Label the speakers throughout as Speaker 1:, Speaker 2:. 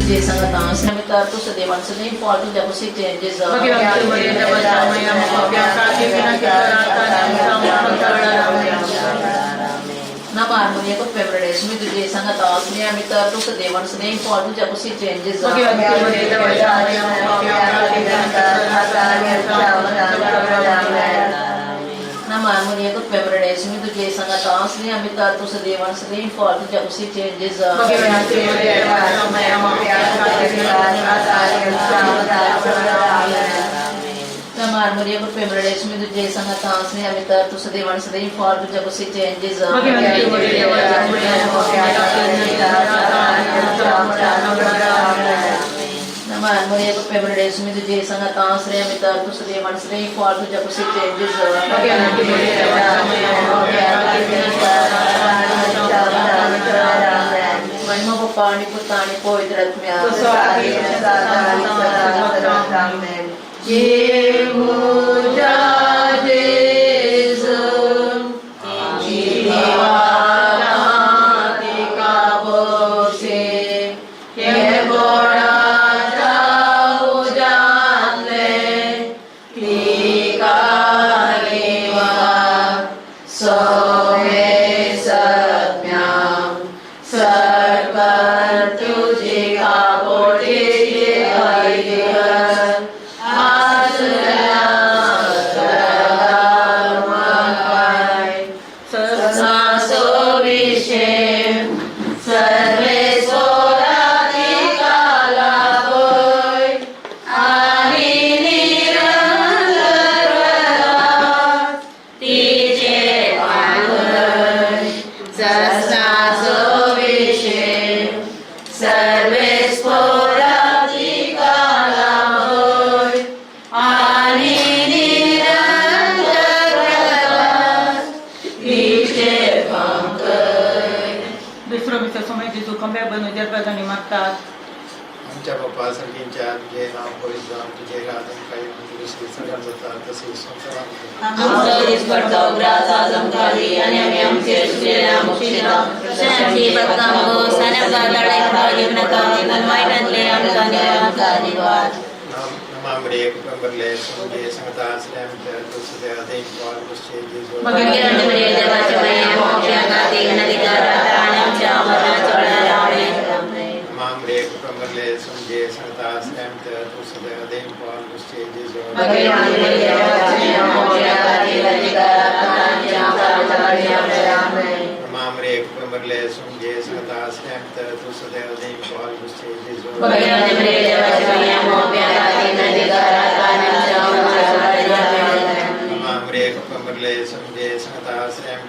Speaker 1: तुझे संगता समिता tu सदैव सदैव for the deposit changes. Na harmonia ko favourites में तुझे संगता समिता tu सदैव सदैव for the deposit changes. Na harmonia ko favourites में तुझे संगता समिता tu सदैव सदैव for the deposit changes. Na harmonia ko favourites में तुझे संगता समिता tu सदैव सदैव for the deposit changes. Na harmonia ko favourites में तुझे संगता समिता tu सदैव सदैव for the deposit changes. महिमा पप्पा पुत्ता आणि पवित्र आत्म्या.
Speaker 2: दुसरो मित्र समय जेजू कमब्याक बनू जरबाजांनी मागतात.
Speaker 3: आमच्या बापा सारखींच्या तुझे नाव पवित्र जावं, तुझे राज आमकां येवं, तुझे स्वर्गात जाता तशें संवसारांत जाता.
Speaker 4: आमचो दिसपडतो ग्रास आज आमकां दी आनी आमी आमचे चुकलेल्या बक्षिता
Speaker 5: तशें आमची पातकां मोस आनी आमकां ताळेक फळ घेवं नाका पूण वायटांतलें आमकां निवार.
Speaker 3: नमामरे कुटुंबरले सुंदे संगता श्रेम तुझे अधीन पॉल गुस्से जेजू.
Speaker 5: भगिरंत मरिये देवाचे माये, मोक्षाक खातीर अधिकार आनी आमच्या मरणाच्या वेळार आमेन.
Speaker 3: नमामरे कुटुंबरले सुंदे संगता श्रेम तुझे अधीन पॉल गुस्से जेजू.
Speaker 5: भगिरंत मरिये देवाचे माये, मोक्षाक खातीर अधिकार आनी आमच्या मरणाच्या वेळार आमेन.
Speaker 3: नमामरे कुटुंबरले सुंदे संगता श्रेम तुझे अधीन पॉल गुस्से जेजू.
Speaker 5: भगिरंत मरिये देवाचे माये, मोक्षाक खातीर अधिकार आनी आमच्या मरणाच्या वेळार आमेन.
Speaker 3: नमामरे कुटुंबरले सुंदे संगता श्रेम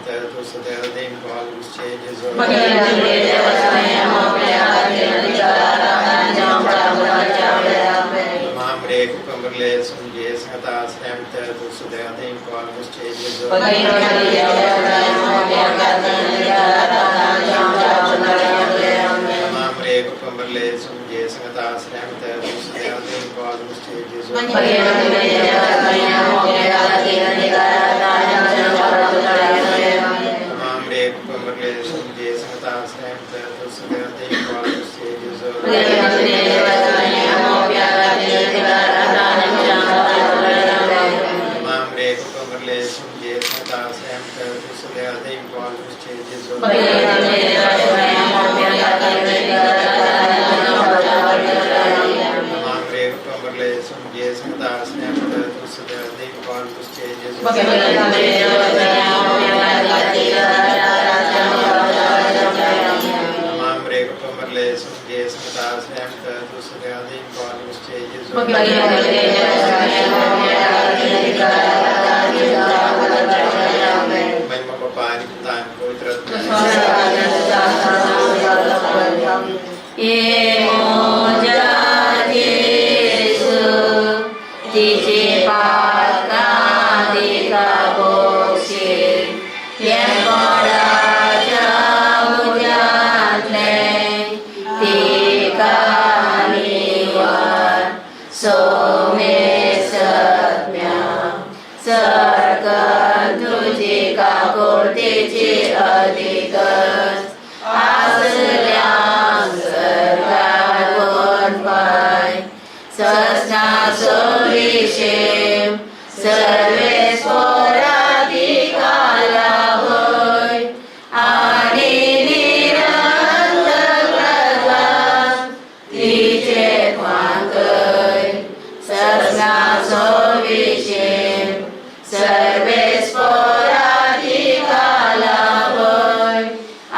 Speaker 3: तुझे अधीन पॉल गुस्से जेजू.
Speaker 5: भगिरंत मरिये देवाचे माये, मोक्षाक खातीर अधिकार आनी आमच्या मरणाच्या वेळार आमेन.
Speaker 3: नमामरे कुटुंबरले सुंदे संगता श्रेम तुझे अधीन पॉल गुस्से जेजू.
Speaker 5: भगिरंत मरिये देवाचे माये, मोक्षाक खातीर अधिकार आनी आमच्या मरणाच्या वेळार आमेन.
Speaker 3: नमामरे कुटुंबरले सुंदे संगता श्रेम तुझे अधीन पॉल गुस्से जेजू.
Speaker 5: भगिरंत मरिये देवाचे माये, मोक्षाक खातीर अधिकार आनी आमच्या मरणाच्या वेळार आमेन.
Speaker 3: नमामरे कुटुंबरले सुंदे संगता श्रेम तुझे अधीन पॉल गुस्से जेजू.
Speaker 5: भगिरंत मरिये देवाचे माये, मोक्षाक खातीर अधिकार आनी आमच्या मरणाच्या वेळार आमेन.
Speaker 3: नमामरे कुटुंबरले सुंदे संगता श्रेम तुझे अधीन पॉल गुस्से जेजू.
Speaker 5: भगिरंत मरिये देवाचे माये, मोक्षाक खातीर अधिकार आनी आमच्या मरणाच्या वेळार आमेन.
Speaker 3: नमामरे कुटुंबरले सुंदे संगता श्रेम तुझे अधीन पॉल गुस्से जेजू.
Speaker 5: भगिरंत मरिये देवाचे माये, मोक्षाक खातीर अधिकार आनी आमच्या मरणाच्या वेळार आमेन.
Speaker 3: नमामरे कुटुंबरले सुंदे संगता श्रेम तुझे अधीन पॉल गुस्से जेजू.
Speaker 5: भगिरंत मरिये देवाचे माये, मोक्षाक खातीर अधिकार आनी आमच्या मरणाच्या वेळार आमेन.
Speaker 3: महिमा बापा आणि पुता आणि पवित्र आत्म्या.
Speaker 5: ये मोजा जेजू तिचे पातकां तिका बोक्षे हे कोणाच्या उज्यांतलें तिका निवार सोमे सत्म्या चड तुजी काकुळतेची अधिकच आसल्या स्वर्गात.
Speaker 4: विशेम सर्वेस्पोराधिकारा होय आणि निरंतर प्रकाश तिचे फांकय ससनाचो विशेम सर्वेस्पोराधिकारा होय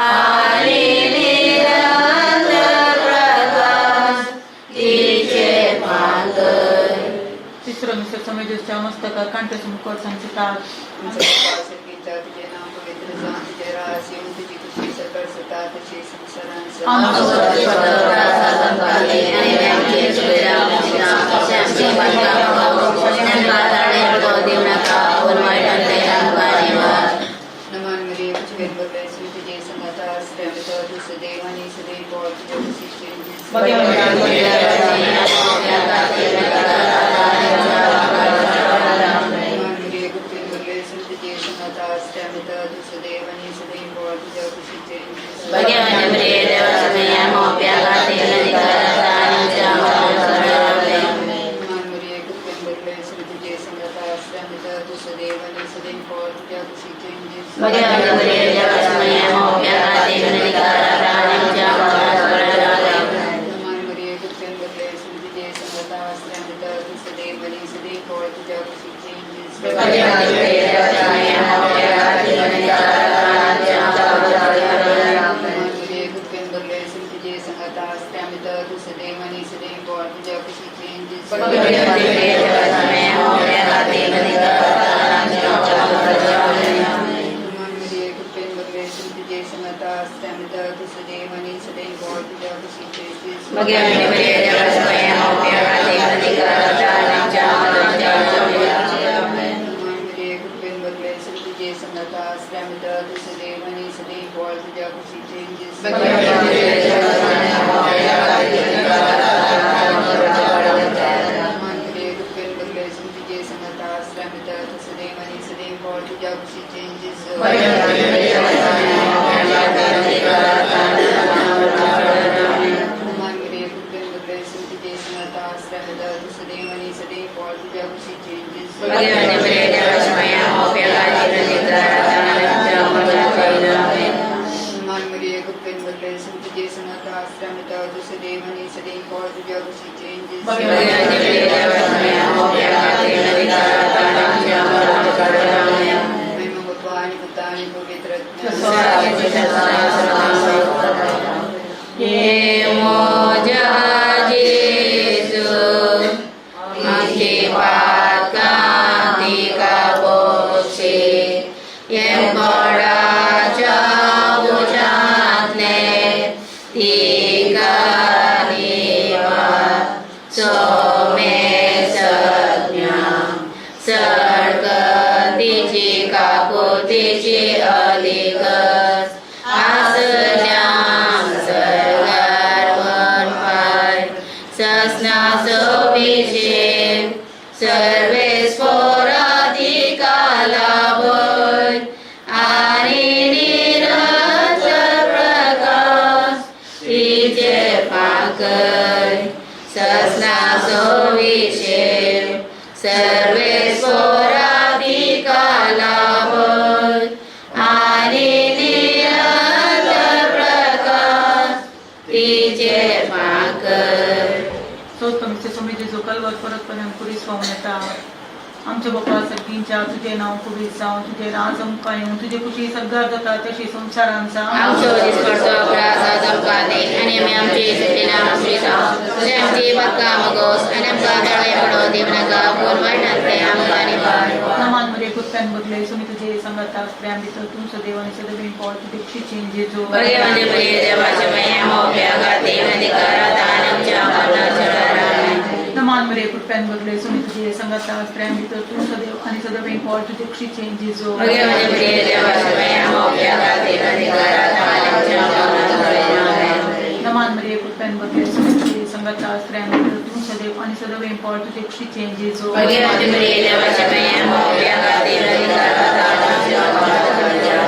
Speaker 4: आणि निरंतर प्रकाश तिचे फांकय.
Speaker 2: तिसरो मिसळ समय जेजूच्या मस्तकार कांट्याचो मुकोट सांगता.
Speaker 6: आमच्या बापा सर्गीच्या, तुझे नाव पवित्र जावं, तुझे राज येवं, तुजी खुशी सकळ जाता तशी संवसारांत जावं.
Speaker 2: आमचो
Speaker 4: आणि आमचे चुकलेल्या तशें आमचे पातकां आमकां ताणे पडो दिवं नाका, पूण वायटांतले आमकां निवार.
Speaker 6: नमन मरिये, तुझे भरलेस, तुझे संगता स्त्रियां भितर तूं सदैव आनी सदैव बोल तुज्या कुशीचे. नमन मरिये, कृपेन भरलेस, तुझे संगता स्त्रियां भितर तूं सदैव आनी सदैव बोल तुज्या कुशीचे.
Speaker 4: भगवान प्रिय देवासमया मोप्या खातीर अधिकाराचा आमच्या मरणाचा.
Speaker 6: नमन मरिये, कृपेन भरलेस, तुझे संगता स्त्रियां भितर तूं सदैव आनी सदैव बोल तुज्या कुशीचे.
Speaker 4: भगवान प्रिय देवासमया मोप्या खातीर अधिकाराचा आमच्या मरणाचा.
Speaker 6: नमन मरिये, कृपेन भरलेस, तुझे संगता स्त्रियां भितर तूं सदैव आनी सदैव बोल तुज्या कुशीचे.
Speaker 4: भगवान प्रिय देवासमया मोप्या खातीर अधिकाराचा आमच्या मरणाचा.
Speaker 6: नमन मरिये, कृपेन भरलेस, तुझे संगता स्त्रियां भितर तूं सदैव आनी सदैव बोल तुज्या कुशीचे.
Speaker 4: भगवान प्रिय देवासमया मोप्या खातीर अधिकाराचा आमच्या मरणाचा.
Speaker 6: नमन मरिये, कृपेन भरलेस, तुझे संगता स्त्रियां भितर तूं सदैव आनी सदैव बोल तुज्या कुशीचे.
Speaker 4: भगवान प्रिय देवासमया मोप्या खातीर अधिकाराचा आमच्या मरणाचा.
Speaker 6: नमन मरिये, कृपेन भरलेस, तुझे संगता स्त्रियां भितर तूं सदैव आनी सदैव बोल तुज्या कुशीचे.
Speaker 4: भगवान प्रिय देवासमया मोप्या खातीर अधिकाराचा आमच्या मरणाचा.
Speaker 6: नमन मरिये, कृपेन भरलेस, तुझे संगता स्त्रियां भितर तूं सदैव आनी सदैव बोल तुज्या कुशीचे.
Speaker 4: भगवान प्रिय देवासमया मोप्या खातीर अधिकाराचा आमच्या मरणाचा.
Speaker 6: नमन मरिये, कृपेन भरलेस, तुझे संगता स्त्रियां भितर तूं सदैव आनी सदैव बोल तुज्या कुशीचे.
Speaker 4: भगवान प्रिय देवासमया मोप्या खातीर अधिकाराचा आमच्या मरणाचा.
Speaker 6: नमन मरिये, कृपेन भरलेस, तुझे संगता स्त्रियां भितर तूं सदैव आनी सदैव बोल तुज्या कुशीचे.
Speaker 4: भगवान प्रिय देवासमया मोप्या खातीर अधिकाराचा आमच्या मरणाचा.
Speaker 6: महिमा बापा आणि पुता आणि पवित्र आत्म्याचा.
Speaker 4: हे मोजा जेजू, आमची पातकां तिका पोक्षी, येमकोडाच्या उज्यांतले तिका निवार. सोमेसज्ञा सडकतीची काकुतीची अलिगस आसल्यां सर्गार वनपाय ससनाचो विशेम सर्वेस्पोराधिकाला भय आणि निरंतर प्रकाश तिचे फांकय ससनाचो विशेम सर्वेस्पोराधिकाला भय आणि निरंतर प्रकाश तिचे फांकय.
Speaker 2: चौथो मिसळ समय जेजू कलवर परत कुरीस पावून येता. आमच्या बापा सर्गींच्या, तुझे नाव पवित्र जावं, तुझे राज आमकां येवं, तुजे कुशी सगळ्यात जाता तशी संवसारांत जावं.
Speaker 4: आमचो दिसपडतो अपराध आमकां दी आनी आमी आमची सुटलेल्या आमची तुझे आमची पातकां मगोस आनी आमकां ताळे पडो दिवं नाका, पूण वायटांतले आमकां निवार.
Speaker 2: नमान मरिये, कृपेन भरले, सुमी तुझे संगता स्त्रियां भितर तूं सदैव आनी सदैव पोळ तुजे कुशीचे जेजू.
Speaker 4: भगवान प्रिय देवाच्या माया मोप्या खातीर अधिकारात आमच्या मरणाच्या वेळार.
Speaker 2: नमान मरिये, कृपेन भरले, सुमी तुझे संगता स्त्रियां भितर तूं सदैव आनी सदैव पोळ तुजे कुशीचे जेजू.
Speaker 4: भगवान प्रिय देवाच्या माया मोप्या खातीर अधिकारात आमच्या मरणाच्या वेळार.
Speaker 2: नमान मरिये, कृपेन भरले, सुमी तुझे संगता स्त्रियां भितर तूं सदैव आनी सदैव पोळ तुजे कुशीचे जेजू.
Speaker 4: भगवान प्रिय देवाच्या माया मोप्या खातीर अधिकारात आमच्या मरणाच्या वेळार.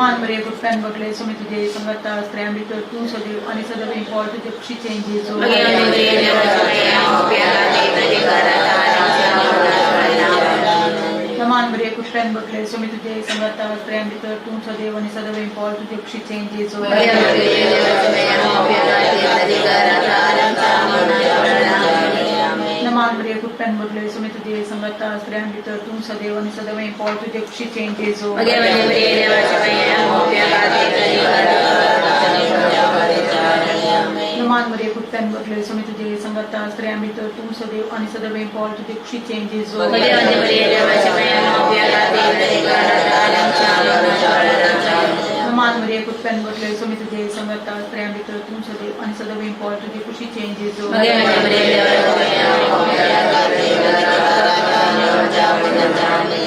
Speaker 2: नमान मरिये कृपेन भरले स्वामी तुझे संगता स्त्रियां भितर तूं सदैव आणि सदैव फळ तुझे कुशीचें जेजू.
Speaker 4: भगवती मरिये देवाची माया, मोप्या खातीर अधिकारात आमच्या मरणाच्या वेळार. आमेन.
Speaker 2: नमान मरिये कृपेन भरले स्वामी तुझे संगता स्त्रियां भितर तूं सदैव आणि सदैव फळ तुझे कुशीचें जेजू.
Speaker 4: भगवती मरिये देवाची माया, मोप्या खातीर अधिकारात आमच्या मरणाच्या वेळार. आमेन.
Speaker 2: नमान मरिये कृपेन भरले स्वामी तुझे संगता स्त्रियां भितर तूं सदैव आणि सदैव फळ तुझे कुशीचें जेजू.
Speaker 4: भगवती मरिये देवाची माया, मोप्या खातीर अधिकारात आमच्या मरणाच्या वेळार. आमेन.
Speaker 2: नमान मरिये कृपेन भरले स्वामी तुझे संगता स्त्रियां भितर तूं सदैव आणि सदैव फळ तुझे कुशीचें जेजू.
Speaker 4: भगवती मरिये देवाची माया, मोप्या खातीर अधिकारात आमच्या मरणाच्या वेळार. आमेन.
Speaker 2: नमान मरिये कृपेन भरले स्वामी तुझे संगता स्त्रियां भितर तूं सदैव आणि सदैव फळ तुझे कुशीचें जेजू.
Speaker 4: भगवती मरिये देवाची माया, मोप्या खातीर अधिकारात आमच्या मरणाच्या वेळार.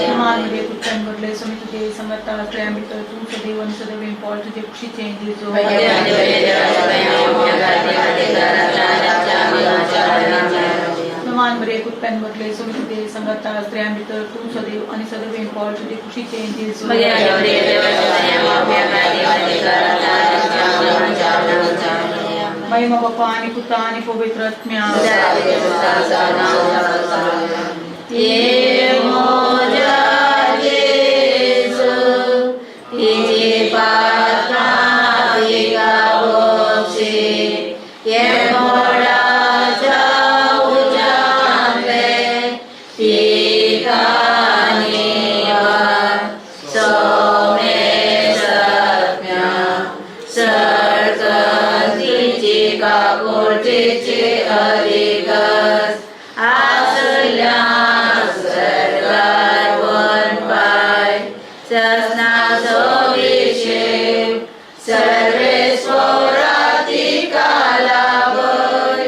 Speaker 2: नमान मरिये कृपेन भरले स्वामी तुझे संगता स्त्रियां भितर तूं सदैव आणि सदैव फळ तुझे कुशीचें जेजू.
Speaker 4: भगवती मरिये देवाची माया, मोप्या खातीर अधिकारात आमच्या मरणाच्या वेळार. आमेन.
Speaker 2: नमान मरिये कृपेन भरले स्वामी तुझे संगता स्त्रियां भितर तूं सदैव आणि सदैव फळ तुझे कुशीचें जेजू.
Speaker 4: भगवती मरिये देवाची माया, मोप्या खातीर अधिकारात आमच्या मरणाच्या वेळार. आमेन.
Speaker 2: महिमा बापा आणि पुता आणि पवित्र आत्म्या.
Speaker 4: ये मोजा जेजू, तिची पातकां तिका बोगशी, ये मोडाच्या उज्यांतले तिका निवार. सोमेसत्म्या सरकन तिची काकुळटीची अधिकच आसल्या सरकार वनपाय ससनाचो विशेव सर्वेस्वरातिका लाभय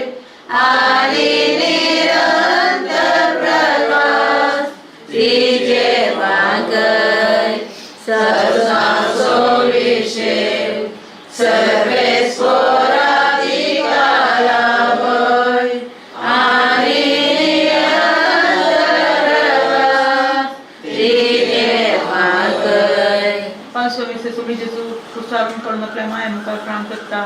Speaker 4: आणि निरंतर प्रकाश तिचे मागय. ससनाचो विशेव सर्वेस्वरातिका लाभय आणि निरंतर प्रकाश तिचे मागय.
Speaker 2: पावसो स्वामी जेजू क्रुसारून कडून आपल्या माया मुखार प्राण करता.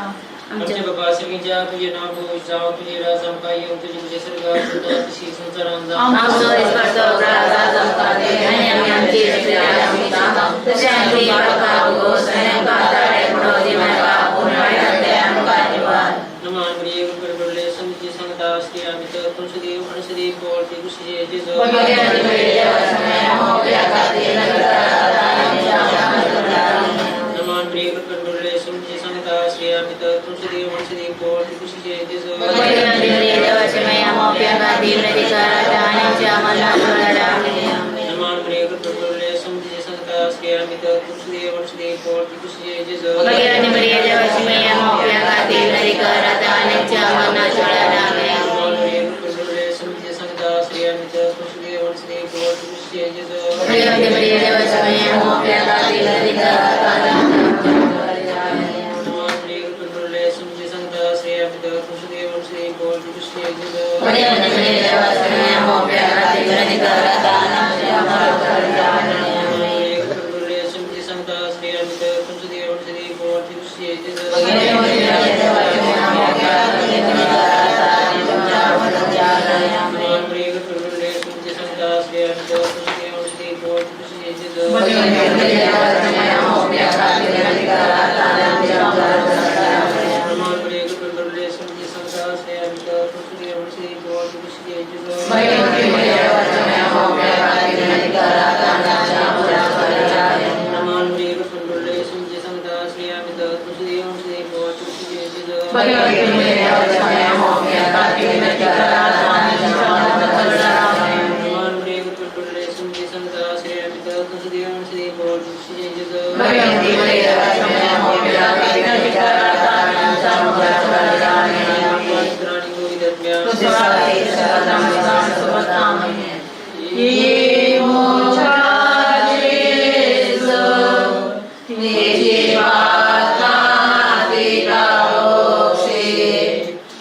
Speaker 7: आमच्या बाबा सर्गीच्या, तुझे नाव पवित्र जावो, तुझे राज आमकां येवं, तुजी इच्छा स्वर्गात जाता तशी संवसारांत जावं.
Speaker 4: आमचो दिसपडतो प्रास आज आमकां दी आनी आमी आमची चुकल्यां तशें आमची पापां भोगोस आनी आमकां ताळे पडो दिवनाका, पूण वायटांतले आमकां निवार.
Speaker 7: नमान मरिये, कृपेन भरले, स्वामी तुझे संगता, स्त्रियां भितर तूं सदैव आणि सदैव फळ तुझे कुशीचें जेजू.
Speaker 4: भगवती मरिये देवाची माया, मोप्या खातीर अधिकारात आमच्या मरणाच्या वेळार. आमेन.
Speaker 7: नमान मरिये, कृपेन भरले, स्वामी तुझे संगता, स्त्रियां भितर तूं सदैव आणि सदैव फळ तुझे कुशीचें जेजू.
Speaker 4: भगवती मरिये देवाची माया, मोप्या खातीर अधिकारात आमच्या मरणाच्या वेळार. आमेन.
Speaker 7: नमान मरिये, कृपेन भरले, स्वामी तुझे संगता, स्त्रियां भितर तूं सदैव आणि सदैव फळ तुझे कुशीचें जेजू.
Speaker 4: भगवती मरिये देवाची माया, मोप्या खातीर अधिकारात आमच्या मरणाच्या वेळार. आमेन.
Speaker 7: नमान मरिये, कृपेन भरले, स्वामी तुझे संगता, स्त्रियां भितर तूं सदैव आणि सदैव फळ तुझे कुशीचें जेजू.
Speaker 4: भगवती मरिये देवाची माया, मोप्या खातीर अधिकारात आमच्या मरणाच्या वेळार. आमेन.
Speaker 7: नमान मरिये, कृपेन भरले, स्वामी तुझे संगता, स्त्रियां भितर तूं सदैव आणि सदैव फळ तुझे कुशीचें जेजू.
Speaker 4: भगवती मरिये देवाची माया, मोप्या खातीर अधिकारात आमच्या मरणाच्या वेळार. आमेन.
Speaker 7: नमान मरिये, कृपेन भरले, स्वामी तुझे संगता, स्त्रियां भितर तूं सदैव आणि सदैव फळ तुझे कुशीचें जेजू.
Speaker 4: भगवती मरिये देवाची माया, मोप्या खातीर अधिकारात आमच्या मरणाच्या वेळार. आमेन.
Speaker 7: नमान मरिये, कृपेन भरले, स्वामी तुझे संगता, स्त्रियां भितर तूं सदैव आणि सदैव फळ तुझे कुशीचें जेजू.
Speaker 4: भगवती मरिये देवाची माया, मोप्या खातीर अधिकारात आमच्या मरणाच्या वेळार. आमेन.
Speaker 7: नमान मरिये, कृपेन भरले, स्वामी तुझे संगता, स्त्रियां भितर तूं सदैव आणि सदैव फळ तुझे कुशीचें जेजू.
Speaker 4: भगवती मरिये देवाची माया, मोप्या खातीर अधिकारात आमच्या मरणाच्या वेळार. आमेन.
Speaker 7: नमान मरिये, कृपेन भरले, स्वामी तुझे संगता, स्त्रियां भितर तूं सदैव आणि सदैव फळ तुझे कुशीचें जेजू.
Speaker 4: भगवती मरिये देवाची माया, मोप्या खातीर अधिकारात आमच्या मरणाच्या वेळार. आमेन.
Speaker 7: नमान मरिये, कृपेन भरले, स्वामी तुझे संगता, स्त्रियां भितर तूं सदैव आणि सदैव फळ तुझे कुशीचें जेजू.
Speaker 4: भगवती मरिये देवाची माया, मोप्या खातीर अधिकारात आमच्या मरणाच्या वेळार. आमेन.
Speaker 7: पवित्र आणि पवित्र आत्म्या.
Speaker 2: ये
Speaker 4: मोजा जेजू, तिची पातकां तिका बोगशी,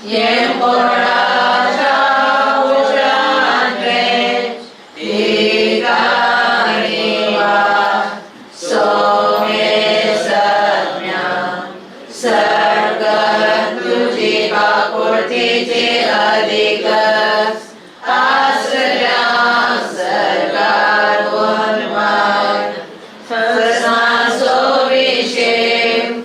Speaker 4: ये कोणाच्या उज्यांतले तिका निवार. सोमेसत्म्या
Speaker 5: तिचे अधिक आसल्या सरकार उन्माद ससनासो विशेम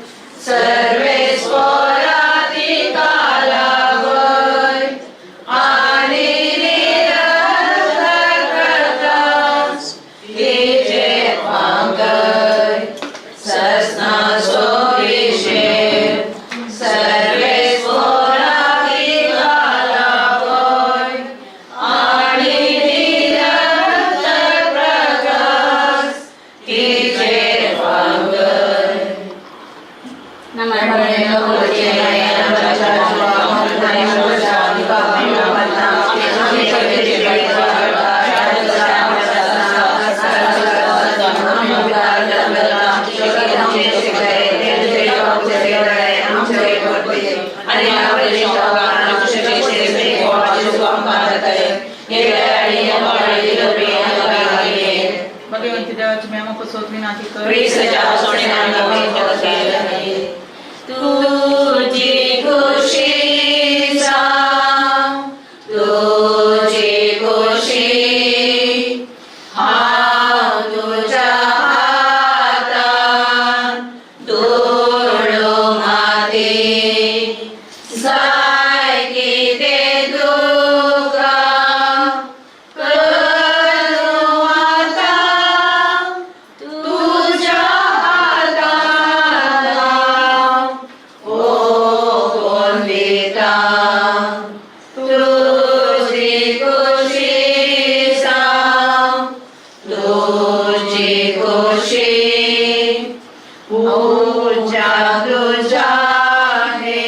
Speaker 5: सर्वे स्फोराती कालावय आणि निरंतर प्रकाश तिचे पांगय ससनासो विशेम सर्वे स्फोराती कालावय आणि निरंतर प्रकाश तिचे पांगय.
Speaker 2: भगवंती देवाची मेहमा पसवत विनाती कर.
Speaker 5: तुझी खुशी सांग, तुझी खुशी हांव तुझ्या हातान धुळो माती जाय कितें तुका करूं आतां तुझ्या हातान हांव ओंपून दिता. तुझी खुशी सांग, तुझी खुशी ऊर्जा तुझ्या हे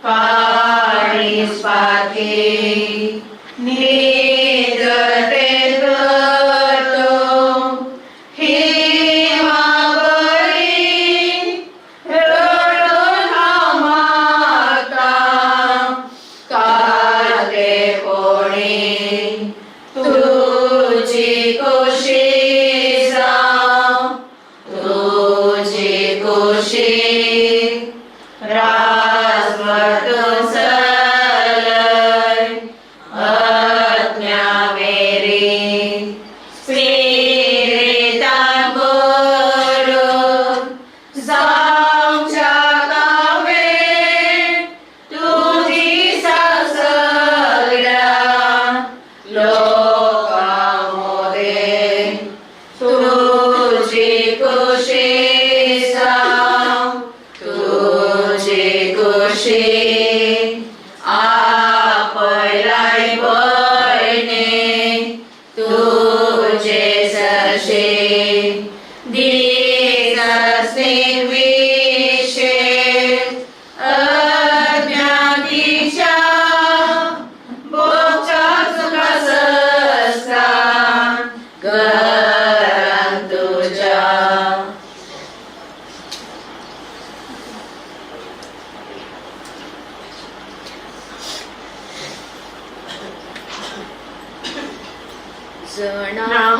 Speaker 5: पाणी स्वाती निजते करतो हिमाबरी रडून हांव मागता काते कोणी. तुझी खुशी जावं, तुझी खुशी राजवट चलय आज्ञा मेरी स्पिरितान भरून जावच्या कावे तुझी सगळ्या लोकां मोदें. तुझी खुशी जावं, तुझी खुशी आपयलाय भयणे तुझे सशे दिसस्ने विशेष अज्ञातीच्या बोगच्या तुका सस्ता घरान तुझ्या.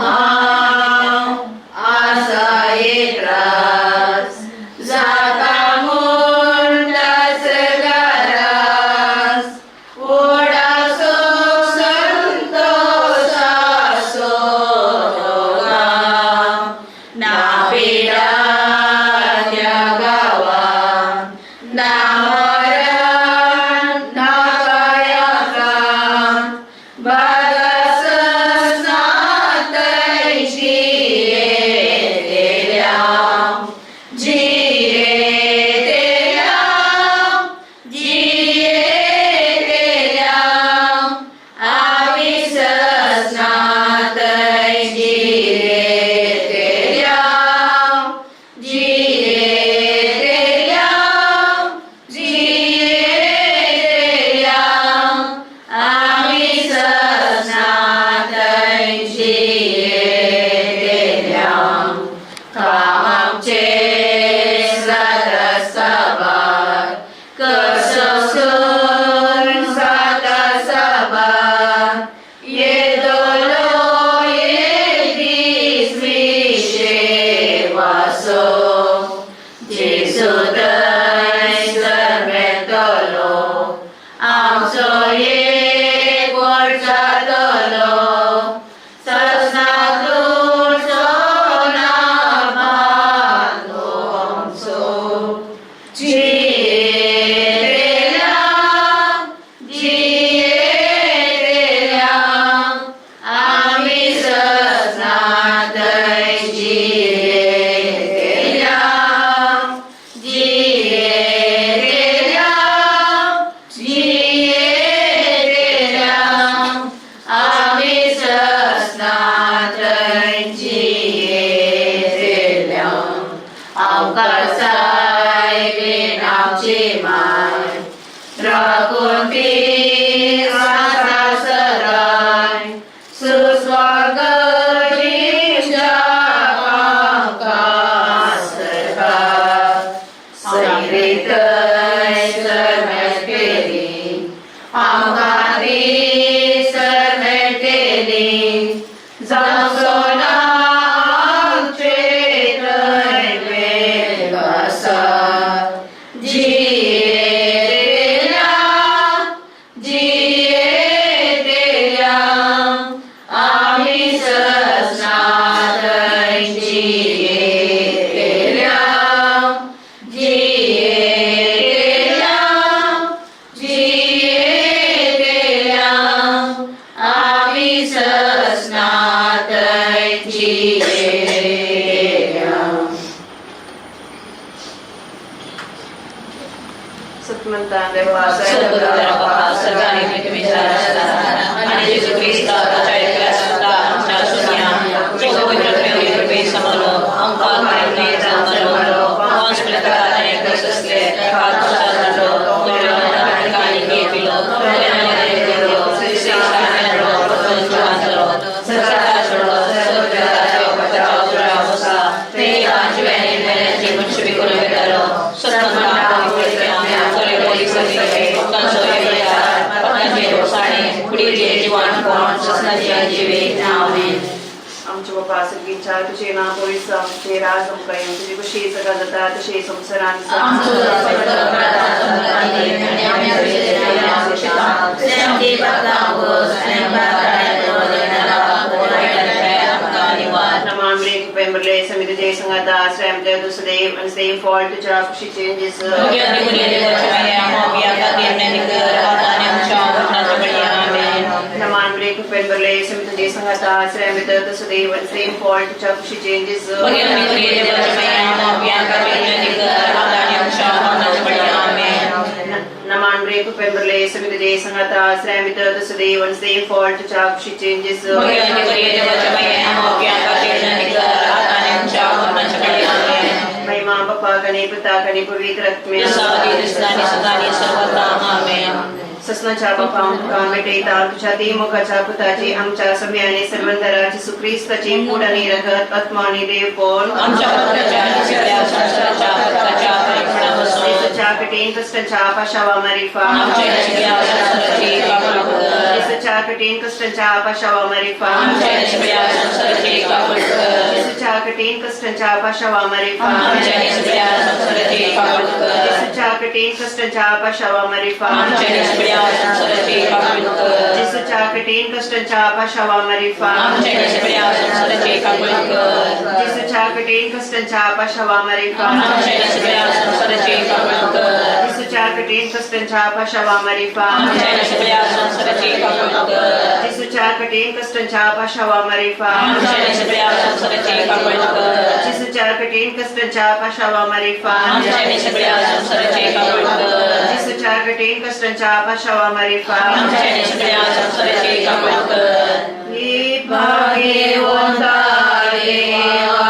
Speaker 5: हांव आसा एक रास जाता म्हूण गारास उडासो संतोषासो गांव ना पिडा त्या गांवान ना मरण ना कायाकान बागास नातय
Speaker 4: राखून ती आसा सदांय सुस्वर्ग जिंच्या आमकां सरकार सैरीतय सरमेळटेली आमकां ती सरमेळटेली जावचो ना आमचे थंय वेळ आसा जियेतेल्या जियेतेल्या आमी ससनाथंय जियेतेल्या जियेतेल्या जियेतेल्या आमी ससनाथंय जियेतेल्या.
Speaker 1: सद्गुरू बापा सर्गांनी तुम्ही आणि जेजू क्रिस्ता ताच्या एकल्या सुता आमच्या सुन्या जो पवित्र कृपे समलो आमकां कायमने जल्मलो वंश प्रकाराने कसले
Speaker 4: आमेन.
Speaker 5: आमच्या बापा सर्गीच्या तुझे नाव पवित्र जावं, तुझे राज आमकां येवं, तुजी खुशी सगळ्या जाता तशी संवसारांत
Speaker 4: आमचो आणि आमी आमचे पापां
Speaker 5: नमामरे कृपेमरले समित जय संगाता स्वयं जय दुसदेव आणि सेम फॉल्ट तुझ्या खुशी चेंजेस. नमामरे कृपेमरले समित जय संगाता स्वयं जय दुसदेव आणि सेम फॉल्ट तुझ्या खुशी चेंजेस. नमामरे कृपेमरले समित जय संगाता स्वयं जय दुसदेव आणि सेम फॉल्ट तुझ्या खुशी चेंजेस. महिमा बापा कने पिता कने पवित्र आत्म्या. ससनाच्या बापा आमकां भेटयता तुझ्या देमुखाच्या पुताची आमच्या सम्याने सर्वंतराची सुक्रिस्ताची कूड आणि रगत आत्मा आणि देवपण
Speaker 7: आमच्या पत्राच्या आणि सगळ्या संसाराच्या पत्राच्या परिणामापासून
Speaker 5: येसूच्या कठीण कष्टांच्या पाशावा मारिफा.
Speaker 7: आमच्या सगळ्या संसाराची काकड कर.
Speaker 5: येसूच्या कठीण कष्टांच्या पाशावा मारिफा.
Speaker 7: आमच्या सगळ्या संसाराची काकड कर.
Speaker 5: येसूच्या कठीण कष्टांच्या पाशावा मारिफा.
Speaker 7: आमच्या सगळ्या संसाराची काकड कर.
Speaker 5: येसूच्या कठीण कष्टांच्या पाशावा मारिफा.
Speaker 7: आमच्या सगळ्या संसाराची काकड कर.
Speaker 5: येसूच्या कठीण कष्टांच्या पाशावा मारिफा.
Speaker 7: आमच्या सगळ्या संसाराची काकड कर.
Speaker 5: येसूच्या कठीण कष्टांच्या पाशावा मारिफा.
Speaker 7: आमच्या सगळ्या संसाराची काकड कर.
Speaker 5: येसूच्या कठीण कष्टांच्या पाशावा मारिफा.
Speaker 7: आमच्या सगळ्या संसाराची काकड कर.
Speaker 5: येसूच्या कठीण कष्टांच्या पाशावा मारिफा.
Speaker 7: आमच्या सगळ्या संसाराची काकड कर.
Speaker 5: येसूच्या कठीण कष्टांच्या पाशावा मारिफा.
Speaker 7: आमच्या सगळ्या संसाराची काकड कर.
Speaker 5: येसूच्या कठीण कष्टांच्या पाशावा मारिफा.
Speaker 7: आमच्या सगळ्या संसाराची काकड कर.
Speaker 5: हे
Speaker 4: भाग्यवंता देवा,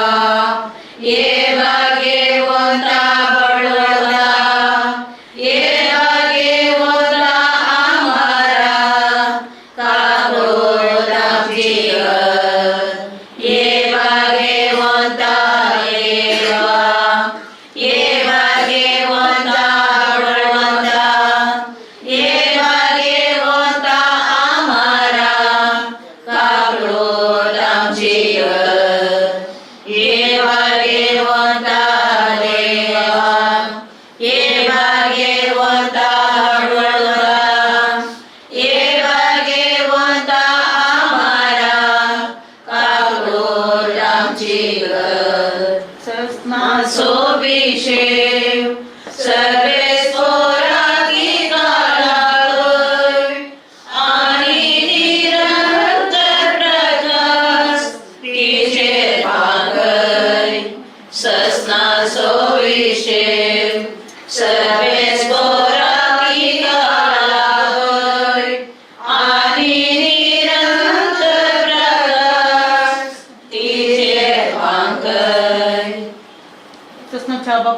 Speaker 4: ये भाग्यवंता बळवंता, ये भाग्यवंता आम्हारा काबूल आमची गत. ये भाग्यवंता देवा, ये भाग्यवंता बळवंता, ये भाग्यवंता आम्हारा काबूल आमची गत.
Speaker 5: ये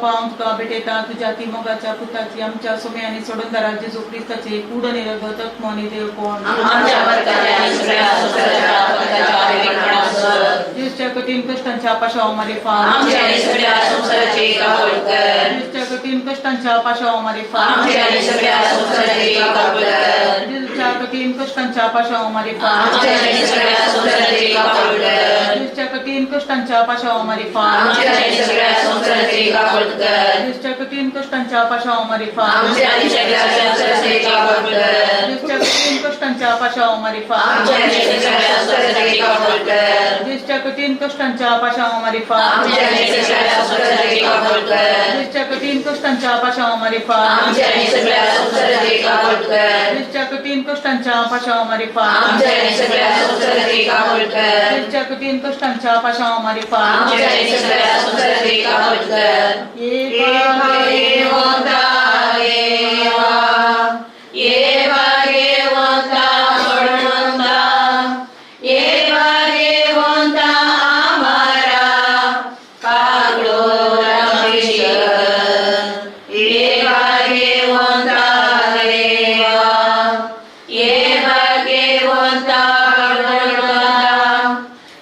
Speaker 2: बापा हांव तुका भेटयता तुज्या ती मोगाच्या पुताची आमच्या सोम्या आनी सोडणदारा जेजू क्रिस्ताचे कूड आनी रगत आत्मो आनी देवपण
Speaker 1: आमच्या अपराधाच्या आणि सगळ्या संसाराच्या अपराधाच्या पवित्रपणासह
Speaker 2: जेजूच्या कठीण कष्टांच्या पाशाव मारिफात
Speaker 1: आमच्या आणि सगळ्या संसाराचे काकूट कर.
Speaker 2: जेजूच्या कठीण कष्टांच्या पाशाव मारिफात
Speaker 1: आमच्या आणि सगळ्या संसाराचे काकूट कर.
Speaker 2: जेजूच्या कठीण कष्टांच्या पाशाव मारिफात
Speaker 1: आमच्या आणि सगळ्या संसाराचे काकूट कर.
Speaker 2: जेजूच्या कठीण कष्टांच्या पाशाव मारिफात
Speaker 1: आमच्या आणि सगळ्या संसाराचे काकूट कर.
Speaker 2: जेजूच्या कठीण कष्टांच्या पाशाव मारिफात
Speaker 1: आमच्या आणि सगळ्या संसाराचे काकूट कर.
Speaker 2: जेजूच्या कठीण कष्टांच्या पाशाव मारिफात
Speaker 1: आमच्या आणि सगळ्या संसाराचे काकूट कर.
Speaker 2: जेजूच्या कठीण कष्टांच्या पाशाव मारिफात
Speaker 1: आमच्या आणि सगळ्या संसाराचे काकूट कर.
Speaker 2: जेजूच्या कठीण कष्टांच्या पाशाव मारिफात
Speaker 1: आमच्या आणि सगळ्या संसाराचे काकूट कर.
Speaker 2: जेजूच्या कठीण कष्टांच्या पाशाव मारिफात
Speaker 1: आमच्या आणि सगळ्या संसाराचे काकूट कर.
Speaker 2: जेजूच्या कठीण कष्टांच्या पाशाव मारिफात
Speaker 1: आमच्या आणि सगळ्या संसाराचे काकूट कर.
Speaker 2: एक
Speaker 1: ये भाग्यवंता बळवंता, ये भाग्यवंता आमारा काकडो रामेश्वर. ये भाग्यवंता देवा, ये भाग्यवंता बळवंता,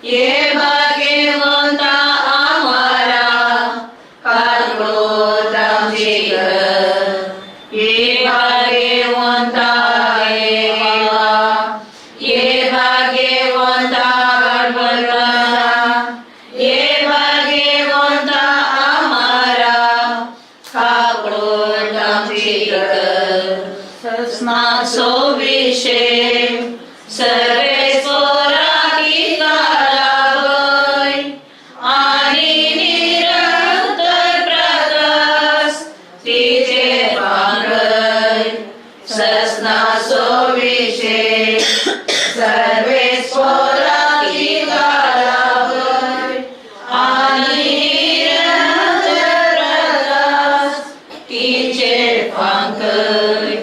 Speaker 1: ये भाग्यवंता आमारा काकडो रामेश्वर. ये भाग्यवंता देवा, ये भाग्यवंता बळवंता, ये भाग्यवंता आमारा काकडो रामेश्वर. सस्नासो विषे सर्वे स्वरागी कालावय आणि निरंतर प्रकाश तिचे पांगय. सस्नासो विषे सर्वे स्वरागी कालावय आणि निरंतर प्रकाश तिचे पांगय.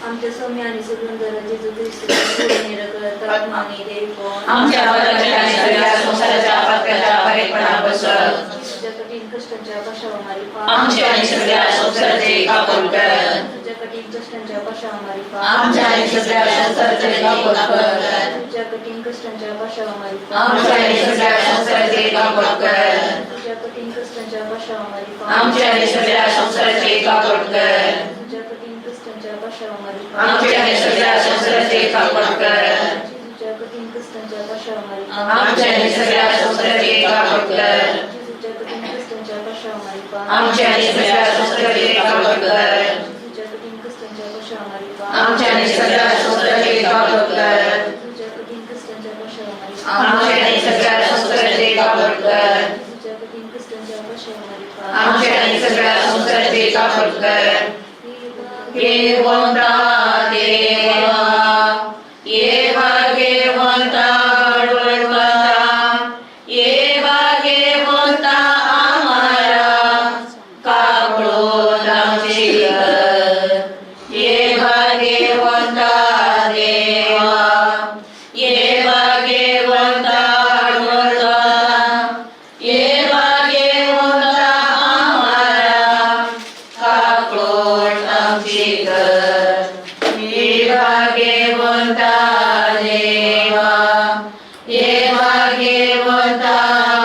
Speaker 4: आमच्या सौम्य आणि सुगंधर जेजू ख्रिस्ताचे रगत आत्मा आणि देवपण
Speaker 1: आमच्या अपराधाच्या आणि सगळ्या संसाराच्या अपराधाच्या परेपणापासून
Speaker 4: तुझ्या कठीण कष्टांच्या पाशावर
Speaker 1: आमच्या आणि सगळ्या संसाराचे काकूट कर.
Speaker 4: तुझ्या कठीण कष्टांच्या पाशावर
Speaker 1: आमच्या आणि सगळ्या संसाराचे काकूट कर.
Speaker 4: तुझ्या कठीण कष्टांच्या पाशावर
Speaker 1: आमच्या आणि सगळ्या संसाराचे काकूट कर.
Speaker 4: तुझ्या कठीण कष्टांच्या पाशावर
Speaker 1: आमच्या आणि सगळ्या संसाराचे काकूट कर.
Speaker 4: तुझ्या कठीण कष्टांच्या पाशावर
Speaker 1: आमच्या आणि सगळ्या संसाराचे काकूट कर.
Speaker 4: तुझ्या कठीण कष्टांच्या पाशावर
Speaker 1: आमच्या आणि सगळ्या संसाराचे काकूट कर.
Speaker 4: तुझ्या कठीण कष्टांच्या पाशावर
Speaker 1: आमच्या आणि सगळ्या संसाराचे काकूट कर.
Speaker 4: तुझ्या कठीण कष्टांच्या पाशावर
Speaker 1: आमच्या आणि सगळ्या संसाराचे काकूट कर.
Speaker 4: तुझ्या कठीण कष्टांच्या पाशावर
Speaker 1: आमच्या आणि सगळ्या संसाराचे काकूट कर.
Speaker 4: तुझ्या कठीण कष्टांच्या पाशावर
Speaker 1: आमच्या आणि सगळ्या संसाराचे काकूट कर. देवंता देवा, ये भाग्यवंता बळवंता, ये भाग्यवंता आमारा काकडो रामशिखर. ये भाग्यवंता देवा, ये भाग्यवंता बळवंता, ये भाग्यवंता आमारा काकडो रामशिखर. ये भाग्यवंता देवा, ये भाग्यवंता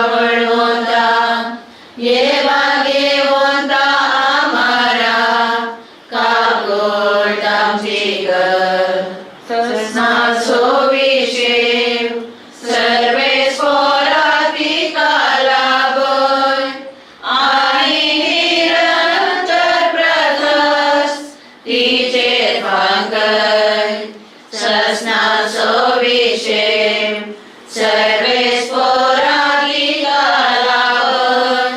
Speaker 1: बळवंता, ये भाग्यवंता आमारा काकोट आमचेकर. सस्नासो विषे सर्वे स्वराती कालावय आणि निरंतर प्रकाश तिचे भांगय. सस्नासो विषे सर्वे स्फोरागी कालावय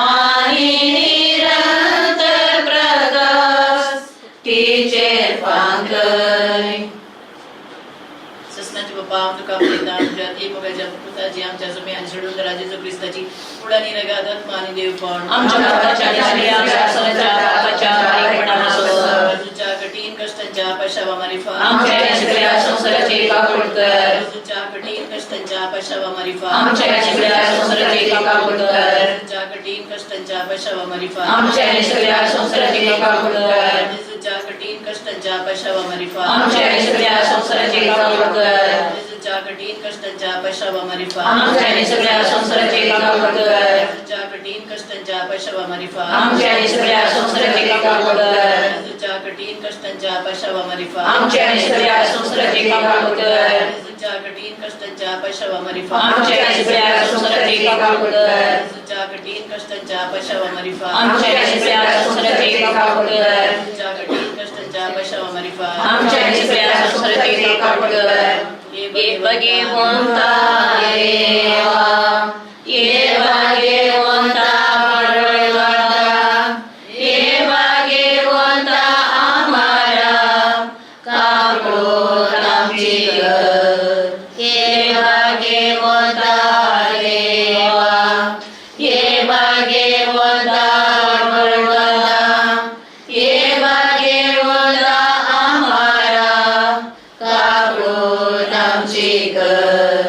Speaker 1: आणि निरंतर प्रकाश तिचे भांगय.
Speaker 7: ससनाचे बाप्पा आम तुका भेटता तुझ्या ती मोगाच्या पुताची आमच्या सुमे आणि सोडून जेजू क्रिस्ताची उडानी रगात आत्मा आणि देवपण
Speaker 1: आमच्या पापाच्या आणि सगळ्या संसाराच्या पापाच्या परेपणापासून
Speaker 7: तुझ्या कठीण कष्टांच्या पशावा मारिफात
Speaker 1: आमच्या आणि सगळ्या संसाराचे काकूट कर.
Speaker 7: तुझ्या कठीण कष्टांच्या
Speaker 1: कश्टांच्या पशावा मरिफा
Speaker 4: आमच्या आणि सगळ्या संसाराची काकूट कर.
Speaker 1: जेजूच्या कठीण कष्टांच्या पशावा मरिफा
Speaker 4: आमच्या आणि सगळ्या संसाराची काकूट कर.
Speaker 1: जेजूच्या कठीण कष्टांच्या पशावा मरिफा
Speaker 4: आमच्या आणि सगळ्या संसाराची काकूट कर.
Speaker 1: जेजूच्या कठीण कष्टांच्या पशावा मरिफा
Speaker 4: आमच्या आणि सगळ्या संसाराची काकूट कर.
Speaker 1: जेजूच्या कठीण कष्टांच्या पशावा मरिफा
Speaker 4: आमच्या आणि सगळ्या संसाराची काकूट कर.
Speaker 1: जेजूच्या कठीण कष्टांच्या पशावा मरिफा
Speaker 4: आमच्या आणि सगळ्या संसाराची काकूट कर.
Speaker 1: जेजूच्या कठीण कष्टांच्या पशावा मरिफा
Speaker 4: आमच्या आणि सगळ्या संसाराची काकूट कर.
Speaker 1: जेजूच्या कठीण कष्टांच्या पशावा मरिफा
Speaker 4: आमच्या आणि सगळ्या संसाराची काकूट कर.
Speaker 1: जेजूच्या कठीण कष्टांच्या पशावा मरिफा
Speaker 4: आमच्या आणि सगळ्या संसाराची काकूट कर. ये भगवंता येवा, ये भगवंता बळवंता, ये भगवंता आम्हाला काकूट आमची कर. ये भगवंता देवा, ये भगवंता बळवंता, ये भगवंता आम्हाला काकूट आमची कर.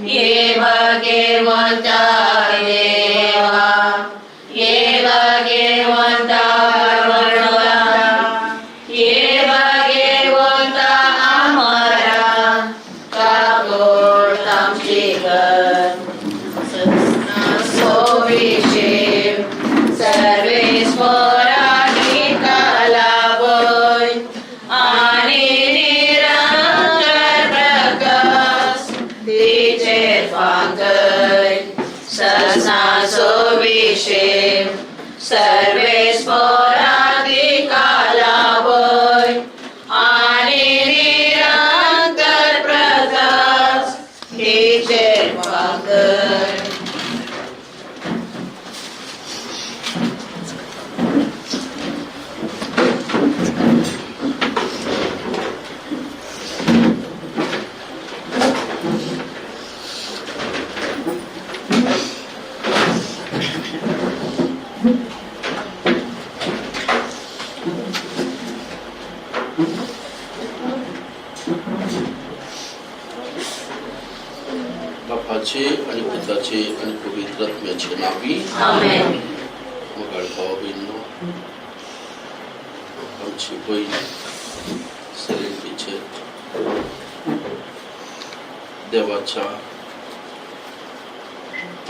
Speaker 4: ये भगवंता देवा, ये भगवंता बळवंता, ये भगवंता आम्हाला काकूट आमची कर. सोविशेम सर्वेश्वरानी कलावय आणि निरंतर प्रकाश तिचे फांकय. ससना सोविशेम सर्वेश्वरादी कालावय आणि निरंतर प्रकाश तिचे फांकय.
Speaker 8: बापाचे आणि पुताचे आणि पवित्र आत्म्याचे नावी.
Speaker 4: आमेन.
Speaker 8: मोगाळ भाव भयणींनो, आमची बहीण सलीन टिचर देवाच्या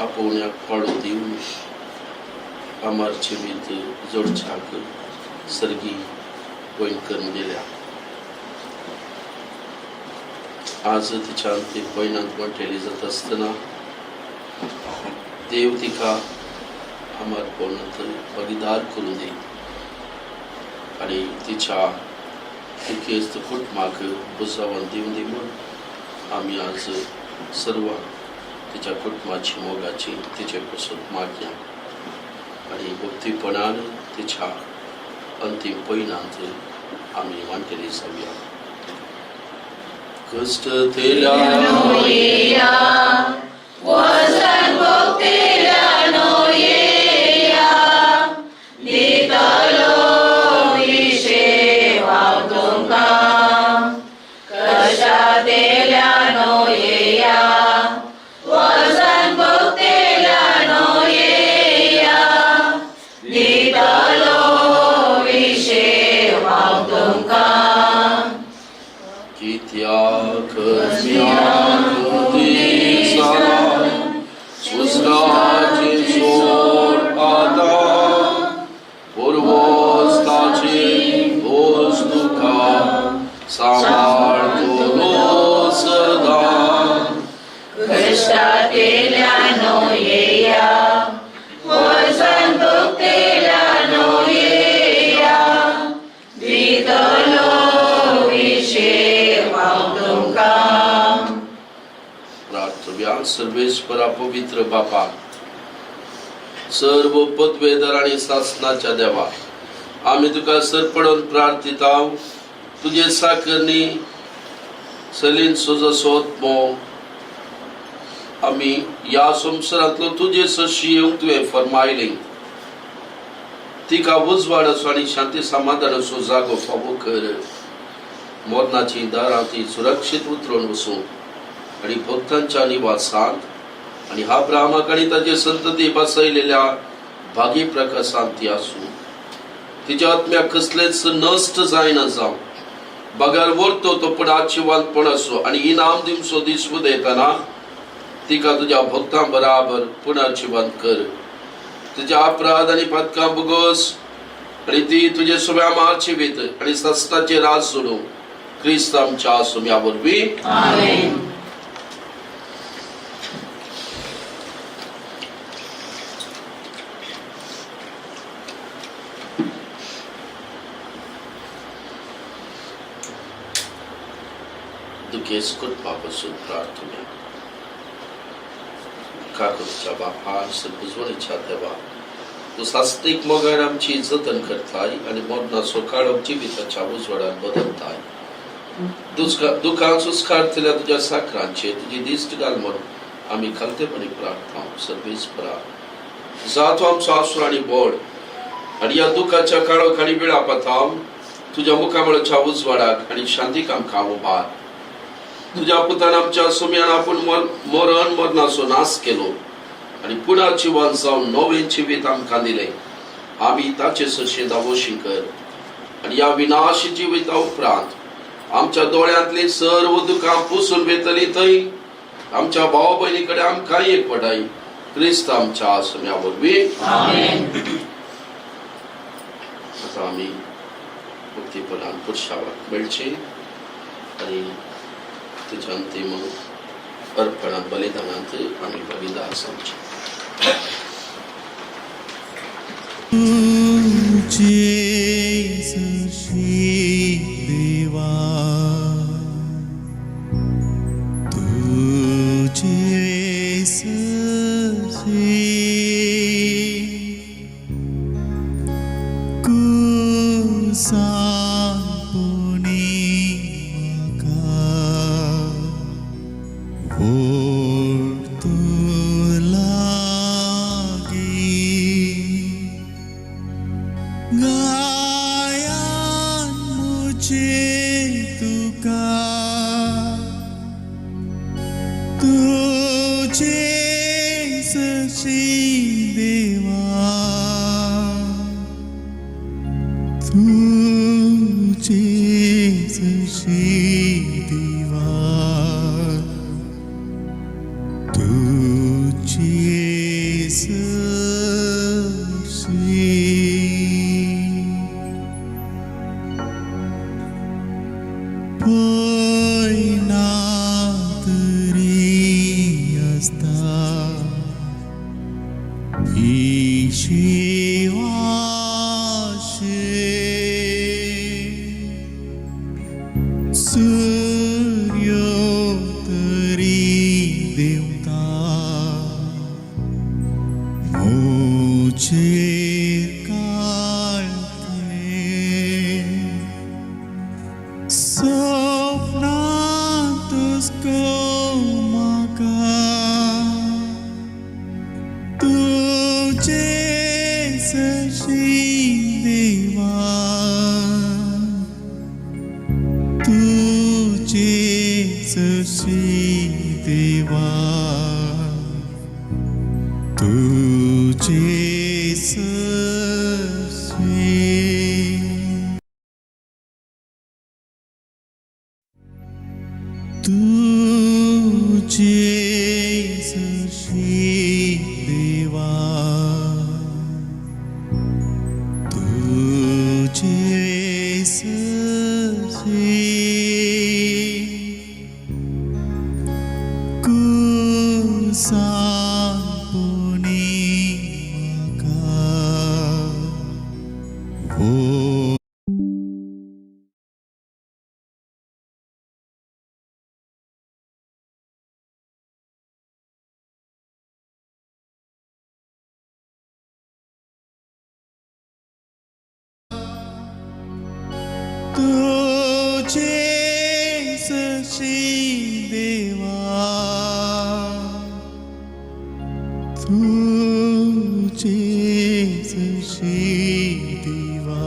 Speaker 8: आपोवण्याक पाळो दिवन आमार जिवीत जोडच्याक सर्गी वयण करून दिल्या. आज तिच्या अंतीम पयणांत वांटेली जाता आसतना देव तिका आमार पळोवन भागीदार करूं दी आनी तिच्या दुखेस्त कुटुंबाक बुजावन दिवं दी म्हूण आमी आज सर्वां तिच्या कुटुंबाची मोगाची तिचे पसत मागया आनी भक्तीपणान तिच्या अंतीम पयणांत आमी वांटेली जावया. कश्ट तेल्या
Speaker 4: वसन भोगतेल्यानो येया, दितलो विशे हांव तुमकां. कश्टांतल्यानो येया, वसन भोगतेल्यानो येया, दितलो विशे हांव तुमकां.
Speaker 8: कित्याक दिसा सुस्राची सोड आतां पुर्वस्ताची दोस तुका सांबाळतलो सदां.
Speaker 4: कश्टांतल्यानो येया, वसन भोगतेल्यानो येया, दितलो विशे हांव तुमकां.
Speaker 8: प्रार्थव्या. सर्वेश्वरा पवित्र बापा, सर्व पदवेधर आणि सासनाच्या देवा, आमी तुका सरपडून प्रार्थिता, तुजे साकरणी सलीन सुजो आत्मो आमी ह्या संवसारांतलो तुजे सशी येवंक तुवें फरमायली. तिका उजवाड असो आनी शांती समाधान असो जागो फावो कर. मरणाची दारां ती सुरक्षीत उतरून वसूं. आनी भक्तांच्या निवासांत आनी अब्राहमाक आनी ताचे संतती बसयलेल्या भागी प्रकाशांत ती आसूं. तिच्या आत्म्याक कसलेच नश्ट जायना जावं, बगर वरतो तो पूण आशिवानपण आसूं आनी इनाम दिवचो दीस उदयतना तिका तुज्या भक्तां बराबर पुनर्जिवंत कर. तुज्या अपराध आनी पातकां भोगोस आनी ती तुजे सुम्या मार जिवीत आनी सस्ताचे राज सोडूं, क्रिस्त आमच्या सुम्या वरवीं.
Speaker 4: आमेन.
Speaker 8: दुखेस्त कुटुंबा पासून प्रार्थना. काकुळच्या बापा, सर्वजणीच्या देवा, तूं सास्तीक मोगान आमची जतन करताय आनी मरणाचो काळोख जिविताच्या उजवाडान बदलताय. दुखान सुस्कारतल्या तुज्या साकरांचे तुजी दिश्ट घाल म्हूण आमी खालतेपणी प्रार्थना. सर्वेस्परा, जा तूं आमचो आसरो आनी बोड आनी ह्या दुखाच्या काळोख आनी विळापतावन तुज्या मुखामळाच्या उजवाडाक आनी शांतीक आमकां उबार. तुज्या पुतान आमच्या सुम्यान आपूण मरण मरणाचो नाश केलो आनी पुनर्जिवन जावन नवें जिवीत आमकां दिलें. आमी ताचे सरशी दावोशी कर आनी ह्या विनाशी जिविता उपरांत आमच्या दोळ्यांतली सर्व दुखां पुसून वेतली थंय आमच्या भाव भयणी कडेन आमकां एक पडाय, क्रिस्त आमच्या सुम्या वरवीं.
Speaker 4: आमेन.
Speaker 8: आतां आमी भक्तीपणान पुरशावाक मेळची आनी तुज्या अंतीम अर्पणात बलिदानांत आमी भागीदार जावचे.
Speaker 9: तुझे सशी देवा, तुझे सशी कुसांपुनी म्हाका ओडतो लागी, गायान मुझे तुका, तुझे सशी देवा, तुझे सशी देवा, तुझे सशी. पळयना तरी आसता ही शिवाशे, सूर्य तरी देवता मोचेर काळखे, सपनांतच म्हाका तुझे सशी देवा, तुझे सशी देवा, तुझे सशी. तुझे सशी देवा, तुझे सशी कुसांपुनी म्हाका ओ. तुझे सशी देवा, तुझे सशी देवा,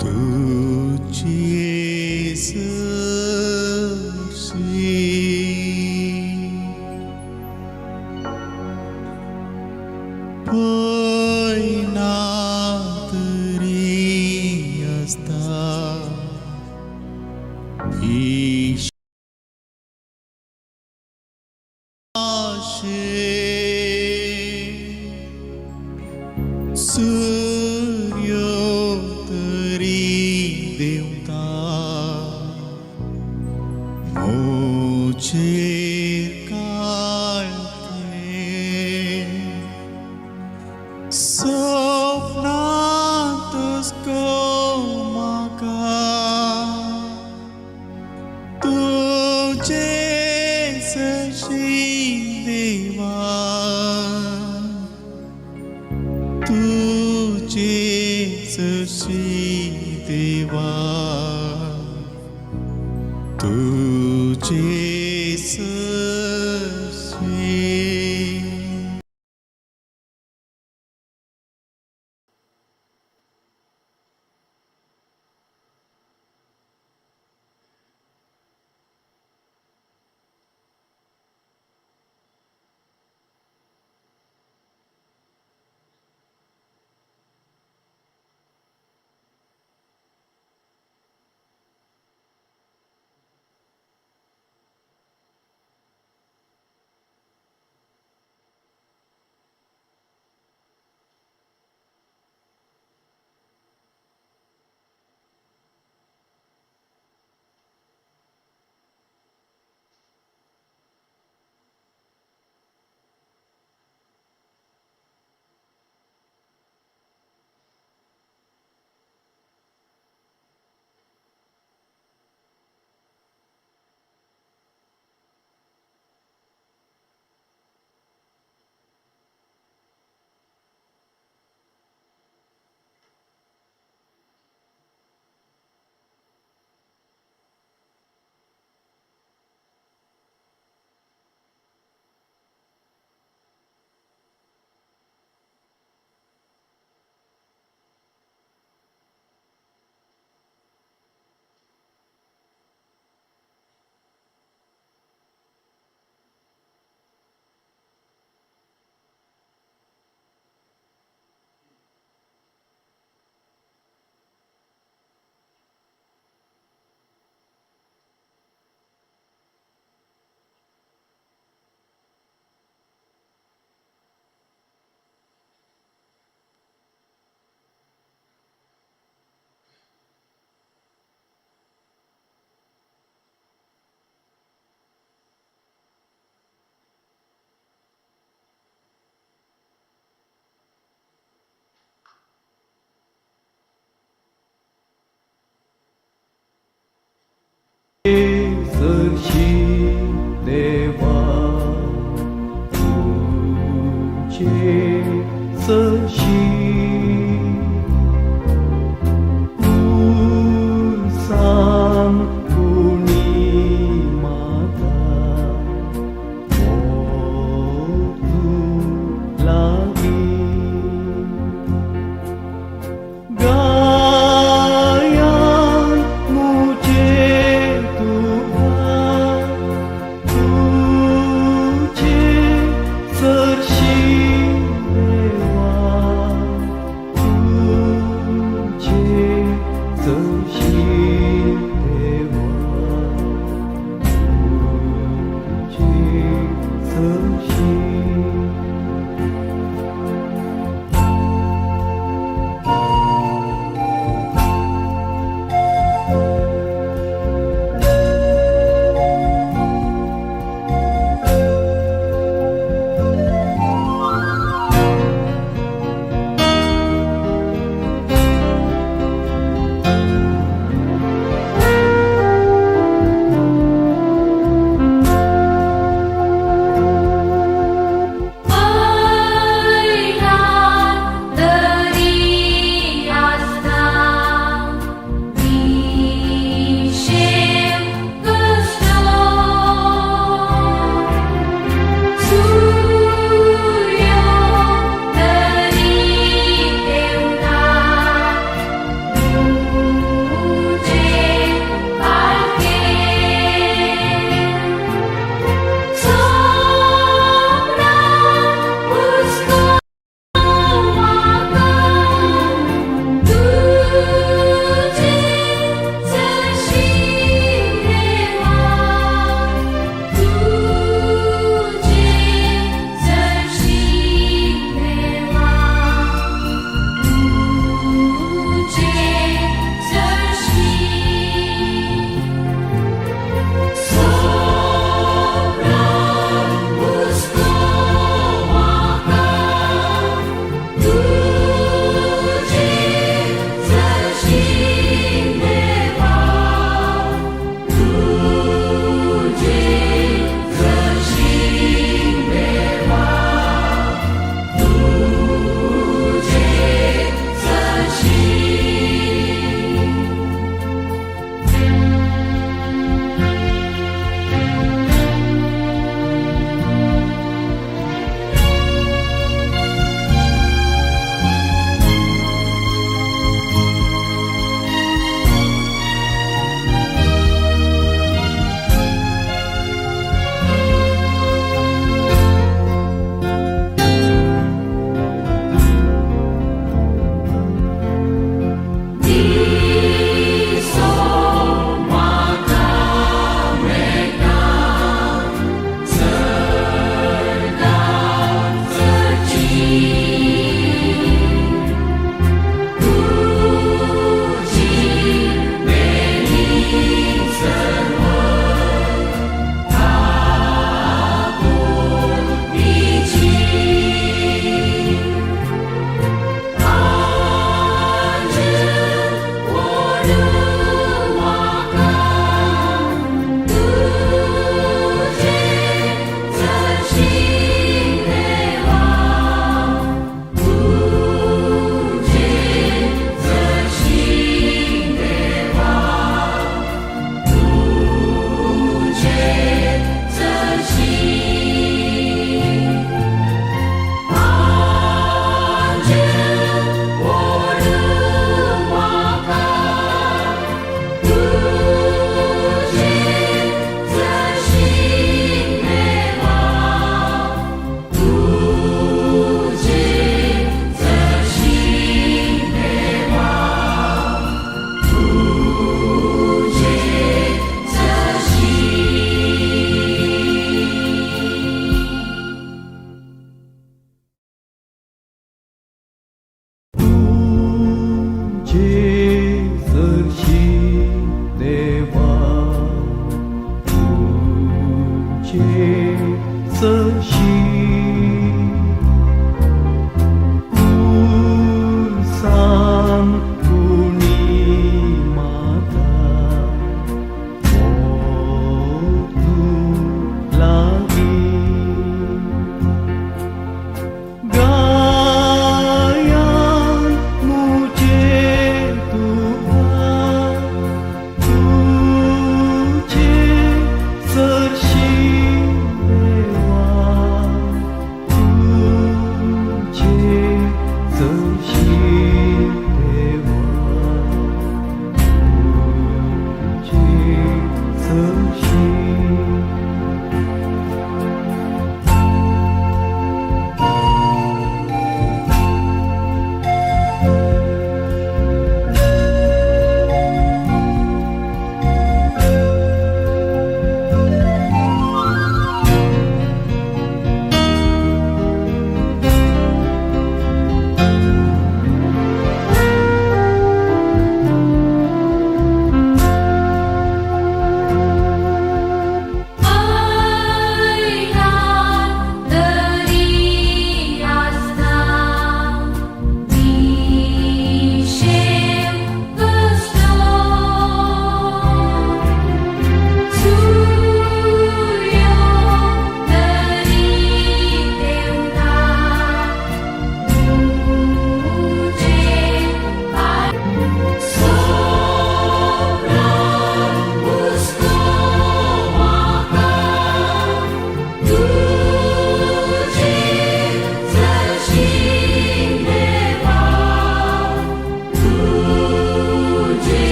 Speaker 9: तुझे सशी. सूर्य तरी देवता मोचेर काळते सपनांतच गो म्हाका तुजे सशी देवा तुजे सशी देवा तुजे सशी.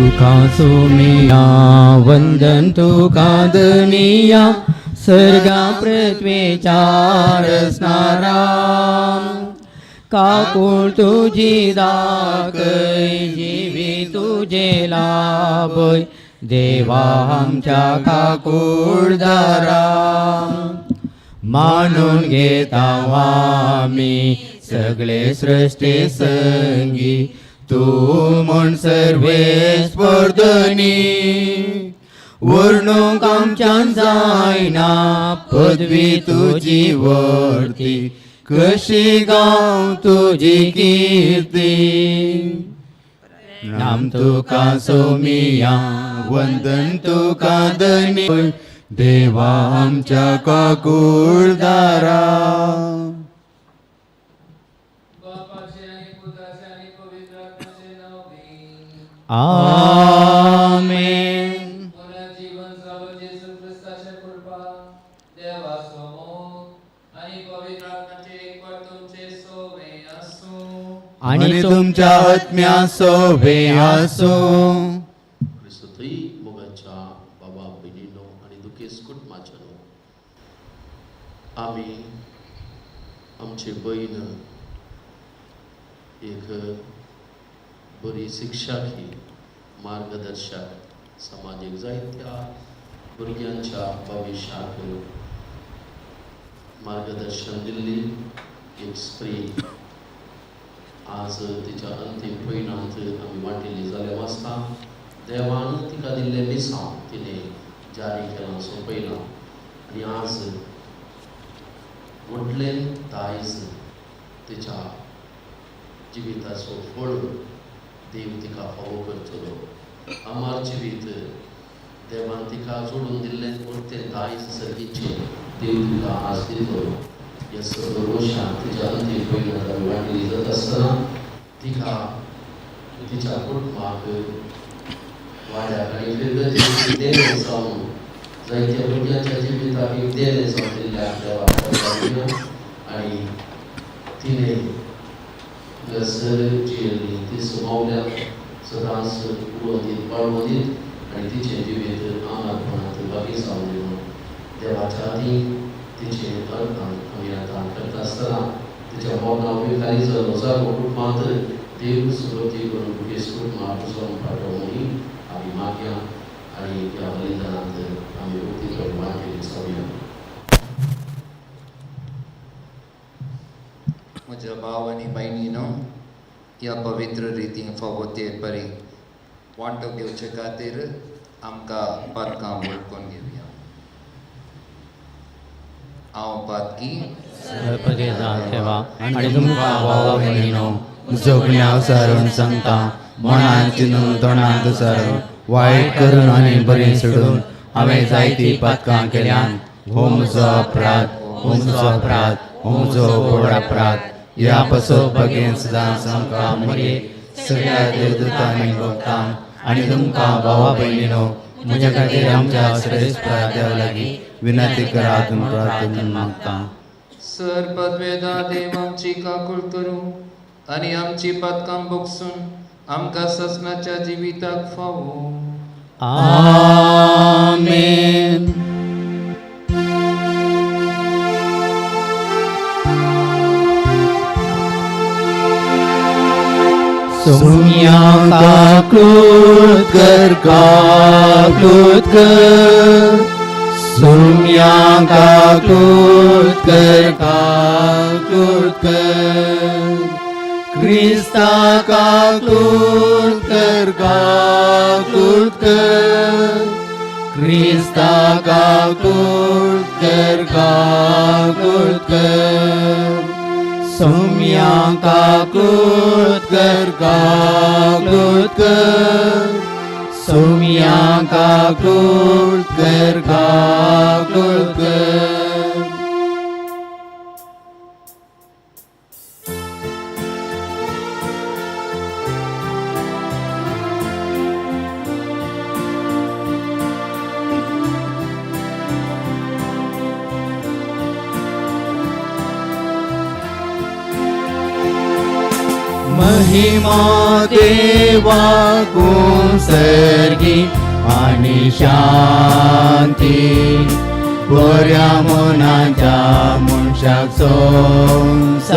Speaker 10: तुका सोमिया वंदन तुका धनिया सर्गा पृथ्वेच्या रसणारा काकूळ तुजी दाखय जिवी तुजे लाभय देवा आमच्या काकूळदारा मानून घेता आमी सगळे सृष्टी संगी तूं म्हूण सर्वेस्पर धनी वर्णूंक आमच्यान जायना पदवी तुजी वर्ती कशी गांव तुजी किर्ती नाम तुका सोमिया वंदन तुका धनी देवा आमच्या काकूळदारा.
Speaker 7: बापाचे आनी पुताचे आनी पवित्र आत्म्याचे नांव बी.
Speaker 10: आमेन.
Speaker 7: बऱ्या जीवन जालो जेजू क्रिस्ताचे कृपा, देवाचो मोग आनी पवित्र आत्म्याचे एकवट तुमचे सोवे आसूं.
Speaker 10: आणि तुमच्या आत्म्या सोबे आसूं.
Speaker 8: क्रिस्तय मोगाच्या बाबा भयणीनो आनी दुखेस्त कुटुंबाच्या न्हू, आमी आमची भयण एक बरी शिक्षाकी मार्गदर्शक समाजीक जायत्या भुरग्यांच्या भविश्याक मार्गदर्शन दिल्ली एक स्त्री आज तिच्या अंतीम पयणांत आमी वांटिल्ली जाल्यार वाचता देवान तिका दिल्लें मिसांव तिणें जारी केलां सोंपयलां आनी आज व्हडलें दायज तिच्या जिविताचो फळ देव तिका फावो करतलो. अमर जिवीत देवान तिका जोडून दिल्लें उरतें दायज सर्गीचें देव तिका आज दितलो. ह्या सगळ्या वर्षांत तिच्या अंतीम पयणांत आमी वांटिल्ली जाता आसतना तिका तिच्या कुटुंबाक वाड्याक आनी फिरगतीक देणें जावन जायत्या भुरग्यांच्या जिविताक एक देणें जावन दिल्ल्या देवाक आनी तिणें हांगासर जियेल्ली ती सुमावल्या सदांच उलोवन दीत बाळगून दीत आनी तिचें जिवीत आमरपणांत बागी जावन दिवन देवाच्या आदी तिचें अर्पण आमी आतां करता आसतना तिच्या मोगां विखारी जालो जागो कुटुंबांत देव सुगती करून दुखेस्त कुटुंबाक जावन पाठोवं म्हणून आमी मागया आनी ह्या बलिदानांत आमी भक्ती करून वांटेली जावया.
Speaker 11: म्हज्या भाव आनी भयणीनो, ह्या पवित्र रितीन फावो ते परी वांटो घेवचे खातीर आमकां पातकां वळखून घेवया. हांव पातकी
Speaker 10: देवा आनी तुमकां भावा भयणीनो जोगण्या सारून सांगता मनांत चिंतून तोंडांत सारून वायट करून आनी बरें सोडून हांवें जायतीं पातकां केल्यान. हो म्हजो अपराध, हो म्हजो अपराध, हो म्हजो व्हड अपराध. ह्या पासत बगेन सदांच आमकां मरे सगळ्या देवदूतांनी भक्तांक आनी तुमकां भावा भयणीनो म्हज्या खातीर आमच्या श्रेश्ठ देवा लागीं विनंती करात म्हूण प्रार्थना मागता.
Speaker 11: सर पदवेदा देव आमची काकूळ करूं आनी आमची पातकां भोगसून आमकां ससनाच्या जिविताक फावो.
Speaker 10: आमेन. सोम्या काकूत कर, काकूत कर, सोम्या काकूत कर, काकूत कर, क्रिस्ता काकूत कर, काकूत कर, क्रिस्ता काकूत कर, काकूत कर, सोम्या काकूत कर, काकूत कर, सोम्या काकूत कर, काकूत कर. महिमा देवाकू सर्गी आनी शांती बऱ्या मनाच्या मनशाक संवसारी.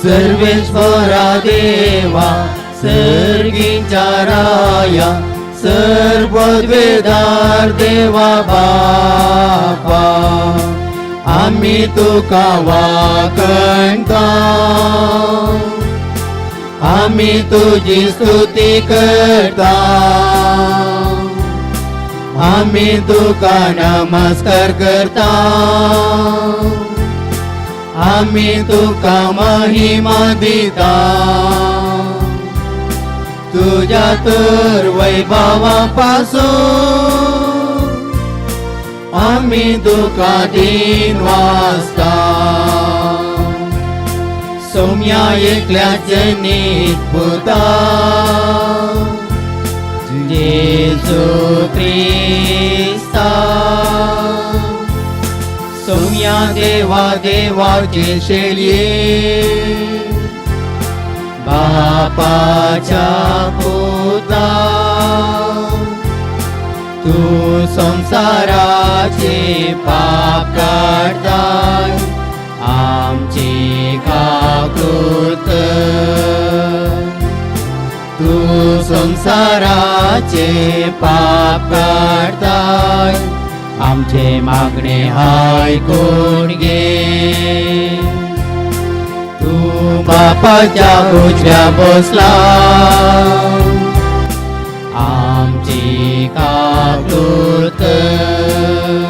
Speaker 10: सर्वेश्वरा देवा सर्गीच्या राया सर्वद्वेदार देवा बापा आमी तुका वाकणता, आमी तुजी स्तुती करता, आमी तुका नमस्कार करता, आमी तुका महिमा दिता. तुज्या तर वैभवा पासून आमी तुका दीन वाचता. सौम्या एकल्याचे निपुता जेजू क्रिस्ता, सौम्या देवा देवाचे शेलये बापाच्या पुता, तूं संवसाराचे पाप काडताय आमची काकूत कर. तूं संवसाराचे पाप काडताय आमचे मागणे आयकून घे. तूं बापाच्या उजव्या बसला आमची काकूत कर.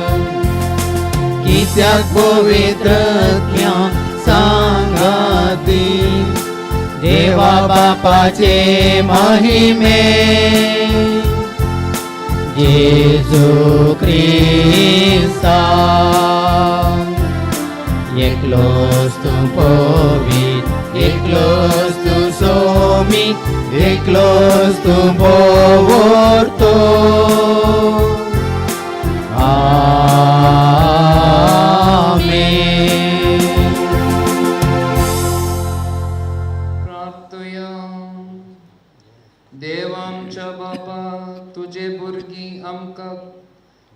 Speaker 10: कित्याक पवित्र आत्म्या सांगाती देवा बापाचे महिमे जेजू क्रिस्ता. एकलोच तूं पवित्र, एकलोच तूं सोमी, एकलोच तूं भोवर्तो. आमेन.
Speaker 7: प्रार्थया. देव आमच्या बापा, तुजे भुरगीं आमकां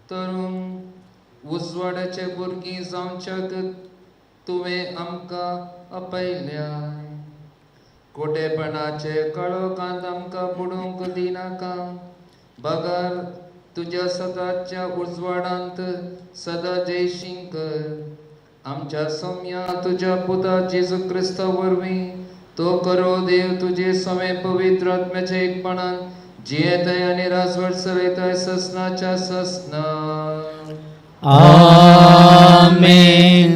Speaker 7: तरूण उजवाडाचे भुरगीं जावच्याक तुवें आमकां आपयल्या. कोटेपणाचे कळोकांत आमकां बुडोवंक दिनाका, बगर तुज्या सदाच्या उजवाडांत सदां जयशीं कर. आमच्या सोम्या तुज्या पुता जेजू क्रिस्ता वरवीं तो करो देव तुजे समे पवित्र आत्म्याच्या एकपणान जियेताय आनी राजवट चलयताय ससनाच्या ससना.
Speaker 10: आमेन.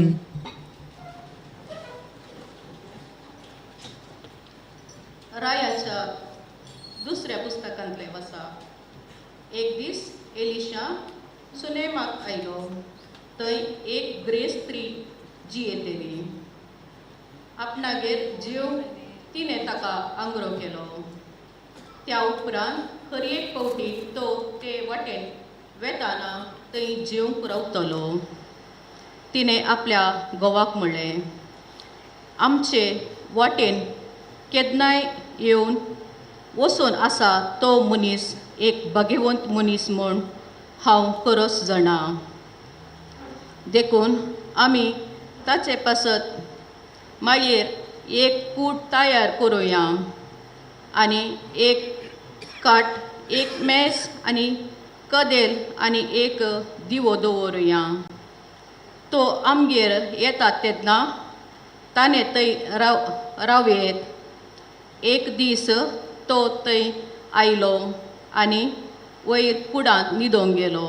Speaker 12: रायाच्या दुसऱ्या पुस्तकांतले वसा. एक दीस एलिशा सुनेमाक आयलो. थंय एक ग्रेस स्त्री जियेतली. आपणागेर जेव तिणें ताका आंगरो केलो. त्या उपरांत खरी एक फावटी तो ते वाटेन वेताना थंय जेवंक रावतलो. तिणें आपल्या घोवाक म्हणलें, आमचे वाटेन केन्नाय येवन वचून आसा तो मनीस एक भाग्यवंत मनीस म्हूण हांव खरोच जाणा. देखून आमी ताचे पासत माळयेर एक कूट तयार करुया आनी एक काट, एक मेस आनी कदेल आनी एक दिवो दवरुया. तो आमगेर येता तेन्ना ताणें थंय रावयेत. एक दीस तो थंय आयलो आनी वयर कुडांत न्हिदोंक गेलो.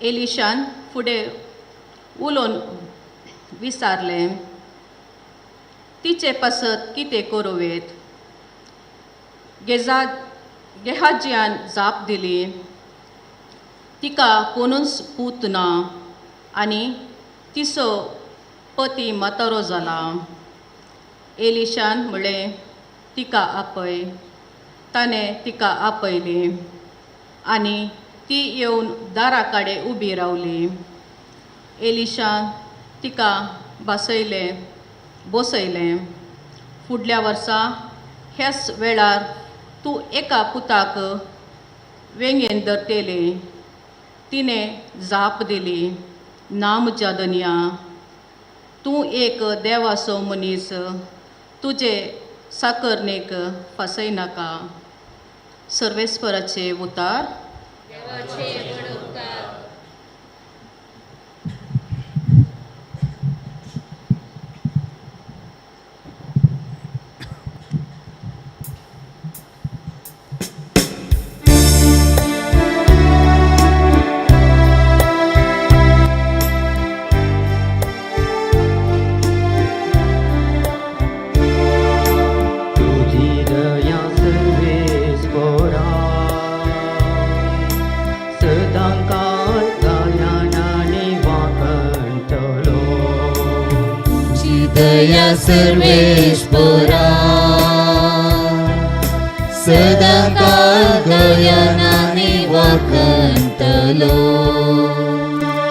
Speaker 12: एलिशान फुडें उलोवन विचारलें, तिचे पासत कितें करूं येत? गेहाजियान जाप दिली, तिका कोणूच पूत ना आनी तिचो पती म्हातारो जाला. एलिशान म्हणलें, तिका आपय. ताणें तिका आपयली आनी ती येवन दारा कडेन उबी रावली. एलिशान तिका बसयलें बसयलें. फुडल्या वर्सा ह्याच वेळार तूं एका पुताक वेंगेन धरतली. तिणें जाप दिली, ना म्हज्या धनया, तूं एक देवाचो मनीस, तुजे साकरणेक फसयनाका. सर्वेस्पराचे उतार.
Speaker 13: दया सर्वेश्वरा सदाकाळ गयानानी वाखंतलो.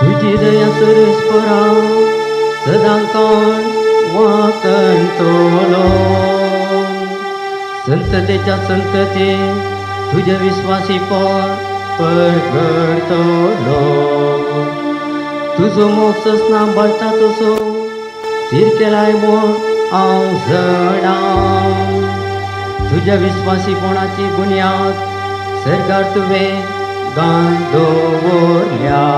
Speaker 14: तुझी दया सर्वेश्वरा सदाकाळ वाखंतलो. संततेच्या संतते तुझ्या विश्वासी परगडतलो. तुझो मोग ससना बळता तसो थीर केलाय म्हूण हांव जाणा. तुज्या विस्वासीपणाची बुन्याद सरकार तुवें गान दवरल्याय.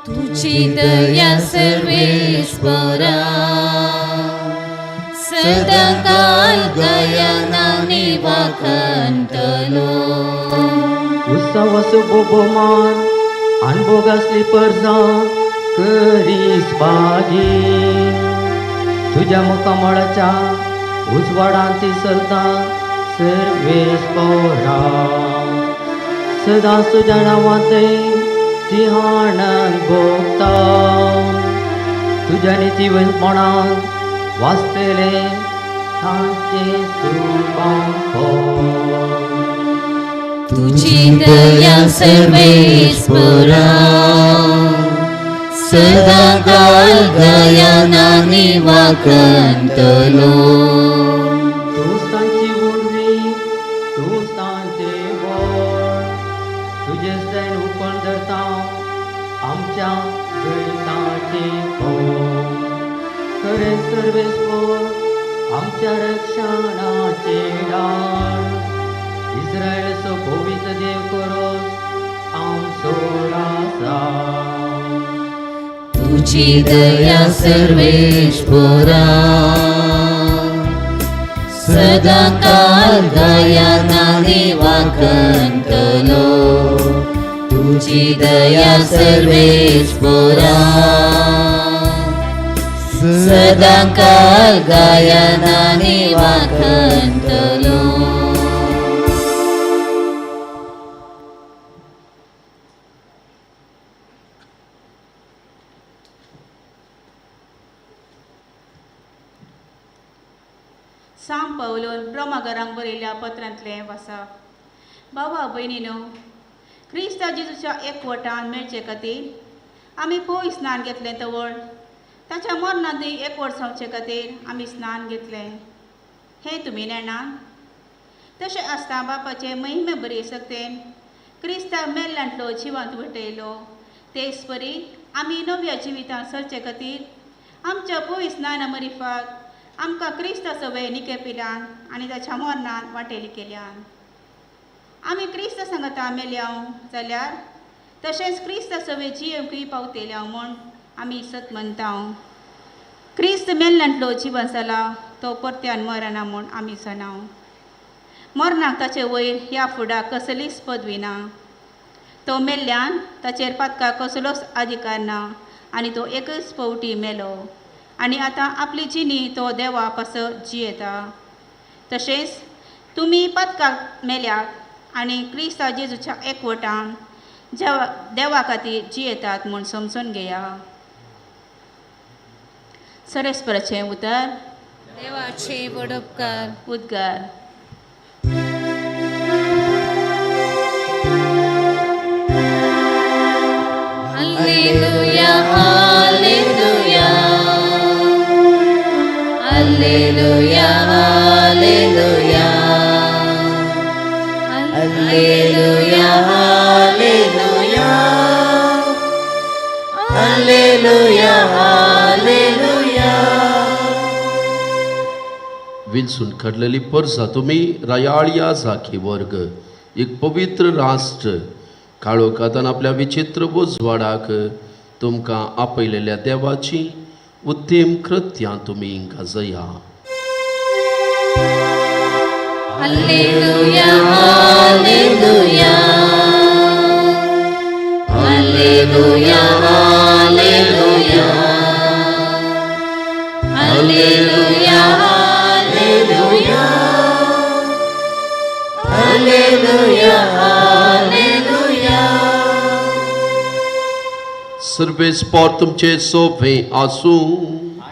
Speaker 13: तुजी दया सर्वेश्वरा सदाकाळ गयानानी वाखंतलो.
Speaker 14: उत्सवाचो बोबोमान अनभोगासली परजा करीस बागी. तुज्या मुखामळाच्या उजवाडांत ती चलता सर्वेस्परा. सदांच तुज्या नांवांत ती आनंद भोगता. तुज्या नितीवंतपणान वाचतले तांचें सुखांपण.
Speaker 13: तुजी दया सर्वेस्परा सदाकाळ गयानानी वाखंतलो.
Speaker 14: तूंच तांची उर्वी, तूंच तांचें बळ. तुजें सैन उकण धरता आमच्या जैताचें बळ. खरें सर्वेस्पर आमच्या रक्षणाचें डाळ. इस्रायलाचो पवित्र देव करोस आमचो राजा.
Speaker 13: तुजी दया सर्वेश्वरा सदाकाळ गयानानी वाखंतलो. तुजी दया सर्वेश्वरा सदाकाळ गायनानी वाखंतलो.
Speaker 15: सांग पावलून रोमागरांक बरयल्ल्या पत्रांतलें वाचप. बाबा भयणीनो, क्रिस्ता जेजूच्या एकवटान मेळचे खातीर आमी पयस स्नान घेतलें तवळ ताच्या मरणांतूय एकवट जावचे खातीर आमी स्नान घेतलें हें तुमी नेणात. तशें आसता बापाचे महिमे बरी सक्तेन क्रिस्ताक मेल्ल्यांतलो जिवांत वटयलो तेच परी आमी नव्या जिवितांत सरचे खातीर आमच्या पयस स्नाना मरिफात आमकां क्रिस्ताचो वेळ निकेपिल्यान आनी ताच्या मरणान वाटेली केल्यान. आमी क्रिस्त सांगता मेल्याव जाल्यार तशेंच क्रिस्ताचो वेळ जियेवंकूय पावतेल्याव म्हूण आमी सत म्हणटा. क्रिस्त मेल्ल्यांतलो जिवन जाला तो परत्यान मरना म्हूण आमी जाणाव. मरणाक ताचे वयर ह्या फुडाक कसलीच पदवी ना. तो मेल्ल्यान ताचेर पातकाक कसलोच अधिकार ना आनी तो एकच फावटी मेलो आनी आतां आपली जिणी तो देवा पासत जियेता. तशेंच तुमी पातकाक मेल्यात आनी क्रिस्ता जेजूच्या एकवटान देवा खातीर जियेतात म्हूण समजून घेया. सरस्पराचें उतर.
Speaker 4: देवाचे व्हड उपकार.
Speaker 15: उद्गार.
Speaker 13: Hallelujah, hallelujah. Alleluia, alleluia. Alleluia, alleluia. Alleluia, alleluia.
Speaker 8: विलसून काडलेली परसा तुमी रायाळया जाकी वर्ग एक पवित्र राष्ट्र काळोखांत आपल्या विचित्र उजवाडाक तुमकां आपयलेल्या देवाची उत्तम कृत्यां तुमी गाजया.
Speaker 13: Alleluia, alleluia. Alleluia, alleluia. Alleluia, alleluia. Alleluia, alleluia.
Speaker 8: सर्वेस्पोर तुमचे सोपे आसूं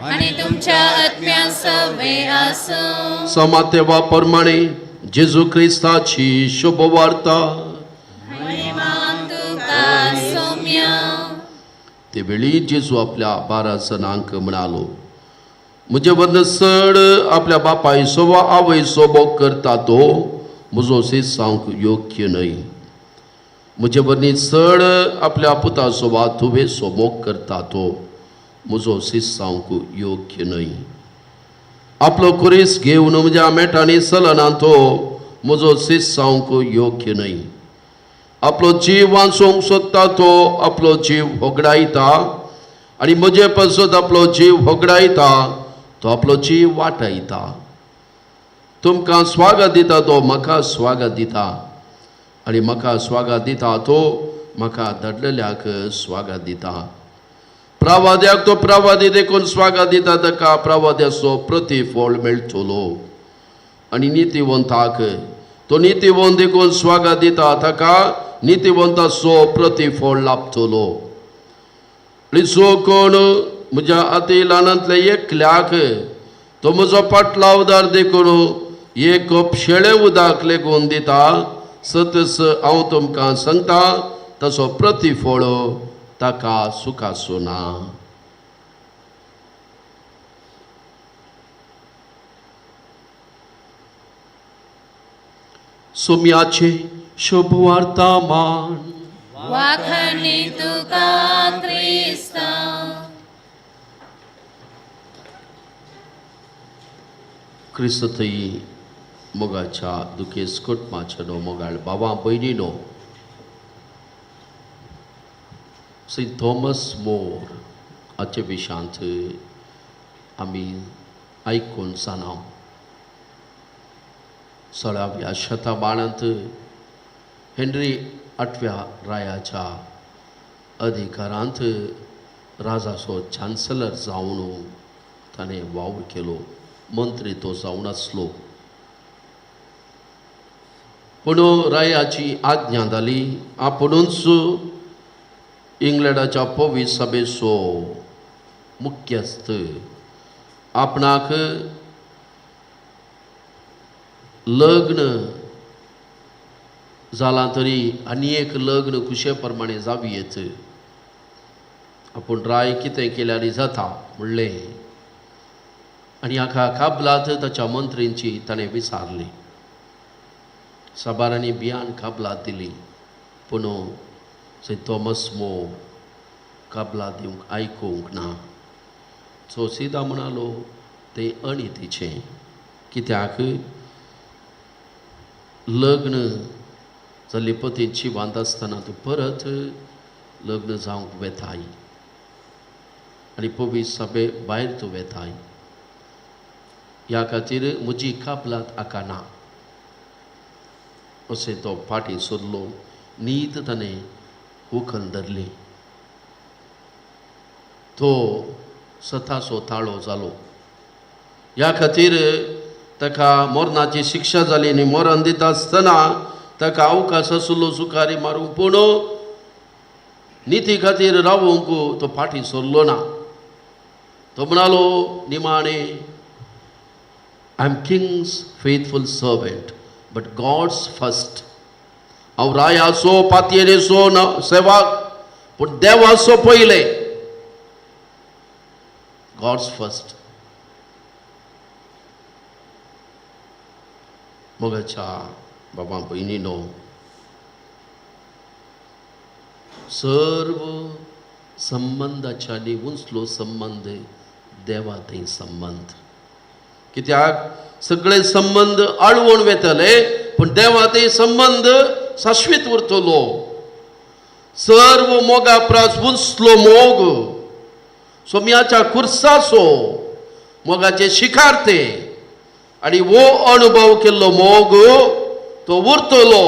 Speaker 13: आणि तुमच्या आत्म्या सवे आसूं.
Speaker 8: समातेवा प्रमाणे जेजू क्रिस्ताची शुभवार्ता.
Speaker 13: महिमा तुका सोम्या.
Speaker 8: ते वेळी जेजू आपल्या 12 जणांक म्हणालो, म्हजे वरन चड आपल्या बापायचो वा आवयचो मोग करता तो म्हजो जावंक योग्य न्हय. म्हजे वरनी चड आपल्या पुताचो वा धुवेचो मोग करता तो म्हजो जावंक योग्य न्हय. आपलो खुरीस घेवन म्हज्या मेटांनी चलना तो म्हजो जावंक योग्य न्हय. आपलो जीव वाचोवंक सोदता तो आपलो जीव होगडायता आनी म्हजे पासत आपलो जीव होगडायता तो आपलो जीव वाटायता. तुमकां स्वागत दिता तो म्हाका स्वागत दिता आनी म्हाका स्वागत दिता तो म्हाका धाडलेल्याक स्वागत दिता. प्रवाद्याक तो प्रवादी देखून स्वागत दिता ताका प्रवाद्याचो प्रतिफळ मेळटलो आनी नितीवंताक तो नितीवंत देखून स्वागत दिता ताका नितीवंताचो प्रतिफळ लाभतलो. आनी जो कोण म्हज्या अती ल्हानांतल्या एकल्याक तो म्हजो पाटलावदार देखून एक कप शेळें उदक लेगून दिता, सतस हांव तुमकां सांगता ताचो प्रतिफळ ताका सुखाचो ना. सोम्याचे शुभवार्ता मान.
Speaker 13: वाखाणी तुका क्रिस्ता.
Speaker 8: क्रिस्तथंय मोगाच्या दुखेस कुटुंबाच्या न्हू मोगाळ बाबा भयणीनो, सेंट थॉमस मोर हाचे विशांत आमी आयकून जाणा. 16व्या शतमानांत हेनरी 8व्या रायाच्या अधिकारांत राजाचो चान्सलर जावन ताणें वावर केलो. मंत्री तो जावन आसलो, पूण रायाची आज्ञा जाली आपुणूच इंग्लंडाच्या पवित्र सभेचो मुख्यस्थ आपणाक लग्न जालां तरी आनी एक लग्न खुशे प्रमाणे जावयेत, आपूण राय कितें केल्यार जाता म्हणलें आनी हाका काबलात ताच्या मंत्रींची ताणें विचारली. साबारांनी बियान काबलात दिली, पूण सेंट थॉमस मोर काबलात दिवंक आयकूंक ना. सो सिदा म्हणालो तें अनितीचें, कित्याक लग्न जाल्ली पतीची वांद आसतना तूं परत लग्न जावंक वेताय आनी पवित्र सभे भायर तूं वेताय, ह्या खातीर म्हजी काबलात हाका ना अशें तो फाटीं सोदलो. नीत ताणें उखल धरली, तो सताचो ताळो जालो. ह्या खातीर ताका मरणाची शिक्षा जाली आनी मरण दिता आसतना ताका अवकाश आसलो सुखारी मारूंक, पूण निती खातीर रावूंक तो फाटीं सरलो ना. तो म्हणालो निमाणे, I am king's faithful servant but God's first. हांव रायाचो पातयेचो सेवक पूण देवाचो पयलें, गॉड्स फर्स्ट. मोगाच्या बाबा भयणीनो, सर्व संबंदाच्या आनी उंचलो संबंध देवा थंय संबंद. कित्याक सगळे संबंद आळवण वेतले पूण देवा थंय संबंध शाश्वीत उरतलो. सर्व मोगा प्रास उंचलो मोग सोम्याच्या कुर्साचो मोगाचे शिकार ते आनी वो अनुभव केल्लो मोग तो उरतलो.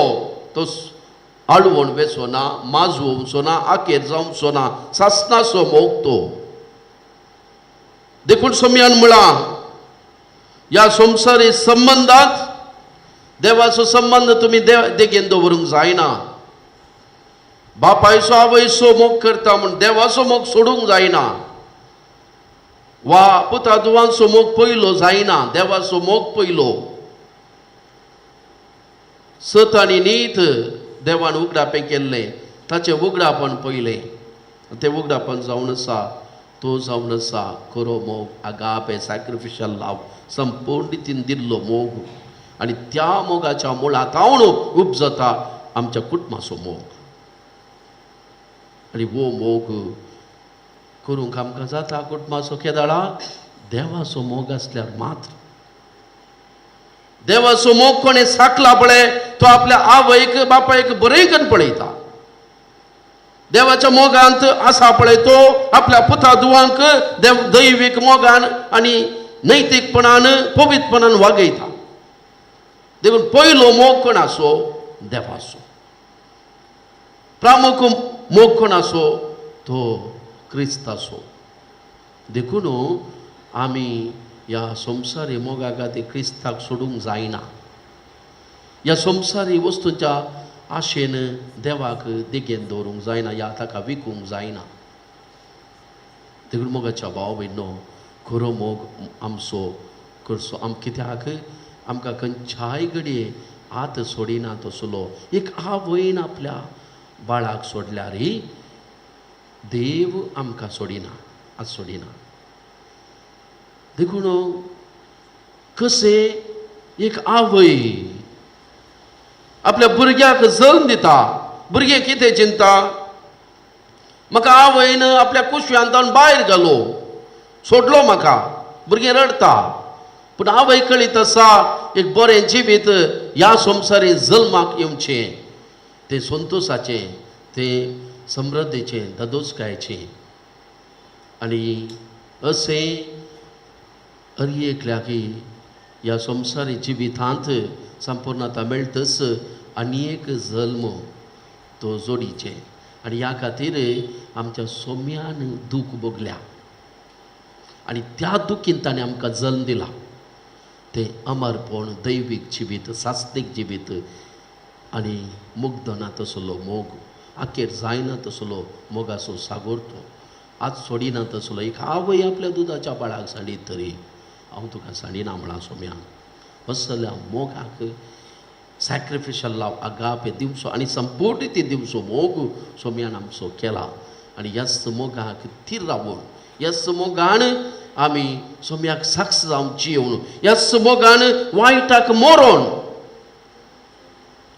Speaker 8: तो आळवण वेचो ना, माजवचो ना, आकेर जावचो ना, सासनाचो मोग तो. देखून सोम्यान म्हळां ह्या संवसारी संबंदांत देवाचो संबंद तुमी देगेन दवरूंक जायना. बापायचो आवयचो मोग करता म्हूण देवाचो मोग सोडूंक जायना, वा पुता धुवांचो मोग पयलो जायना, देवाचो मोग पयलो. सत आनी नीत देवान उगडापें केल्लें ताचें उगडापण पयलें, तें उगडापण जावन आसा तो जावन आसा खरो मोग, आगापे सॅक्रिफिशल लाव, संपूर्ण रितीन दिल्लो मोग. आनी त्या मोगाच्या मुळांत हांव उपजता आमच्या कुटुंबाचो मोग. आनी हो मोग करूंक आमकां जाता कुटुंबाचो केदाळा देवाचो मोग आसल्यार मात्र. देवाचो मोग कोणें साकला पळय तो आपल्या आवयक बापायक बरें करून पळयता. देवाच्या मोगांत आसा पळय तो आपल्या पुता धुवांक दैवीक मोगान आनी नैतीकपणान पवित्रपणान वागयता. देखून पयलो मोग कोणाचो? देवाचो. प्रामुख मोग कोणाचो? तो क्रिस्ताचो. देखून आमी ह्या संवसारी मोगा खातीर क्रिस्ताक सोडूंक जायना. ह्या संवसारी वस्तूच्या आशेन देवाक देगेन दवरूंक जायना, ह्या ताका विकूंक जायना. देखून मोगाच्या भाव भयणो, खरो मोग आमचो करचो. आम कित्याक आमकां खंयच्याय घडये हात सोडिना तसलो एक आवयन आपल्या बाळाक सोडल्यार देव आमकां सोडिना, आज सोडिना. देखून कशें एक आवय आपल्या भुरग्याक जल्म दिता, भुरगें कितें चिंता, म्हाका आवयन आपल्या कुशव्यांत भायर घालो, सोडलो म्हाका, भुरगें रडटा. पूण आवय कळीत आसा एक बरें जिवीत ह्या संवसारी जल्माक येवचें, तें संतोशाचें, तें समृद्धीचें, धादोसकायेचें. आनी अशें हर एकल्याक ह्या संवसारी जिवितांत संपूर्णता मेळटच आनी एक जल्म तो जोडीचें. आनी ह्या खातीर आमच्या सोम्यान दूख भोगल्या आनी त्या दुखीन ताणें आमकां जल्म दिला. तें अमरपण, दैवीक जिवीत, सास्तीक जिवीत आनी मुग्धना तसलो मोग, आखेर जायना तसलो मोगाचो सागोर तो आज सोडिना तसलो. एक आवय आपल्या दुदाच्या बाळाक सांडीत तरी हांव तुका सांडिना म्हळां सोम्यान. असल्या मोगाक सॅक्रिफिशल लाव, आगापे दिवचो आनी संपूर्ण ती दिवचो मोग सोम्यान आमचो केला. आनी ह्याच मोगाक थीर रावून, ह्याच मोगान आमी सोम्याक साक्ष जावन जियोवन, ह्याच मोगान वायटाक मरोन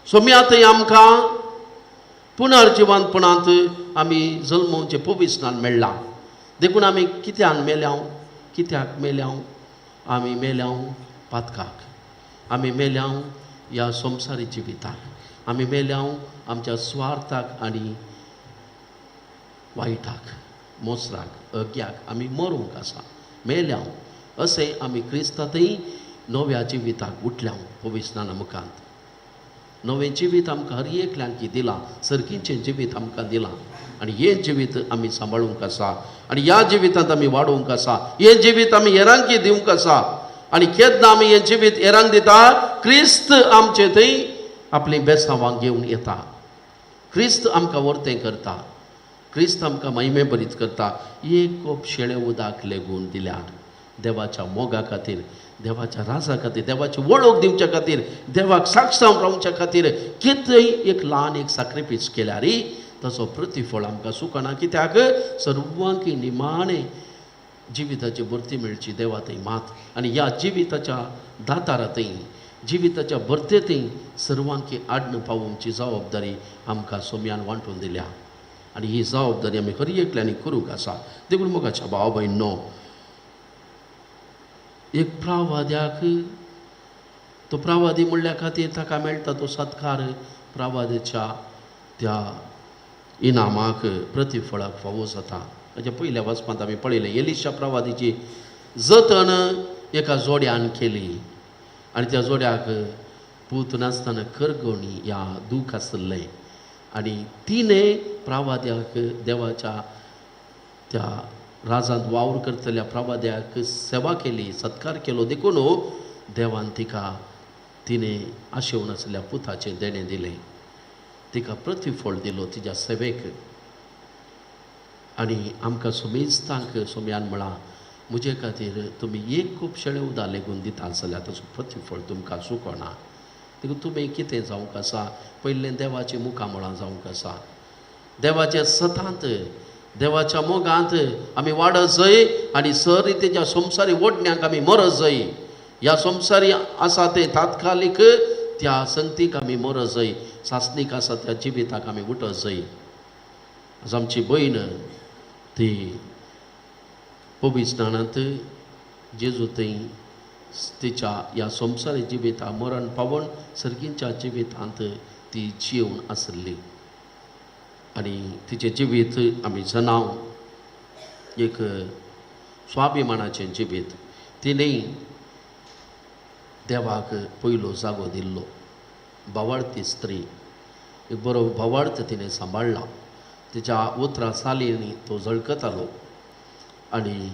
Speaker 8: सोम्या थंय आमकां पुनर्जिवंतपणांत आमी जल्मोवचें पवित्रस्नान मेळ्ळां. देखून आमी कित्यान मेल्याव, कित्याक मेल्याव? आमी मेल्याव पातकाक, आमी मेल्याव ह्या संवसारी जिविताक, आमी मेल्याव आमच्या स्वार्थाक आनी वायटाक, मोसराक, अग्याक आमी मरूंक आसा, मेल्याव. अशें आमी क्रिस्तांतय नव्या जिविताक उठल्याव पवित्रस्नाना मुखांत. नवें जिवीत आमकां हर एकल्यांकी दिलां, सर्गीचें जिवीत आमकां दिलां आनी हें जिवीत आमी सांबाळूंक आसा आनी ह्या जिवितांत आमी वाडोवंक आसा. हें जिवीत आमी हेरांकी दिवंक आसा. आनी केन्ना आमी हें जिवीत हेरांक दिता, क्रिस्त आमचे थंय आपलीं बेसांवां घेवन येता. क्रिस्त आमकां वर्तें करता, क्रिस्त आमकां महिमे भरीत करता. एक कोप शेळें उदक लेगून दिल्यार देवाच्या मोगा खातीर, देवाच्या राजा खातीर, देवाची वळख दिवच्या खातीर, देवाक साक्ष जावन रावच्या खातीर कितेंय एक ल्हान एक सॅक्रिफायस केल्यार ताचो प्रतिफळ आमकां सुकना. कित्याक सर्वांकी निमाणें जिविताची भरती मेळची देवा थंय मात. आनी ह्या जिविताच्या दातारा थंय जिविताच्या भरतेती सर्वांकी आडन पावोवची जबाबदारी आमकां सोम्यान वांटून दिल्या आनी ही जबाबदारी आमी हर एकल्यांनी करूंक आसा. देखून मोगाच्या भाव भयणो, एक प्रावाद्याक तो प्रावादी म्हणल्या खातीर ताका मेळटा तो सत्कार प्रावाद्याच्या त्या इनामाक प्रतिफळाक फावो जाता. ताच्या पयल्या वाचपांत आमी पळयलें एलिशा प्रावादीची जतन एका जोड्यान केली आनी त्या जोड्याक पूत नासतना करगणी ह्या दूख आसलें आनी तिणें प्रावाद्याक देवाच्या त्या राजांत वावर करतल्या प्रावाद्याक सेवा केली, सत्कार केलो. देखून देवान तिका तिणें आशेवन आसल्या पुताचें देणें दिलें, तिका प्रतिफळ दिलो तिच्या सेवेक. आनी आमकां सुमेस्तांक सोम्यान म्हळां, म्हजे खातीर तुमी एक खूब शेळे उदक लेगून दिता जाल्यार ताचो प्रतिफळ तुमकां चुकना. देखून तुमी कितें जावंक आसा, पयलें देवाचीं मुखामळां जावंक आसा. देवाच्या सतांत, देवाच्या मोगांत आमी वाडत जाय आनी सर रितीच्या संवसारी ओडण्यांक आमी मरत जाय. ह्या संवसारी आसा तें तात्कालीक त्या संगतीक आमी मरत जाय, सासणीक आसा त्या जिविताक आमी उठत जाय. आज आमची भयण ती पविस्नानांत जेजू थंय तिच्या ह्या संवसारी जिविता मरण पावून सर्गींच्या जिवितांत ती जिवन आसली आनी तिचें जिवीत आमी जनाव एक स्वाभिमानाचें जिवीत. तिणें देवाक पयलो जागो दिल्लो. भावार्थी स्त्री, एक बरो भावार्थ तिणें सांबाळ्ळा. तिच्या उतरां सालींनी तो झळकतालो आनी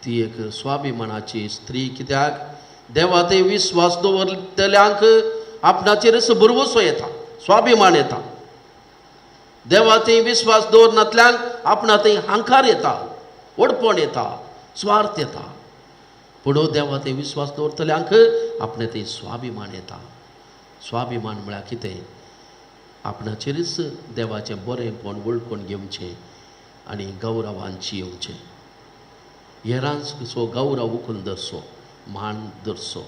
Speaker 8: ती एक स्वाभिमानाची स्त्री. कित्याक देवा ते विस्वास दवरतल्यांक आपणाचेरच भरवसो येता, स्वाभिमान येता. देवा ते विस्वास दवरनातल्यांक आपणा थंय हांकार येता, ओडपण येता, स्वार्थ येता. पूण देवा ते विस्वास दवरतल्यांक आपणा थंय स्वाभिमान येता. स्वाभिमान म्हळ्यार कितें, आपणाचेरच देवाचें बरेंपण वळखून घेवचें आनी गौरवान जियेवचें. हेरांचो गौरव उखून धरचो, मान धरचो,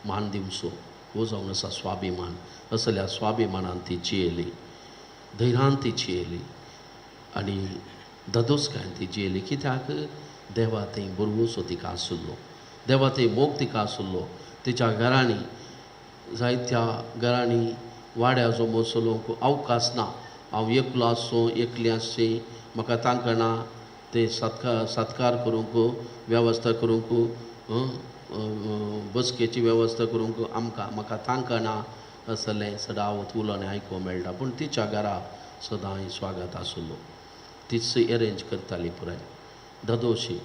Speaker 8: मान दिवचो, हो जावन आसा स्वाभिमान. असल्या स्वाभिमानान ती जियेली, धैर्यान ती जियेली आनी धादोसकायेन ती जियेली. कित्याक देवा थंय भरवंसो तिका आशिल्लो, देवा थंय मोग तिका आशिल्लो. तिच्या घरांनी जायत्या घरांनी वाड्या जमो चलोवंक अवकाश ना. हांव एकलो आसूं, एकली आसची, म्हाका तांकना ते सत्कार करूंक, वेवस्था करूंक, बसकेची वेवस्था करूंक आमकां म्हाका तांकना असलें सदांच उलोवणें आयकूंक मेळटा. पूण तिच्या घरा सदांय स्वागत आशिल्लो. तीच एरेंज करताली पुराय धादोशी.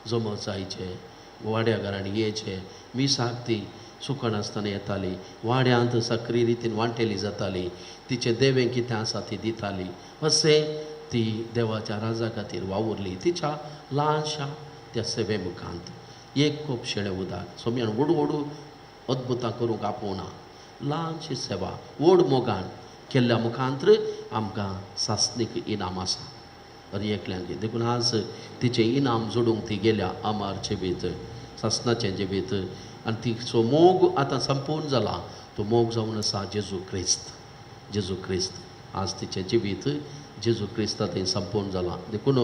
Speaker 8: जमत जायचें, वाड्या घरांनी येयचें, मिसाक ती सुकनासतना येताली, वाड्यांत सक्री रितीन वांटेली जाताली, तिचें देवें कितें आसा ती दिताली. अशें ती देवाच्या राजा खातीर वावुरली. तिच्या ल्हानशा त्या सेवे मुखांत एक कोप शेळे उदक सोम्यान व्हड व्हड अद्भुतां करूंक आपोवना, ल्हानशी सेवा व्हड मोगान केल्ल्या मुखांत आमकां सासणीक इनाम आसा हर एकल्यांक. देखून आज तिचें इनाम जोडूंक ती गेल्या अमर जिवीत, सासणाचें जिवीत. आनी तिचो मोग आतां संपूर्ण जाला. तो मोग जावन आसा जेजू क्रिस्त. जेजू क्रिस्त आज तिचें जिवीत जेजू क्रिस्ता थंय संपूर्ण जाला. देखून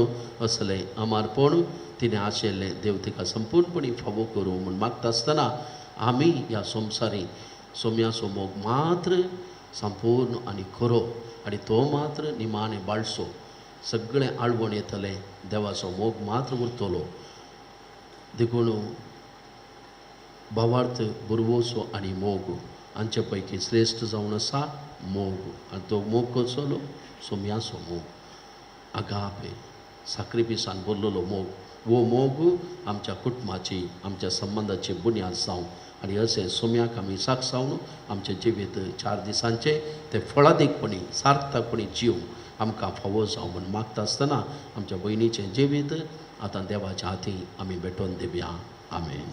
Speaker 8: असलें अमारपण तिणें आशिल्लें देव तिका संपूर्णपणी फावो करूं म्हूण मागता आसतना आमी ह्या संवसारी सोम्याचो मोग मात्र संपूर्ण आनी खरो आनी तो मात्र निमाणें बाळसो सगळें आळवण येतलें, देवाचो मोग मात्र उरतलो. देखून भावार्थ, भरवंसो आनी मोग हांचे पैकी श्रेश्ठ जावन आसा मोग. आनी तो मोग कसलो, सोम्याचो मोग, आगापे साक्रिफिसान भरलेलो मोग. हो मोग आमच्या कुटुंबाची, आमच्या संबंदाची बुन्याद जावन आनी अशें सोम्याक आमी साक्षावन आमचें जिवीत 4 दिसांचें तें फळादीकपणी सार्थकपणी जिवंक आमकां फावो जावं म्हूण मागता आसतना आमच्या भयणीचें जिवीत आतां देवाच्या हाती आमी भेटोवन दिवया. आमेन.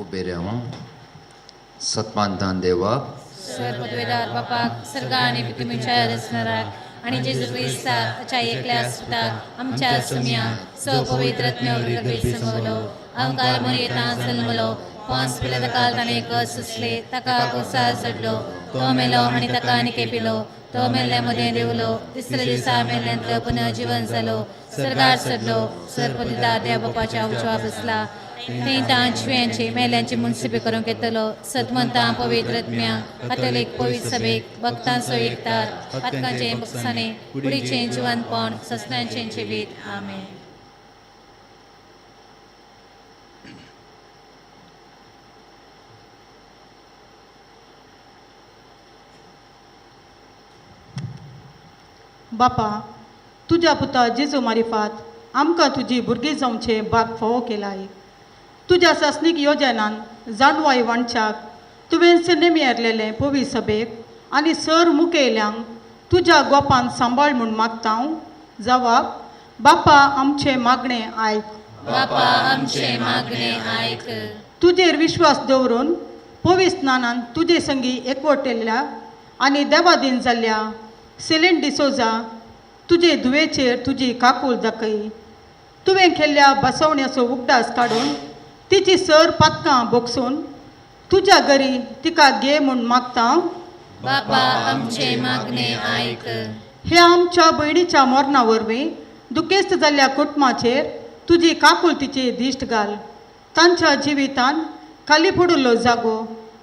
Speaker 11: उबे राव सत्मानदान देवा
Speaker 4: स्वर्गपदवेदार बापाक सर्गा आनी पृथ्वीच्या रचणाराक आनी जेजू क्रिस्ताच्या एकल्या सुताक आमच्या सुम्या सो पवित्र समवलो अहंकार मरयेता जल्मलो पांच पिले ताणें कस सुचले ताका कोसार चडलो तो मेलो आनी ताका आनी केपिलो तो मेल्ल्या मदें देवलो तिसऱ्या दिसा मेल्ल्यांतलो पुनर्जीवन जालो सरकार चडलो स्वर्गपदवेदार देव बापाच्या उजवा बसला थंय तांचव्यांचे मेल्यांची मुन्सिपी करूंक येतलो सतमंतां पवित्रत्म्या कातोलीक पवित्र सभेक भक्तांचो एकतार पातकांचे बक्षाने कुडीचें जिवनपण ससनांचें जिवीत. आमेन.
Speaker 2: बापा तुज्या पुता जेजू मारिफात आमकां तुजी भुरगीं जावचें भाग फावो केलाय. तुज्या सासणीक योजनान जाणवाय वांटच्याक तुवें सिनेमी पवी सभेक आनी सर मुखेल्यांक तुज्या गोपान सांबाळ म्हूण मागता. जवाब बापा आमचें मागणें आयक.
Speaker 4: बापा आमचें मागणें आयक.
Speaker 2: तुजेर विश्वास दवरून पवी स्नानान तुजे संगी एकवटेल्ल्या आनी देवादीन जाल्ल्या सेलेन डिसोजा तुजे धुवेचेर तुजी काकूल दाखय. तुवें केल्ल्या बसवण्याचो उगडास काडून तिची सर पातकां बोगसून तुज्या घरी तिका घे म्हूण मागता.
Speaker 4: बापा आमचें मागणें आयक.
Speaker 2: हे आमच्या भयणीच्या मरणा वरवीं दुखेस्त जाल्ल्या कुटुंबाचेर तुजी काकुळतीची दिश्ट घाल. तांच्या जिवितान खाली पडिल्लो जागो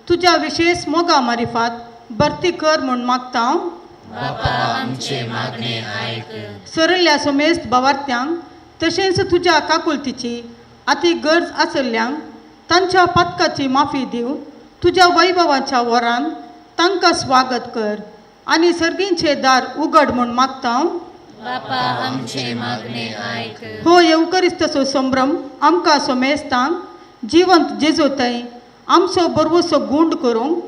Speaker 2: तुज्या विशेश मोगा मारिफात भरती कर म्हूण मागता.
Speaker 4: बापा आमचें मागणें आयक.
Speaker 2: सरल्या समेस्त बावार्थ्यांक तशेंच तुज्या काकुळतीची आती गरज आशिल्ल्यांक तांच्या पातकाची माफी दिवन तुज्या वैभवाच्या वरान तांकां स्वागत कर आनी सर्गींचे दार उगड म्हूण मागता.
Speaker 4: बापा आमचें मागणें आयक.
Speaker 2: हो येवकरिस्तचो संभ्रम आमकां समेस्तांक जिवंत जेजोतय आमचो बरवसो गुंड करूंक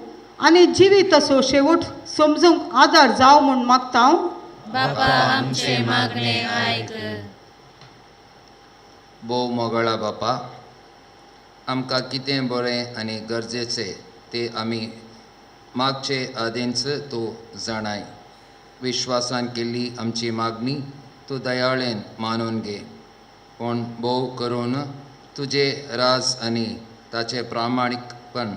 Speaker 2: आनी जिविताचो शेवट समजूंक आदार जाव म्हूण मागता.
Speaker 4: बापा आमचें मागणें आयक.
Speaker 11: भोव मोगळा बापा आमकां कितें बरें आनी गरजेचें तें आमी मागचे आदींच तूं जाणाय. विश्वासान केल्ली आमची मागणी तूं दयाळेन मानून घे, पूण भोव करून तुजें राज आनी ताचें प्रामाणीकपण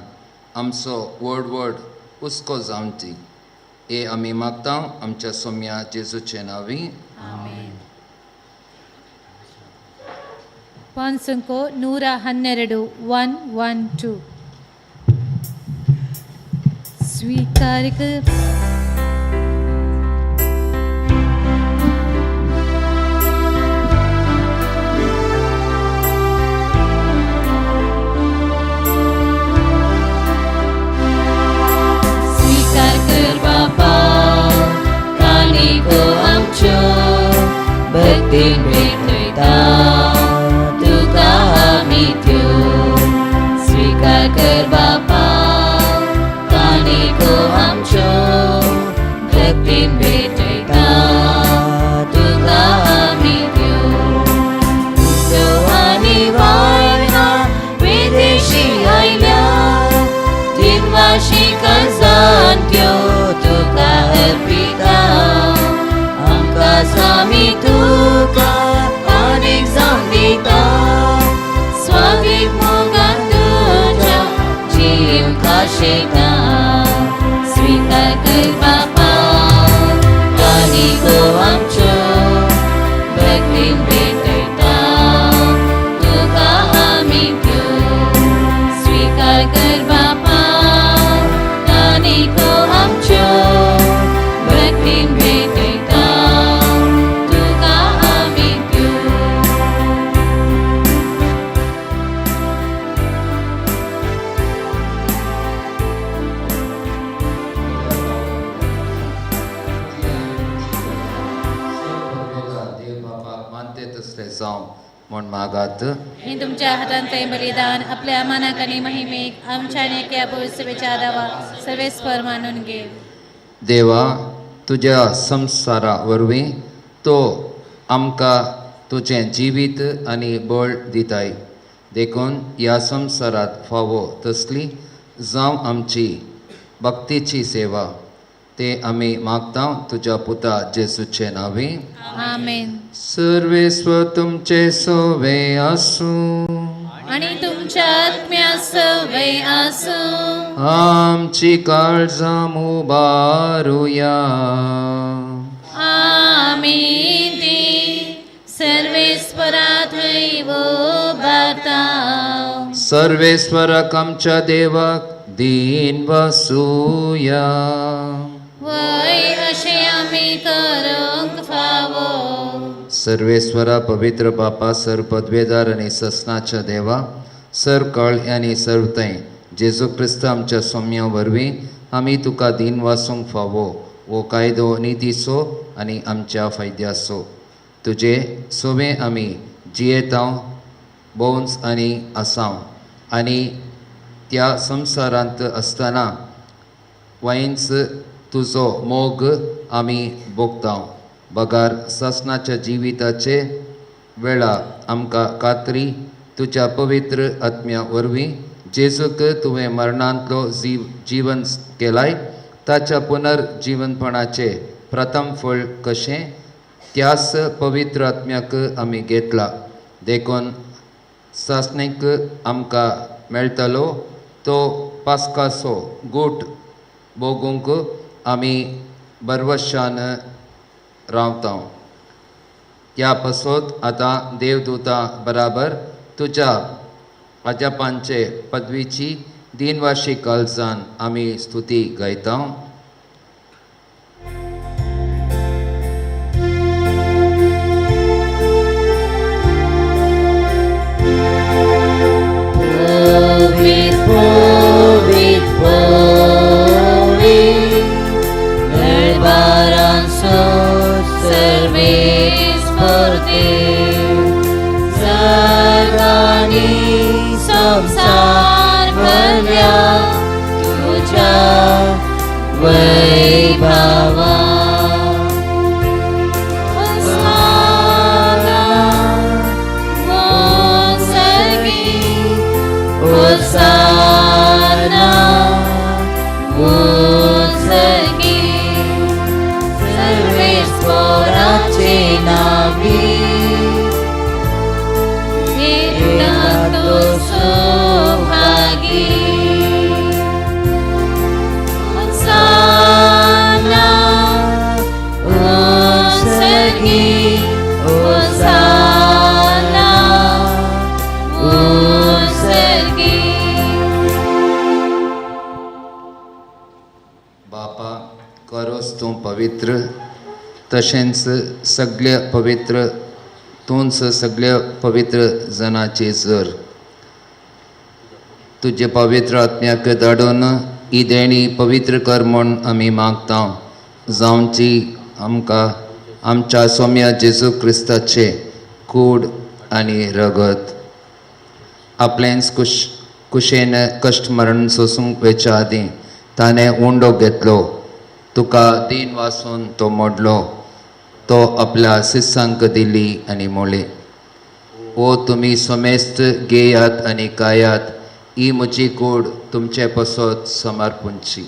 Speaker 11: आमचो व्हड व्हड हुस्को जावची हे आमी मागता आमच्या सोम्या जेजूचे नांवी.
Speaker 4: आमेन. ಪಾನ್ಸುಂಕೋ 112 112. ಸ್ವೀಕಾರ स्वीकार कर बापा कानिको आमच्यो भक्तीन भेटयता तुका आमी त्यो. स्वीकार कर बापा कानिको आमच्यो भक्तीन भेटयता तुका आमी त्यो. उठो आनी वायना विदेशी आयल्या दिनवाशी काजान त्यो तुका अर्पिता. आमकां स्वामी तुका आनीक जावन दिता स्वागीक मोगान तुज्या जीव खाशेता. स्वीकार कर बापा कानिको आमच्यो भक्तीन भेटयता तुका आमी त्यो. स्वीकार कर बापा कानिको आमच्यो भक्तीन भेटयता तुका आमी त्यो.
Speaker 11: देव बापाक मानते तसले जावं म्हूण मागात.
Speaker 4: हे तुमच्या हातांतले बलिदान आपल्या मानाक आनी महिमेक आमच्या आनी एका पवित्र दावा सर्वेस्पर मानून घे.
Speaker 11: देवा तुज्या संसारा वरवीं तो आमकां तुजें जिवीत आनी बळ दिताय, देखून ह्या संवसारांत फावो तसली जावं आमची भक्तीची सेवा ते आमी मागता तुज्या पुता जेजूचे नांवे.
Speaker 4: आमेन.
Speaker 11: सर्वेस्व तुमचे सोवे आसूं
Speaker 4: आणि तुमच्या आत्म्या सवे आसूं.
Speaker 11: आमची काळजां मुबारुया.
Speaker 4: आमी ती सर्वेस्वरा थंय उबारता.
Speaker 11: सर्वेस्वराक आमच्या देवाक दीन वसुया.
Speaker 4: वय अशें आमी करूंक फावो.
Speaker 11: सर्वेस्वरा पवित्र बापा सर पदवेदार आनी ससनाच्या देवा सर कळ आनी सर्व थंय जेजू क्रिस्त आमच्या सोम्या वरवीं आमी तुका दीन वासूंक फावो वो कायदो नितीचो आनी आमच्या फायद्याचो. तुजे सोवे आमी जियेतांव बोवंच आनी आसांव आनी त्या संवसारांत आसतना वायंच तुजो मोग आमी भोगतांव. बगार सासणाच्या जिविताचे वेळा आमकां खात्री तुज्या पवित्र आत्म्या वरवीं जेजूक तुवें मरणांतलो जीवन केलाय ताच्या पुनर्जिवनपणाचें प्रथम फळ कशें त्यास पवित्र आत्म्याक आमी घेतला. देखून सासणीक आमकां मेळटलो तो पास्काचो गूट भोगूंक आमी बरवशान रावता. त्या पासत आतां देवदूता बराबर तुज्या अजापांचे पदवीची दिनवाशी काळजान आमी स्तुती गायता.
Speaker 4: Povit, povit, povit, Melbaranso servis porte, Zargani samsar भरल्या तुझ्या वैभवा. होसाना, मोसर्गी, होसाना, मोसर्गी, सर्वेस्पराचे नावी येता तो सौभागी. होसाना, मोसर्गी, होसाना, मोसर्गी.
Speaker 11: बापा करोस तूं पवित्र तशेंच सगळे पवित्र तूंच सगळ्या पवित्र जनाचे जर तुजे पवित्र आत्म्याक धाडून ही देणी पवित्र कर म्हूण आमी मागता. जावची आमकां आमच्या सोम्या जेजू क्रिस्ताचे कूड आनी रगत. आपलेंच कुशेन कश्ट मरण सोसूंक वेच्या आदीं ताणें उंडो घेतलो, तुका दीन वासून तो मोडलो, तो आपल्या शिसांक दिली आनी मोले, ओ तुमी समेस्त घेयात आनी खायात, ही म्हजी कूड तुमचे पसत समर्पूंची.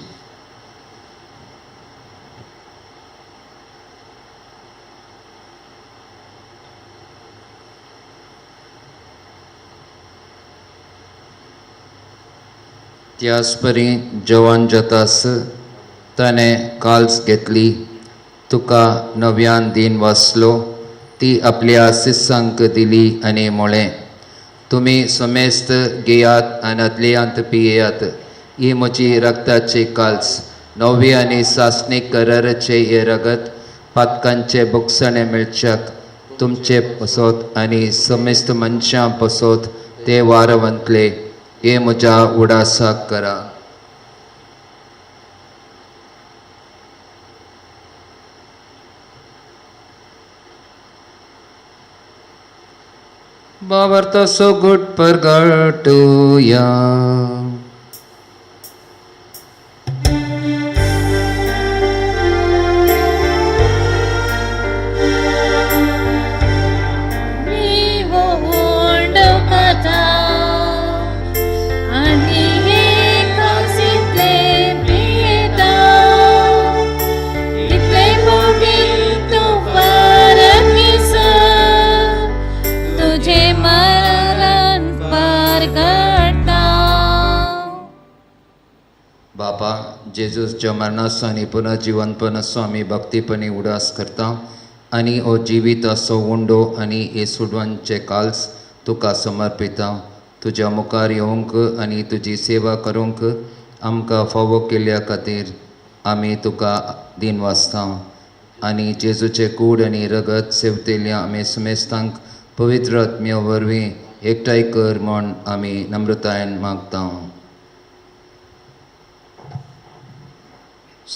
Speaker 11: त्याच परी जवान जातास ताणें काल्स घेतली, तुका नव्यान दीन वाचलो, ती आपल्या शिसांक दिली आनी म्हळें, तुमी समेस्त घेयात आनी आदल्यांत पियेयात, ही म्हजी रक्ताची काल्स, नवी आनी सासणीक कराराचें हें रगत पातकांचे भोगसणें मेळच्याक तुमचे पसत आनी समेस्त मनशां पसत ते वारवंतले, हे म्हज्या उडासाक करा. बाबर्तो सुगुट परगटुया.
Speaker 4: Vivo undo kata. तुजें मरण परगटा.
Speaker 11: बापा जेजूसच्या मरणाचो आनी पुनर्जिवंतपणाचो आमी भक्तीपणी उडास करता आनी हो जिविताचो उंडो आनी हे सुडवांचे काल्स तुका समर्पिता. तुज्या मुखार येवंक आनी तुजी सेवा करूंक आमकां फावो केल्ल्या खातीर आमी तुका दिन वाचता आनी जेजूचे कूड आनी रगत सेवतेल्या आमी सुमेस्तांक पवित्र आत्म्या वरवीं एकठांय कर म्हूण आमी नम्रतायेन मागता.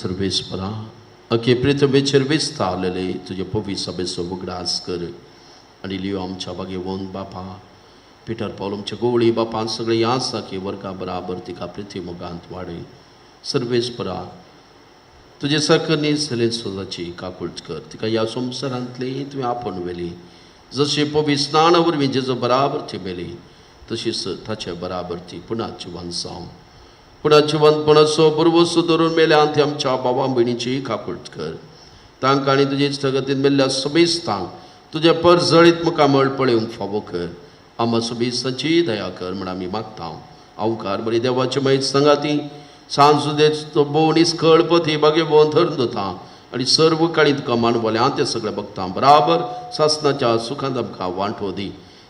Speaker 8: सर्वेस्परा अखे पृथ्वेचेर वेस्ता आलेले तुजे पवित्र सभेचो उगडास कर आनी लियो आमच्या बागेवन बापा पिटर पावल आमच्या गोवळी बापान सगळे आसा की वर्गा बराबर तिका पृथ्वी मुगांत वाडय. सर्वेस्परा तुजे सरकरणी सलेन सोदाची काकूट कर, तिका ह्या संवसारांतली तुवें आपोवन व्हेली जशी पवित्र स्नाना वरवीं जेजो बराबर ती मेली तशीच ताचे बराबर ती पुना जिवन जावं. पुणा जिवंतपणाचो बरवसो धरून मेल्या ती आमच्या बाबा भयणीची काकूट कर. तांकां आनी तुजे इश्टागतीन मेल्ल्या समेस्तांक तुजें परजळीत मुखामळ पळोवंक फावो कर. आमा समेस्तांची दया कर म्हण आमी मागता. अवकार बरी देवाचे मागीर सांगाती सांज तो भोव निस्कळ पथी बागे भोवन धरून दवरता आनी सर्व काळी तुका मानवले हांव तें सगळें बघता बराबर सासनाच्या सुखांत आमकां वांटो दी.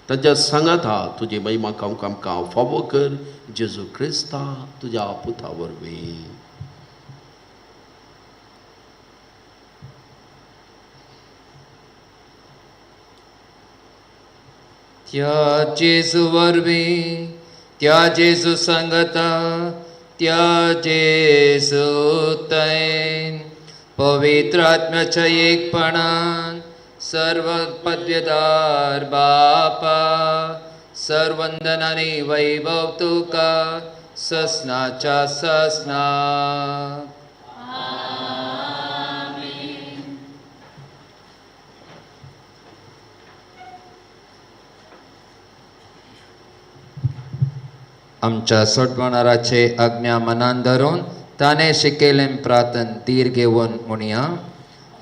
Speaker 8: ताच्या सांगाता तुजी महिमा कामकां आमकां फावो कर जेजू क्रिस्ता तुज्या पुता वरवीं.
Speaker 11: त्या जेजू वरवीं, त्या जेजू सांगाता, त्या जेजू तैन पवित्र आत्म्याच्या एकपणान सर्व पदव्यदार बापा सर्वंदन आनी वैभव तुका ससनाच्या ससना. आमच्या सोडवणाराचे आज्ञा मनान धरून ताणें शिकयलें प्रार्थन धीर घेवन म्हणया.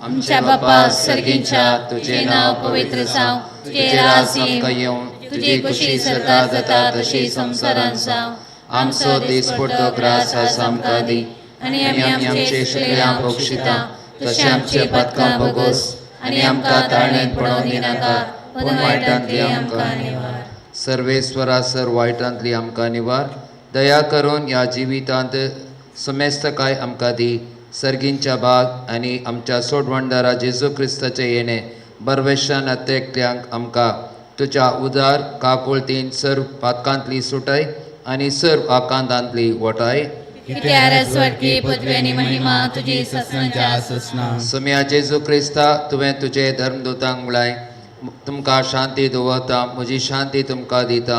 Speaker 4: आमच्या बापा सर्गींच्या तुझे नाव पवित्र जावं, तुझे राज येवं, तुजी खुशी सरकार जाता तशी संवसारांत जावं.
Speaker 11: आमचो दिसपडतो ग्रास आज आमकां दी
Speaker 4: आनी आमी आमचे
Speaker 11: शिकल्या बक्षिता तशें आमचे पदकां भोगोस आनी आमकां ताळणेंत पडोवन दिनाका पूण वायटांतली आमकां
Speaker 4: निवार.
Speaker 11: सर्वेस्वरा सर वायटांतली आमकां निवार. दया करून ह्या जिवितांत समेस्तकाय आमकां दी. सर्गींच्या भाग आनी आमच्या सोडवणदारा जेजू क्रिस्ताचें येणें बरवेशान अत्रेकल्यांक आमकां तुज्या उदार काकुळतीन सर्व पातकांतली सुटाय आनी सर्व आकांतांतली वटाय. सम्या जेजू क्रिस्ता तुवें तुजे धर्मदूतांक म्हळाय तुमकां शांती दवरता, म्हजी शांती तुमकां दिता.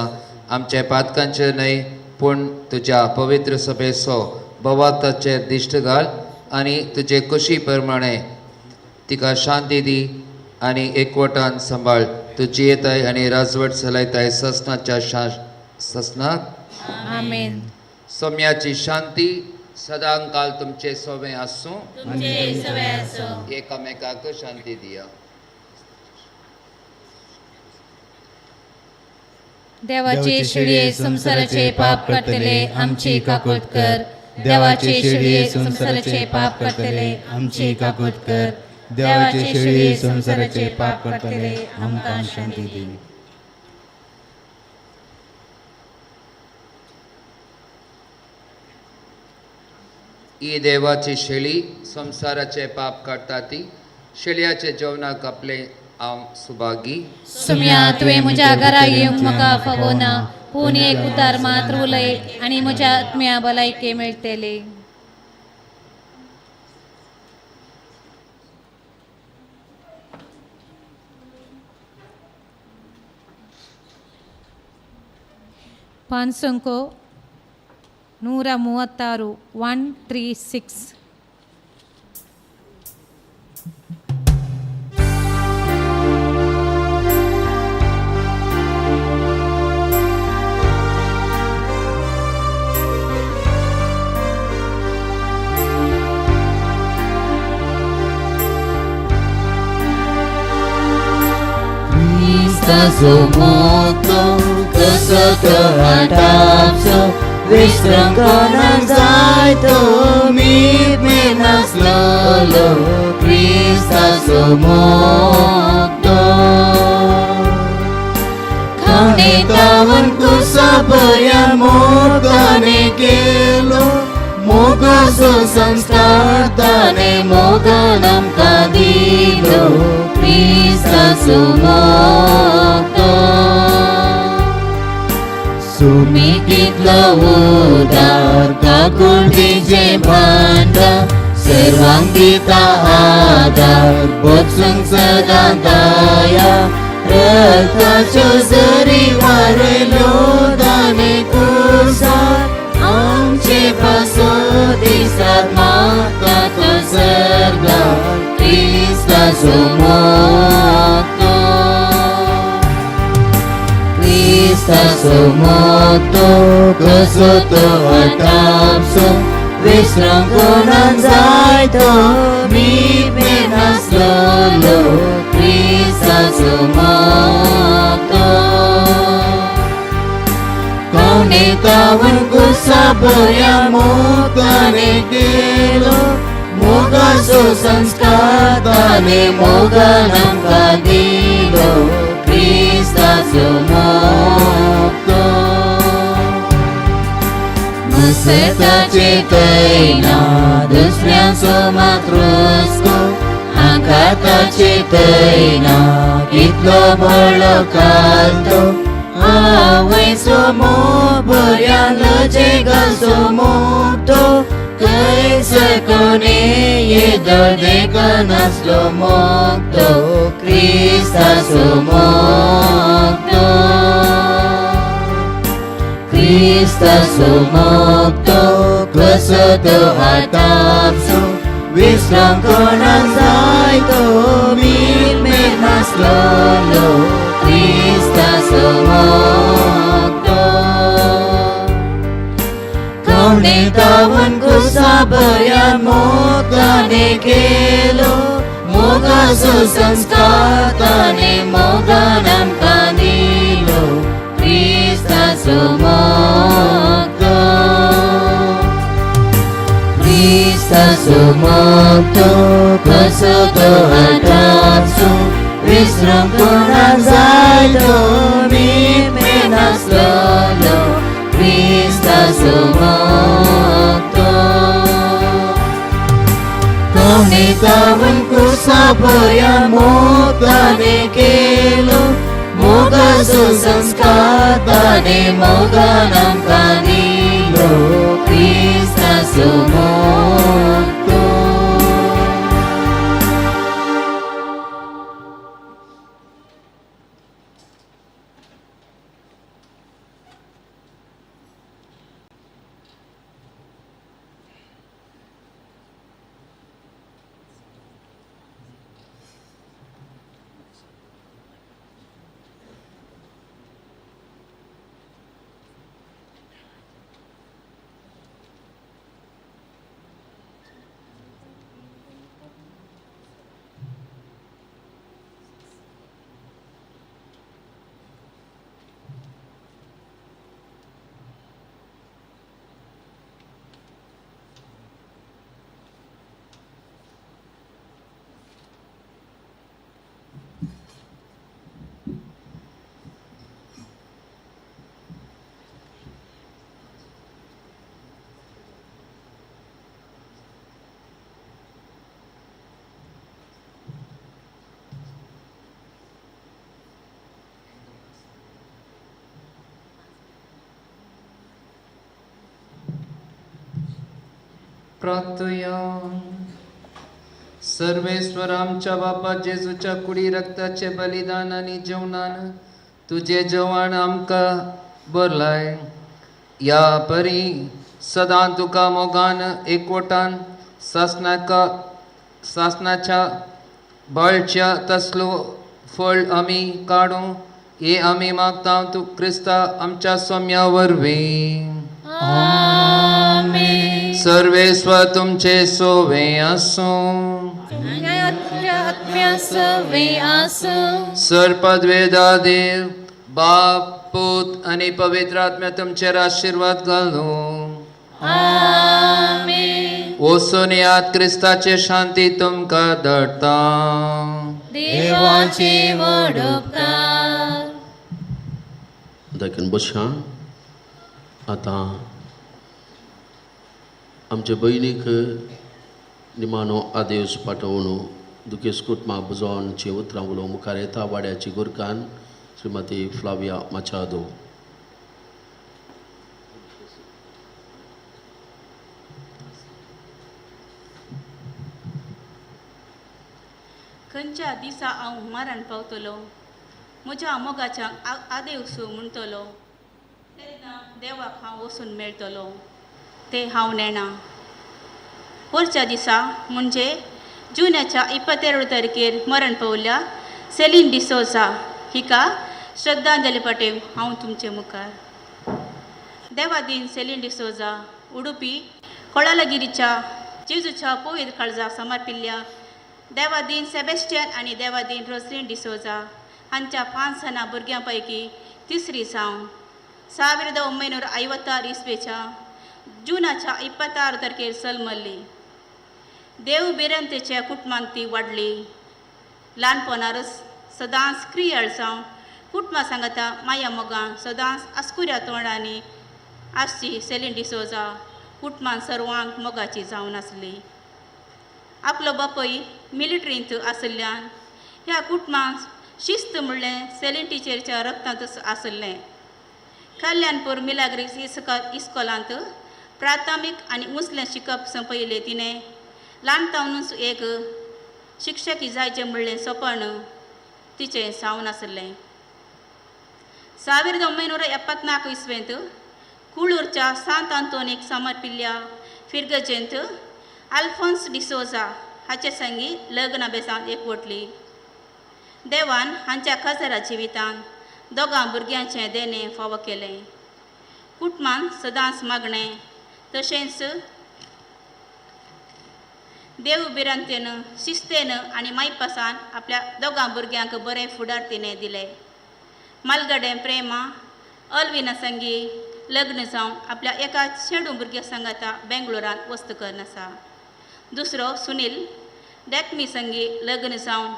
Speaker 11: आमचे पातकांचेर न्हय पूण तुज्या पवित्र सभेचो भवार्थाचेर दिश्ट घाल आनी तुजे कुशी प्रमाणे तिका शांती दी आनी एकवटान सांबाळ. तूं जियेताय आनी राजवट चलयताय ससनाच्या ससनाक.
Speaker 4: आमेन.
Speaker 11: सौम्याची शांती सदांकाल तुमचे सोवे आसूं. एकामेकाक शांती दिया.
Speaker 4: देवाचे शिळये संवसाराचे पाप करतले आमची काकूत कर. देवाचे शिळये संवसाराचे पाप करतले
Speaker 10: आमची काकूत कर. देवाचे शिळये संवसाराचे पाप करतले आमकां शांती दी.
Speaker 11: ही देवाची शेळी संवसाराचे पाप काडटा ती शेळयाचे जेवणाक आपले हांव सुभागी.
Speaker 4: सुम्या तुवें म्हज्या घरा येवंक म्हाका फावो ना, पूण एक उतार मात्र उलय आनी म्हज्या आत्म्या भलायके मेळटली. ಪಾನ್ಸಂಕೋ 136 136.
Speaker 10: Cristazo मोगतो कसो तो आटापसो विश्रम कोणाक जाय तो मीत मेनासलोलो क्रिस्ताचो मोगतो खाणेतावन कुसा बऱ्या मोगाने केलो मोगाचो संस्कार ताणे मोगान आमकां दिलो क्रिस्ताचो मोगतो सुमी कितलो उदार काकुळटीचें भांडार सर्वांक दिता आदार बदसूंक सदां दया रक्ताच्यो जरी वारयल्यो ताणे कुसार आमचे पासत दिसात मागता तो सर्गार क्रिस्ताचो मोगतो क्रिस्ताचो मोगतो कसो तो आटापसो विश्रम कोणाक जाय तो मीत मेनासलोलो क्रिस्ताचो मोगतो कवनेतावन कुसा बऱ्या मोगाने केलो मोगाचो संस्कार ताणे मोगान आमकां दिलो क्रिस्ताचो मोगतो मसेताचे तैना दुसऱ्यांचो मातृस्को आघाताचे तैना कितलो व्हडलो कालतो आवयचो मोग बऱ्या लजे घालचो मोगतो खंयसर कोणे येदो देखनासलो मोगतो क्रिस्ताचो मोगतो क्रिस्ताचो मोगतो कसो तो आटापसो विश्रम कोणाक जाय तो मीत मेनासलोलो क्रिस्ताचो मोगतो कवनेतावन कुसा बऱ्या मोगाने केलो मोगाचो संस्कार ताणे मोगान आमकां दिलो क्रिस्ताचो मोगतो क्रिस्ताचो मोगतो कसो तो आटापसो विश्रम कोणाक जाय तो मीत मेनासलोलो क्रिस्ताचो मोगतो कवनेतावन कुसा बऱ्या मोगाने केलो मोगाचो संस्कार ताणे मोगान आमकां दिलो क्रिस्ताचो मोगतो.
Speaker 7: प्रार्थया. सर्वेश्वर आमच्या बापा जेजूच्या कुडी रक्ताचे बलिदान आनी जेवणान तुजें जेवण आमकां बरलाय ह्या परी सदां तुका मोगान एकवटान सासनाच्या बळच्या तसलो फळ आमी काडूं हे आमी मागता तूं क्रिस्ता आमच्या सोम्या वरवीं.
Speaker 4: आमेन.
Speaker 7: सर्वेस्वर तुमचे सोवे आसूं.
Speaker 4: आत्म्या सोवे आसूं.
Speaker 7: सर पदवेदा देव बाप, पूत आनी पवित्र आत्म्या तुमचेर आशिर्वाद घालूं.
Speaker 4: आमेन.
Speaker 7: वचून यात, क्रिस्ताचे शांती तुमकां धाडटा.
Speaker 4: देवाचे व्हड उपकार.
Speaker 8: देखून बशा आतां आमचे भयणीक निमाणो आदेश पाठोवन दुखेस्त कुटुंबा बुजोवनची उतरां उलोवंक मुखार येता वाड्याची गुरकान श्रीमती फ्लाविया माचादो.
Speaker 15: खंयच्या दिसा हांव मरण पावतलो, म्हज्या मोगाच्या आदेवसू म्हणटलो, तेन्ना देवाक हांव वचून मेळटलो तें हांव नेणा. वरच्या दिसा म्हणजे जुन्याच्या 22 तारखेर मरण पावल्या सेलीन डिसोजा हिका श्रद्धांजली पाठोवंक हांव तुमचे मुखार. देवादीन सेलीन डिसोजा उडुपी कोळालगिरीच्या जेजूच्या पवित्र काळजाक समर्पिल्ल्या देवादीन सेबेस्टियन आनी देवादीन रोसलीन डिसोजा हांच्या 5 जाणां भुरग्यां पैकी तिसरी जावन 1956 इस्वेच्या जुनाच्या 26 तारखेर जल्मल्ली. देव बिरंतेच्या कुटुंबांत ती वाडली. ल्हानपणारच सदांच क्रियाळ जावन कुटुंबा सांगता माया मोगान सदांच आस्कुऱ्या तोंडांनी आसची सेलीन डिसोजा कुटुंबान सर्वांक मोगाची जावन आसली. आपलो बापूय मिलिट्रींत आशिल्ल्यान ह्या कुटुंबांत शिस्त म्हणलें सेलीन टिचरीच्या रक्तांतच आशिल्लें. कल्याणपूर मिलाग्रीस इस्कोलांत प्राथमीक आनी उंचलें शिकप सोंपयलें तिणें. ल्हानतावनूच एक शिक्षकी जायचें म्हणलें सपन तिचें जावन आशिल्लें. 1974 इस्वेंत कुळूरच्या सांत आंतोनीक समर्पिल्ल्या फिर्गजेंत आल्फोन्स डिसोजा हाचे संगी लग्न बेसांत एकवटली. देवान हांच्या खजरा जिवितान दोगां भुरग्यांचें देणें फावो केलें. कुटुंबान सदांच मागणें तशेंच देव भिरांतेन शिस्तेन आनी मायपासान आपल्या दोगां भुरग्यांक बरें फुडार तिणें दिलें. मालगडें प्रेमा अल्विना संगी लग्न जावन आपल्या एका चेडूं भुरग्या सांगाता बेंगलोरांत वस्त करून आसा. दुसरो सुनील डॅकमी संगी लग्न जावन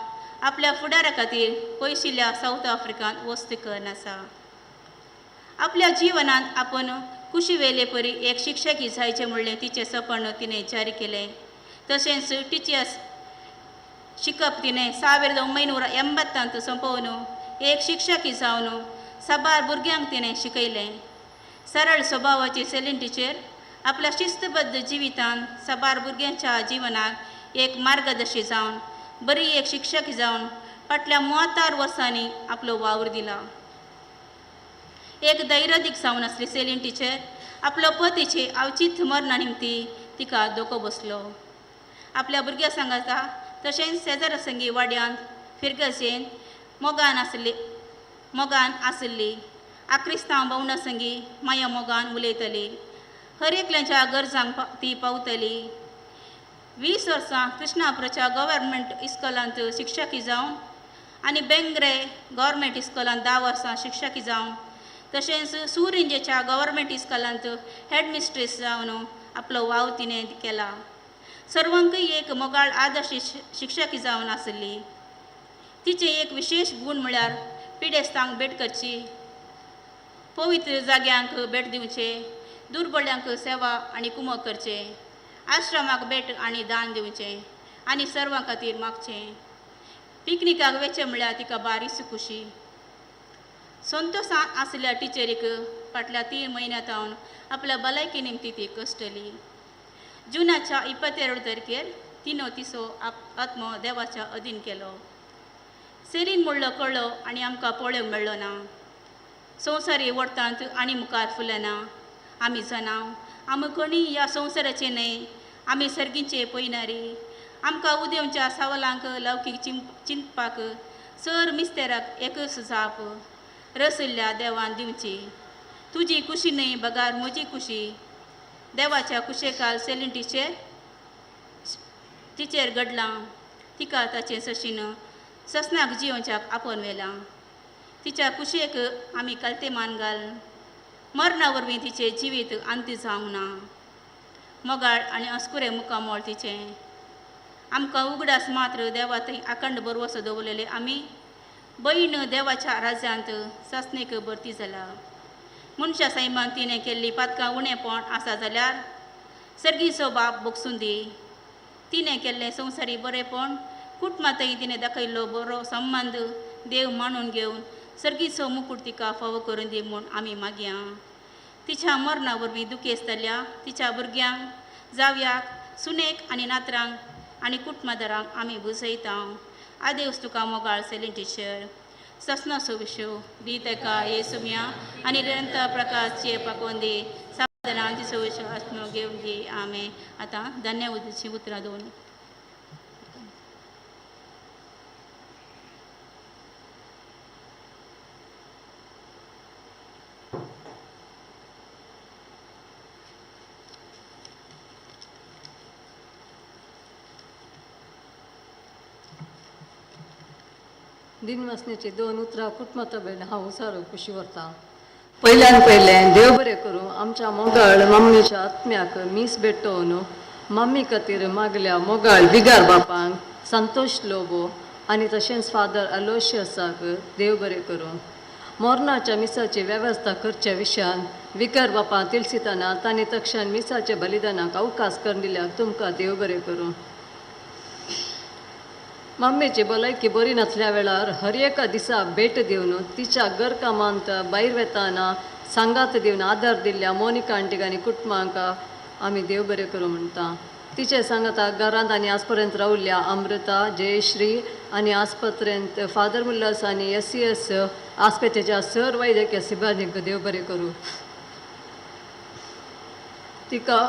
Speaker 15: आपल्या फुडारा खातीर पयशिल्ल्या सावथ आफ्रिकांत वस्त करून आसा. आपल्या जिवनांत आपूण कुशी वेले परी एक शिक्षकी जायचें म्हणलें तिचें सपन तिणें जारी केलें. तशेंच टिचर्स शिकप तिणें 1980 सोंपोवन एक शिक्षकी जावन साबार भुरग्यांक तिणें शिकयलें. सरळ स्वभावाची सेलीन टिचर आपल्या शिस्तबद्ध जिवितान साबार भुरग्यांच्या जिवनाक एक मार्गदर्शी जावन बरी एक शिक्षक जावन फाटल्या 36 वर्सांनी आपलो वावर दिला. एक धैर्यदीक जावन आसली सेलीन टिचर आपलो पतीचे अवचीत मरणा निमती तिका धोको बसलो. आपल्या भुरग्यां सांगाता तशेंच शेजारा संगी वाड्यांत फिर्गजेन मोगान आसली आक्रिस्तांव भावंडा संगी माया मोगान उलयतली, हर एकल्याच्या गरजांक ती पावतली. 20 वर्सां कृष्णापुराच्या गव्हर्मेंट इस्कोलांत शिक्षकी जावन आनी बेंगरे गव्हर्मेंट इस्कोलांत 10 वर्सां शिक्षकी जावन तशेंच सुरिंजेच्या गव्हर्मेंट इस्कोलांत हेडमिस्ट्रेस जावन आपलो वाव तिणें केला. सर्वांकय एक मोगाळ आदर्श शिक्षकी जावन आसली. तिचें एक विशेश गूण म्हळ्यार पिडेस्तांक भेट करची, पवित्र जाग्यांक भेट दिवचे, दुर्बळ्यांक सेवा आनी कुमक करचे, आश्रमाक भेट आनी दान दिवचें आनी सर्वां खातीर मागचें. पिकनिकाक वचचें म्हळ्यार तिका बारीच खुशी. संतोशान आशिल्ल्या टिचरीक फाटल्या 3 म्हयन्यां सावन आपल्या भलायकी निमती ती कश्टली. जुनाच्या 22 तारखेर तिणें तिचो आत्मो देवाच्या अधीन केलो. सेलीन म्हणलो कळ्ळो आनी आमकां पळोवंक मेळ्ळो ना. संवसारी वरतांत आनी मुखार फुलना. आमी जाणां आमी कोणी ह्या संवसाराचे न्हय, आमी सर्गीचे पयणारी. आमकां उदेवच्या सवालांक लौकीक चिंतपाक सर मिस्तेराक एकच जाप रसिल्ल्या देवान दिवची. तुजी कुशी न्हय बगार म्हजी कुशी. देवाच्या कुशेकाल सेलीन टिचर घडलां तिका ताचें सशीन ससनाक जियोवच्याक आपोवन व्हेलां. तिच्या कुशेक आमी कलते मान घाल. मरणा वरवीं तिचें जिवीत अंत जावंक ना. मोगाळ आनी अस्कुरें मुखामळ तिचें. आमकां उगडास मात्र देवा थंय अखंड बरवसो दवरलेले आमी बयण देवाच्या राज्यांत सासणीक भरती जाला. मनशा सैमान तिणें केल्ली पातकां उणेपण आसा जाल्यार सर्गीचो बाप भोगसून दी. तिणें केल्लें संवसारी बरेपण कुटुंबांतय तिणें दाखयल्लो बरो संबंद देव मानून घेवन सर्गीचो मुकूट तिका फावो करून दी म्हूण आमी मागया. तिच्या मरणा वरवीं दुखेस्त जाल्या तिच्या भुरग्यांक, जावयाक, सुनेक आनी नातरांक आनी कुटुंबादारांक आमी बुजयता. आदेवस तुका मोगाळ सेलीन टिचर. ससनाचो विशो दी तेका येसुम्या आनी निरंतर प्रकाश जियेवपाक दी. सावधानान तिचो विशो आत्मो घेवन दी. आमेन. आतां धन्यवादाचीं उतरां दोन.
Speaker 16: दिनवासनेची दोन उतरां कुटुंबां बेन हांव उसारो खुशी व्हरता. पयल्यान पयलें देव बरें करूं आमच्या मोगाळ मम्मीच्या आत्म्याक मीस भेटोवन मम्मी खातीर मागल्या मोगाळ बिगार बापांक संतोश लोबो आनी तशेंच फादर अलोशियसाक देव बरें करूं. मोरनाच्या मिसाची वेवस्था करच्या विशयान विकर बापा तिळसिताना तांणी तक्षण मिसाच्या बलिदानाक अवकाश करून दिल्याक तुमकां देव बरें करूं. मम्मीची भलायकी बरी नासल्या वेळार हर एका दिसा भेट दिवन तिच्या घरकामांत भायर वेताना सांगात दिवन आदार दिल्ल्या मोनिका आंटीक आनी कुटुंबांक आमी देव बरें करूं म्हणटा. तिचे सांगाता घरांत आनी आजपर्यंत रावल्या अमृता, जयश्री आनी आस्पत्रेंत फादर मुल्लास आनी एस सी एस आस्पेतेच्या सर वैद्यकीय सिबांदींक देव बरें करूं. तिका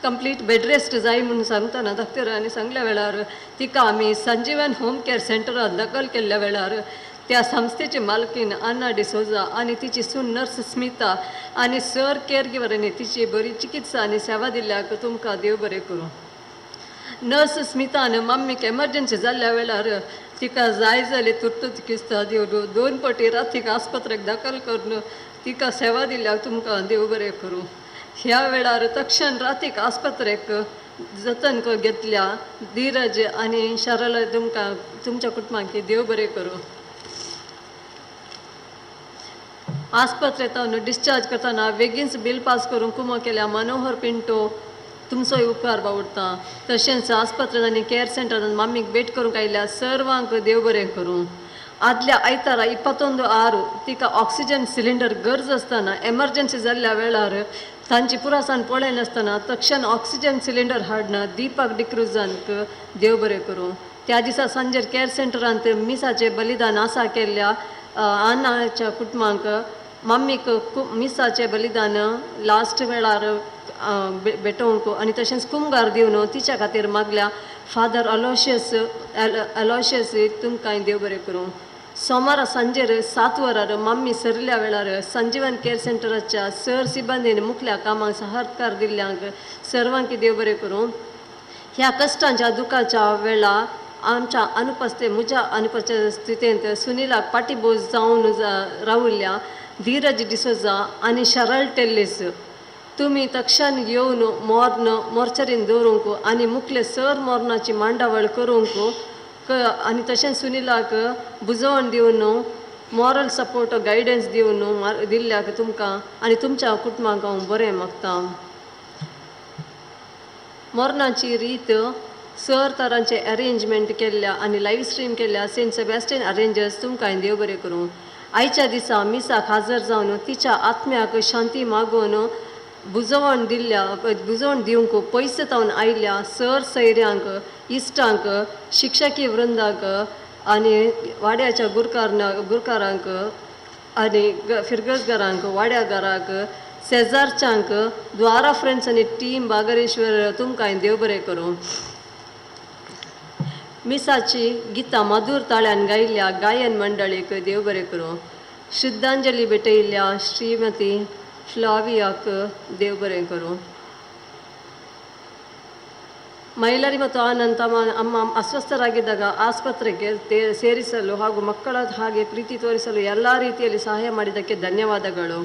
Speaker 16: कंप्लीट बेड रेस्ट जाय म्हणून सांगतना डॉक्टरांनी सांगल्या वेळार तिका आमी संजीवन होम केअर सेंटरांत दखल केल्ल्या वेळार त्या संस्थेची मालकीन अन्ना डिसोजा आनी तिची सून नर्स स्मिता आनी सर केअर गिवरांनी तिची बरी चिकित्सा आनी सेवा दिल्ल्याक तुमकां देव बरें करूं. नर्स स्मितान मम्मीक एमर्जन्सी जाल्ल्या वेळार तिका जाय जाली तुर्त चिकित्सा दिवन दोन पटी रातीक आस्पत्रेक दाखल करून तिका सेवा दिल्ल्याक तुमकां देव बरें करूं. ह्या वेळार तक्षण रातीक आस्पत्रेक जतन घेतल्या धीरज आनी शरला तुमकां तुमच्या कुटुंबाक देव बरें करूं. आस्पत्रेंत डिस्चार्ज करतना बेगीनच बील पास करूंक कुमो केल्या मनोहर पिंटो तुमचोय उपकार बावडटा. तशेंच आस्पत्रेंत आनी केअर सेंटरांत मम्मीक भेट करूंक आयिल्ल्या सर्वांक देव बरें करूं. आदल्या आयतारा 21/6 तिका ऑक्सिजन सिलिंडर गरज आसतना एमर्जन्सी जाल्ल्या वेळार तांची पुरासान पळयनासतना तक्षण ऑक्सिजन सिलिंडर हाडना दीपक डिक्रुजांक देव बरें करूं. त्या दिसा सांजेर केअर सेंटरांत मिसाचें बलिदान आसा केल्ल्या आनाच्या कुटुंबांक मम्मीक मिसाचें बलिदान लास्ट वेळार भेटोवंक आनी तशेंच कुमगार दिवन तिच्या खातीर मागल्या फादर अलोशियस अलोशियस तुमकां देव बरें करूं. सोमारा सांजेर 7 वरार मम्मी सरल्या वेळार संजीवन केअर सेंटराच्या सर सिब्बंदीन मुखल्या कामांक सहकार दिल्ल्यांक सर्वांक देव बरें करूं. ह्या कश्टांच्या दुखाच्या वेळा आमच्या अनुपस्थित म्हज्या अनुपस्थितींत सुनिलाक पाठीबोज जावन रावल्ल्या धीरज डिसोजा आनी शरल टेल्लीस तुमी तक्षण येवन मोर्न मोर्चरीन दवरूंक आनी मुखले सर मोर्नाची मांडावळ करूंक आनी तशेंच सुनिलाक बुजवण दिवन मॉरल सपोर्ट गायडन्स दिवन दिल्ल्याक तुमकां आनी तुमच्या कुटुंबाक हांव बरें मागता. मोर्नाची रीत सर तरांचे अरेंजमेंट केल्ल्या आनी लायव्ह स्ट्रीम केल्ल्या सेंट सेबॅस्टियन अरेंजर्स तुमकां देव बरें करूं. आयच्या दिसा मिसाक हाजर जावन तिच्या आत्म्याक शांती मागून बुजवण दिल्ल्या बुजवण दिवंक पयस जावन आयिल्ल्या सर सैऱ्यांक, इश्टांक, शिक्षकी वृंदाक आनी वाड्याच्या गुरकारांक आनी फिरगजगारांक, वाड्यागारांक, शेजारच्यांक, द्वारा फ्रेंड्स आनी टीम बागरेश्वर तुमकां देव बरें करूं. मिसाची गितां मधूर ताळ्यान गायिल्ल्या गायन मंडळीक देव बरें करूं. श्रद्धांजली भेटयिल्ल्या श्रीमती फ्लावियाक देव बरें करूं. ಮೈಲಾರಿ ಮತ್ತು ಆನಂದ್ ತಮ್ಮ ಅಮ್ಮ ಅಸ್ವಸ್ಥರಾಗಿದ್ದಾಗ ಆಸ್ಪತ್ರೆಗೆ ಸೇರಿಸಲು ಹಾಗೂ ಮಕ್ಕಳ ಹಾಗೆ ಪ್ರೀತಿ ತೋರಿಸಲು ಎಲ್ಲ ರೀತಿಯಲ್ಲಿ ಸಹಾಯ ಮಾಡಿದ್ದಕ್ಕೆ ಧನ್ಯವಾದಗಳು.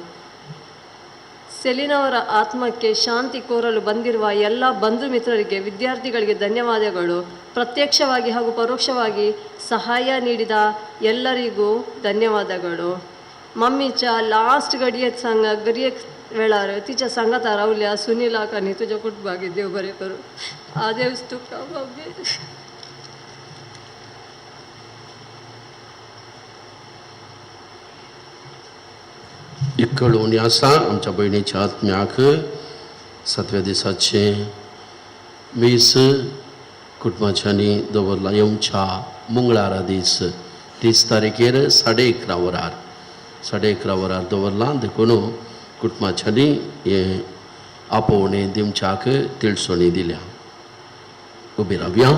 Speaker 16: ಸೆಲಿನವರ ಆತ್ಮಕ್ಕೆ ಶಾಂತಿ ಕೋರಲು ಬಂದಿರುವ ಎಲ್ಲ ಬಂಧು ಮಿತ್ರರಿಗೆ, ವಿದ್ಯಾರ್ಥಿಗಳಿಗೆ ಧನ್ಯವಾದಗಳು. ಪ್ರತ್ಯಕ್ಷವಾಗಿ ಹಾಗೂ ಪರೋಕ್ಷವಾಗಿ ಸಹಾಯ ನೀಡಿದ ಎಲ್ಲರಿಗೂ ಧನ್ಯವಾದಗಳು. ಮಮ್मीच्या लास्ट घडयेक सांग घडयेक वेळार तिच्या सांगाता रावल्या सुनीलाक आनी तुज्या कुटुंबाक देव बरें करूं. आदेस तुका मम्मी.
Speaker 8: एक कळोवणी आसा आमच्या भयणीच्या आत्म्याक सातव्या दिसाचें मीस कुटुंबाच्यांनी दवरला येवच्या मंगळारा दीस 30 तारखेर 11:30 वरार 11:30 वरार दवरलां. देखून कुटुंबाच्यांनी हें आपोवणें दिवच्याक तिळसणी दिल्या. उबी रावया.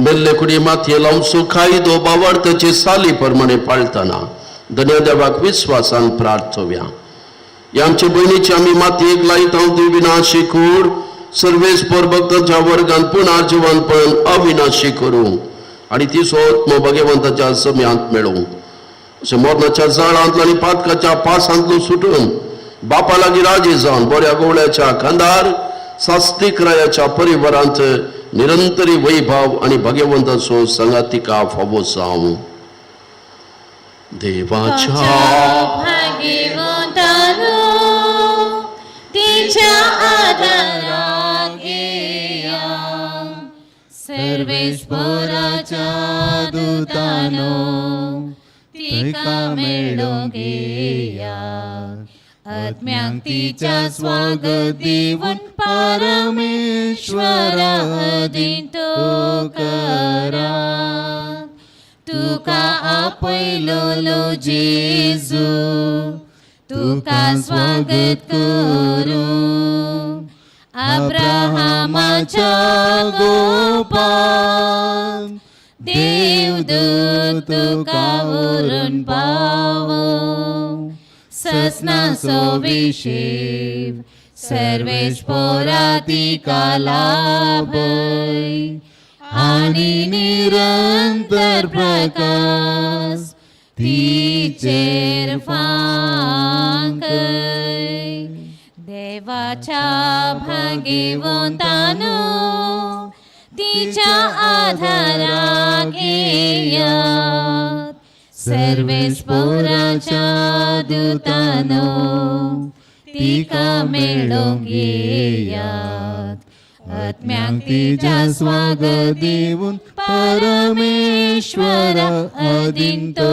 Speaker 8: मेल्ले कुडी मातये लावचो कायदो बावडताचे साली प्रमाणे पाळतना धन्य देवाक विस्वासान प्रार्थव्या. आमचे भयणीची आमी मातयेक लायता ती विनाशी कूड सर्वेस्पर भक्तांच्या वर्गान पुनर्जीवनपण अविनाशी करूं आनी ती सोत भगवंताच्या सम्यांत मेळूं. अशें मरणाच्या जाळांतलो आनी पातकाच्या पासांतलो सुटून बापा लागीं राजी जावन बऱ्या गोवळ्याच्या खांदार सास्तिक रायाच्या परिवारांत निरंतरी वैभव आनी भगवंताचो सांगातिका फावो जावं. देवाच्या
Speaker 4: भाग्यवंतानो तिच्या आधाराक येया, सर्वेस्पराच्या दुतानो तिका मेळोवंक येया, आत्म्याक तिच्या स्वागत दिवन परमेश्वरा अधीन तो करा. तुका आपयलोलो जेजू तुका स्वागत करूं, अब्राहमाच्या गोपान देवदूत तुका व्हरून पावो, ससनाचो विशेव सर्वेस्परा तिका लाभय आनी निरंतर प्रकाश तिचेर फांकय. देवाच्या भाग्यवंतानो तिच्या आधाराक येयात, सर्वेस्पराच्या दुतानो तिका मेळोवंक येयात, आत्म्याक तिच्या स्वागत
Speaker 9: दिवन परमेश्वरा अधीन तो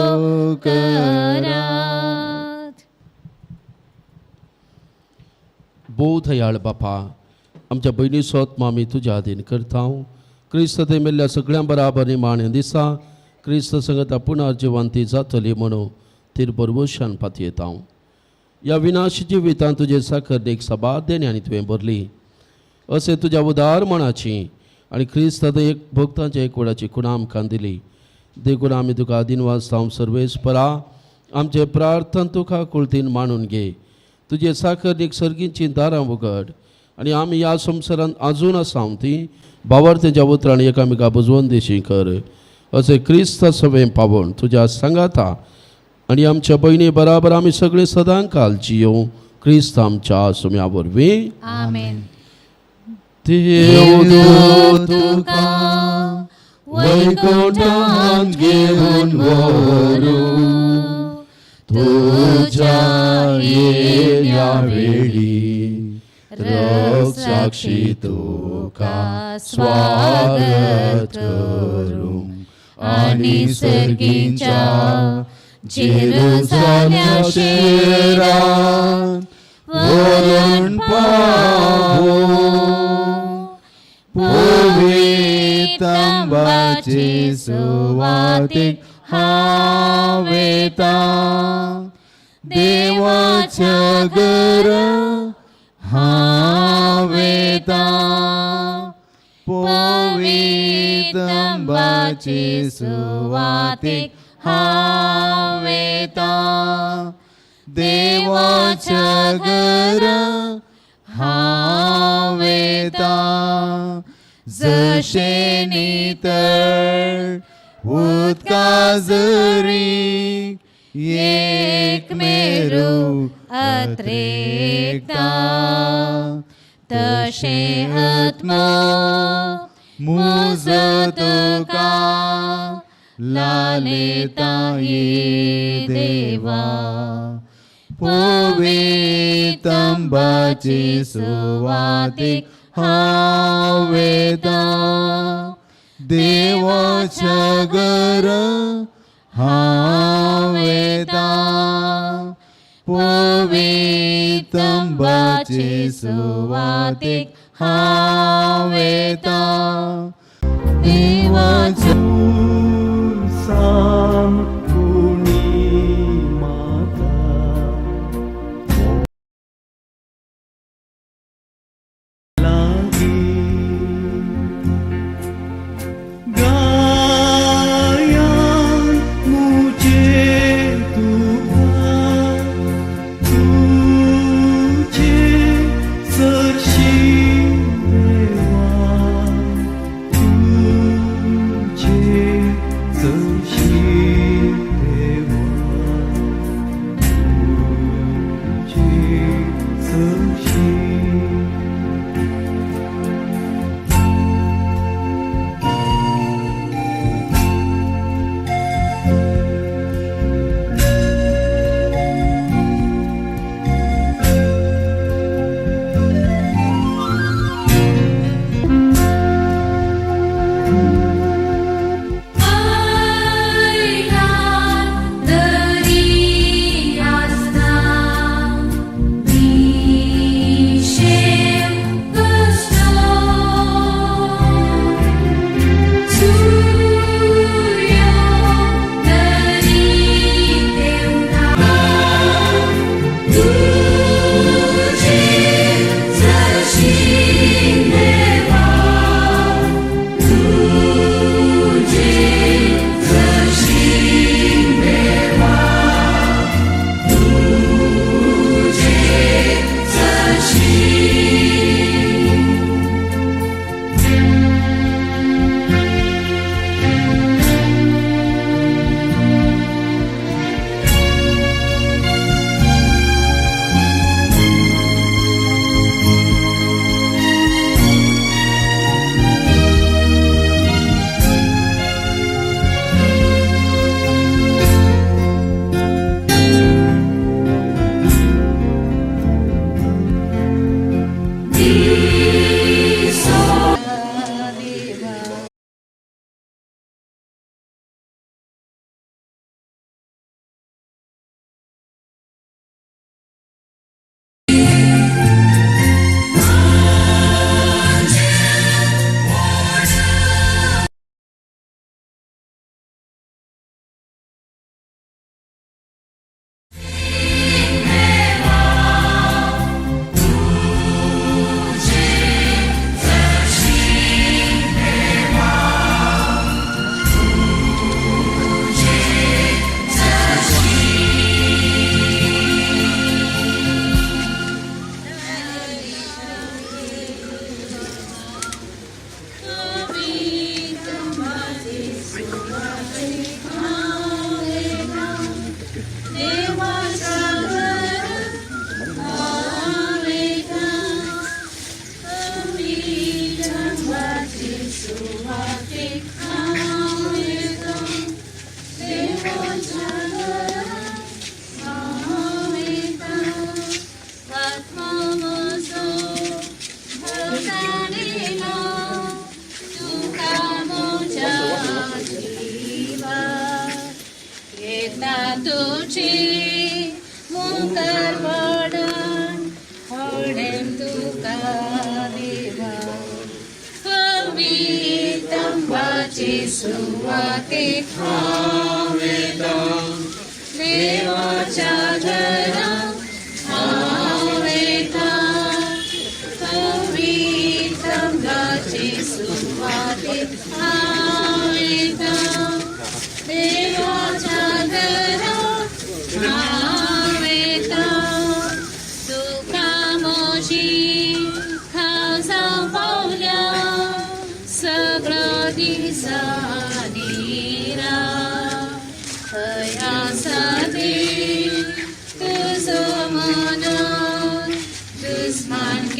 Speaker 4: करात.
Speaker 8: भोव दयाळ बापा, आमच्या भयणीचो आत्मा आमी तुज्या अधीन करता. क्रिस्त थंय मेल्ल्या सगळ्यां बराबर निमाण्या दिसा क्रिस्त संगता पुनर्जिवंती जातली म्हणून तिर बरवशान पातयेता. ह्या विनाशी जिवितांत तुजे साखरणीक सबार देणे आनी तुवें भरली अशें तुज्या उदार मनाची आनी क्रिस्त एक भक्तांच्या एकवटाची खुणा आमकां दिली. देखून आमी तुका अधीनवास जावं सर्वेस्परा आमचे प्रार्थना तुका कुळतीन मानून घे. तुजे साखरणीक सर्गींची दारां उगड आनी आमी ह्या संवसारांत आजून आसा ती भावार्थेच्या उतरांनी एकामेका बुजवून दिशी कर. अशें क्रिस्त सवें पावोवन तुज्या सांगाता आनी आमच्या भयणी बराबर आमी सगळीं सदां काल जियों क्रिस्त आमच्या सुम्या वरवीं.
Speaker 4: आमेन.
Speaker 8: देव
Speaker 4: तुका वैकुंठांत घेवन व्हरूं, तुज्या येण्या वेळी रक्षाक्षी तुका स्वागत करूं आनी सर्गींच्या जेरुजाल्या शेरांत व्हरून पावोवं.
Speaker 9: पवितंबाचे सुवातीक हांव वेता, देवाच्या घरा हांव वेता, पवितंबाचे सुवातीक हांव वेता, देवाच्या घरा हांव जशें नितळ उदका जरी एक मेरू अत्रेकता तशें आत्मो मुजो तुका लालेता ये देवा पवितंबाची सुवातीक हांव वेता देवाच्या घरा हांव वेता पवितंबाची सुवातीक हांव वेता देवाच्या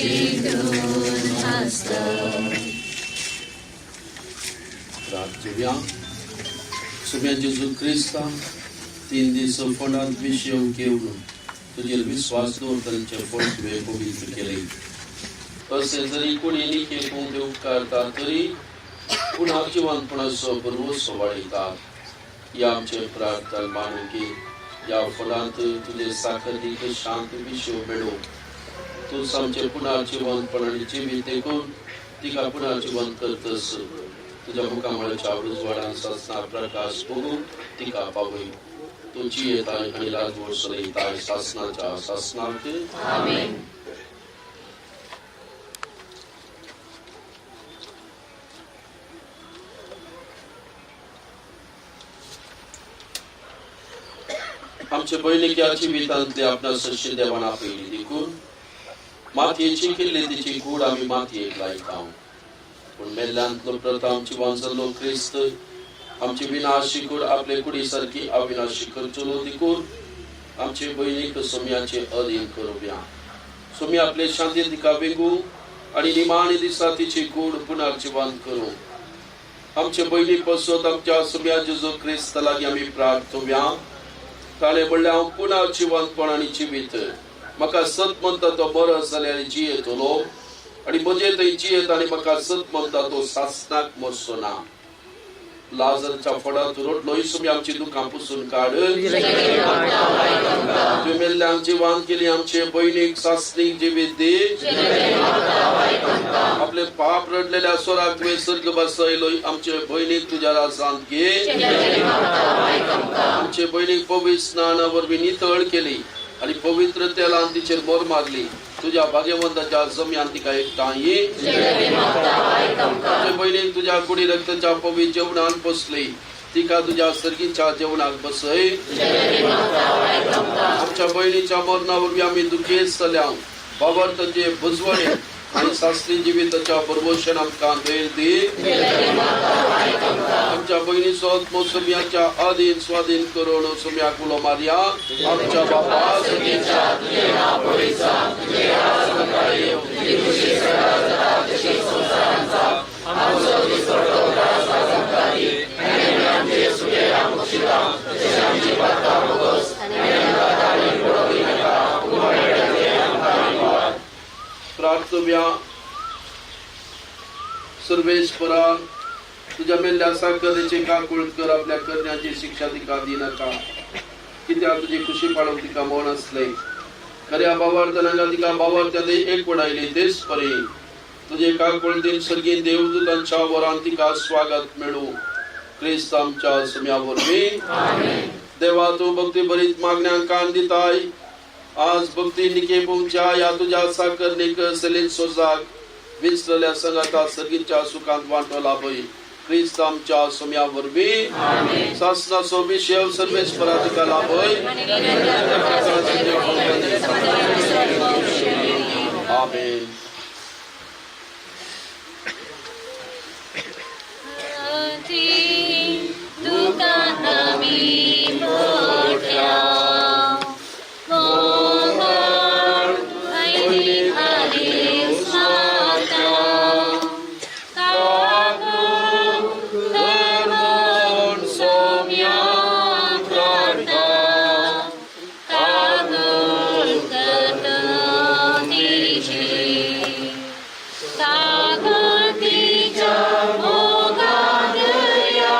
Speaker 14: चिंतून आसता.
Speaker 8: प्रार्थुया. सुम्या जेजू क्रिस्ता, 3 दीस फोंडांत विशेव घेवन तुजेर विस्वास दवरतल्यांचे फोंड तुवें पवित्र केले. अशें जरी कोणी निखेपूंक ते उपकारता तरी पुनः जिवनपणाचो भरवंसो वाडयतात. ह्या आमचे प्रार्थना मानून की ह्या फोंडांत तुजे साखरीक शांत विशेव मेळूं. तूं आमचें पुनर्जिवनपण आनी जिवीत देखून तिका पुनर्जिवन करतस. तुज्या मुखामळाच्या उजवाडान सासना प्रकाश बघून तिका पावय. तूं जियेताय आनी राजवट चलयताय सासनाच्या सासनाक.
Speaker 1: आमेन.
Speaker 8: आमचे भयणीक ह्या जिवितांतले आपणा सरशी देवान आपयली देखून मातयेची केल्ली तिची कूड आमी मातयेक लायता. पूण मेल्ल्यांतलो प्रथम जिवन जाल्लो क्रिस्त आमची विनाशी कूड आपले कुडी सारकी अविनाशी करचलो देखून आमचे भयणीक सोम्याचे अधीन करुया. सोमी आपले शांती तिका वेगू आनी निमाणे दिसा तिची कूड पुनर्जिवन करूं. आमचे भयणी पसत आमच्या सोम्या जेजू क्रिस्त लागीं आमी प्रार्थुया. ताणें म्हणलें, हांव पुनर्जिवनपण आनी जिवीत, म्हाका सत म्हणटा तो मरत जाल्यार जियेतलो आनी म्हजे थंय जियेत आनी म्हाका सत म्हणटा तो सासनाक मरचो ना. लाजरच्या फोडांत रडलो, सुमी आमची दुकां पुसून काड. तुवें मेल्ल्यांक जिवान केली आमचे भयणीक सासणीक जिवीत दी. आपले पाप रडलेल्या स्वराक तुवें सर्ग बसयलो. आमचे भयणीक तुज्या राजांत घे. आमचे भयणीक पवित्र स्नाना वरवीं नितळ केली आनी पवित्र तेलान तिचेर मोर मारली. तुज्या भाग्यवंताच्या जमयान तिका एकठांय. आमचे भयणीक तुज्या कुडी रक्ताच्या पवित्र जेवणान पोसली. तिका तुज्या सर्गीच्या जेवणाक बसय. आमच्या भयणीच्या मरणा वरवीं आमी दुखेस्त जाल्या. बाबर तांचे बुजवणे आनी सासरी जिविताच्या भरवशान आमकां धैर्य दी. आमच्या भयणीचो आत्मो सोम्याच्या आदीन स्वाधीन करून सोम्याक उलो मारया. आमच्या बापा प्रार्थुया. सर्वेश्वरा, तुझ्या मेल्ल्या साखरेचे काकूळ कर. आपल्या करण्याची शिक्षा तिका दिनाका. कित्याक तुजी खुशी पाडूंक तिका मौन आसले. खऱ्या भावार्थांक तिका भावार्थ्यांत एकवट आयली. तेच परी तुजे काकूळतीन सर्गी देवदूतांच्या वरान तिका स्वागत मेळूं. क्रिस्त आमच्या सम्या वरवीं. देवा, तूं भक्ती भरीत मागण्यांक कान दिताय. आज भक्ती निकेपूंच्या ह्या तुज्या साकरणीक सेलीन सोजाक विसरल्या संगाता सर्गीच्या सुखांत वांटो लाभय. क्रिस्त आमच्या सोम्या वरवीं. सासनाचो विशेव सर्वेस्परा तुका लाभय. आमेन.
Speaker 14: तुका आमी मोठ्या
Speaker 8: Mogadya.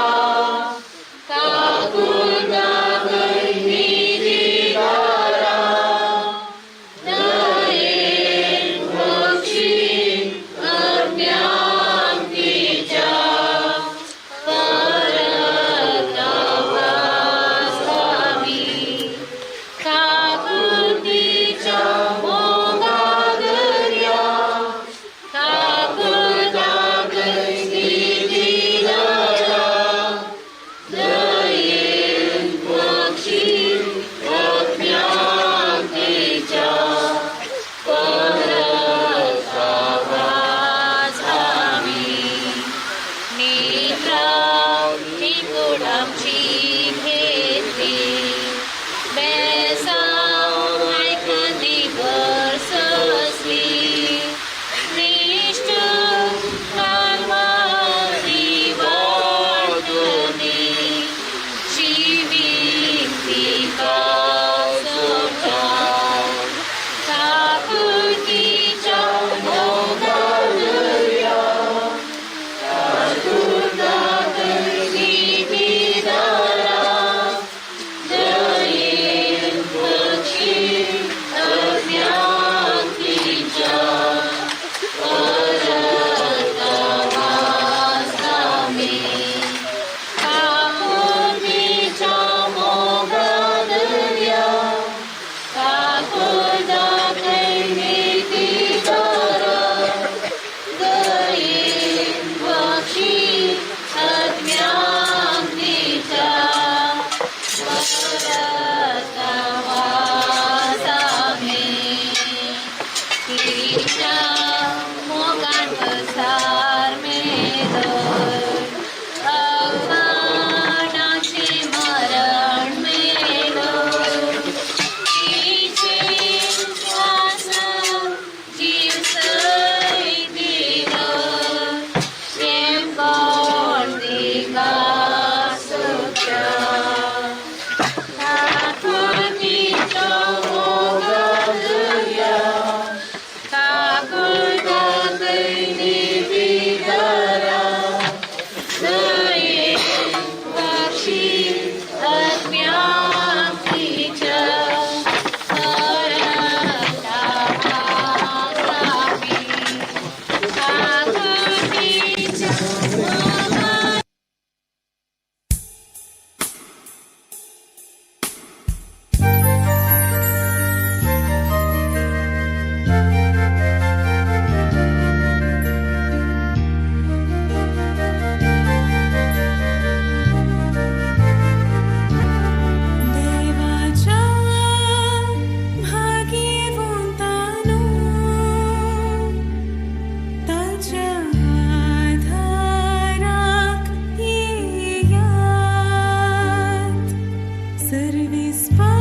Speaker 17: सर्वीस.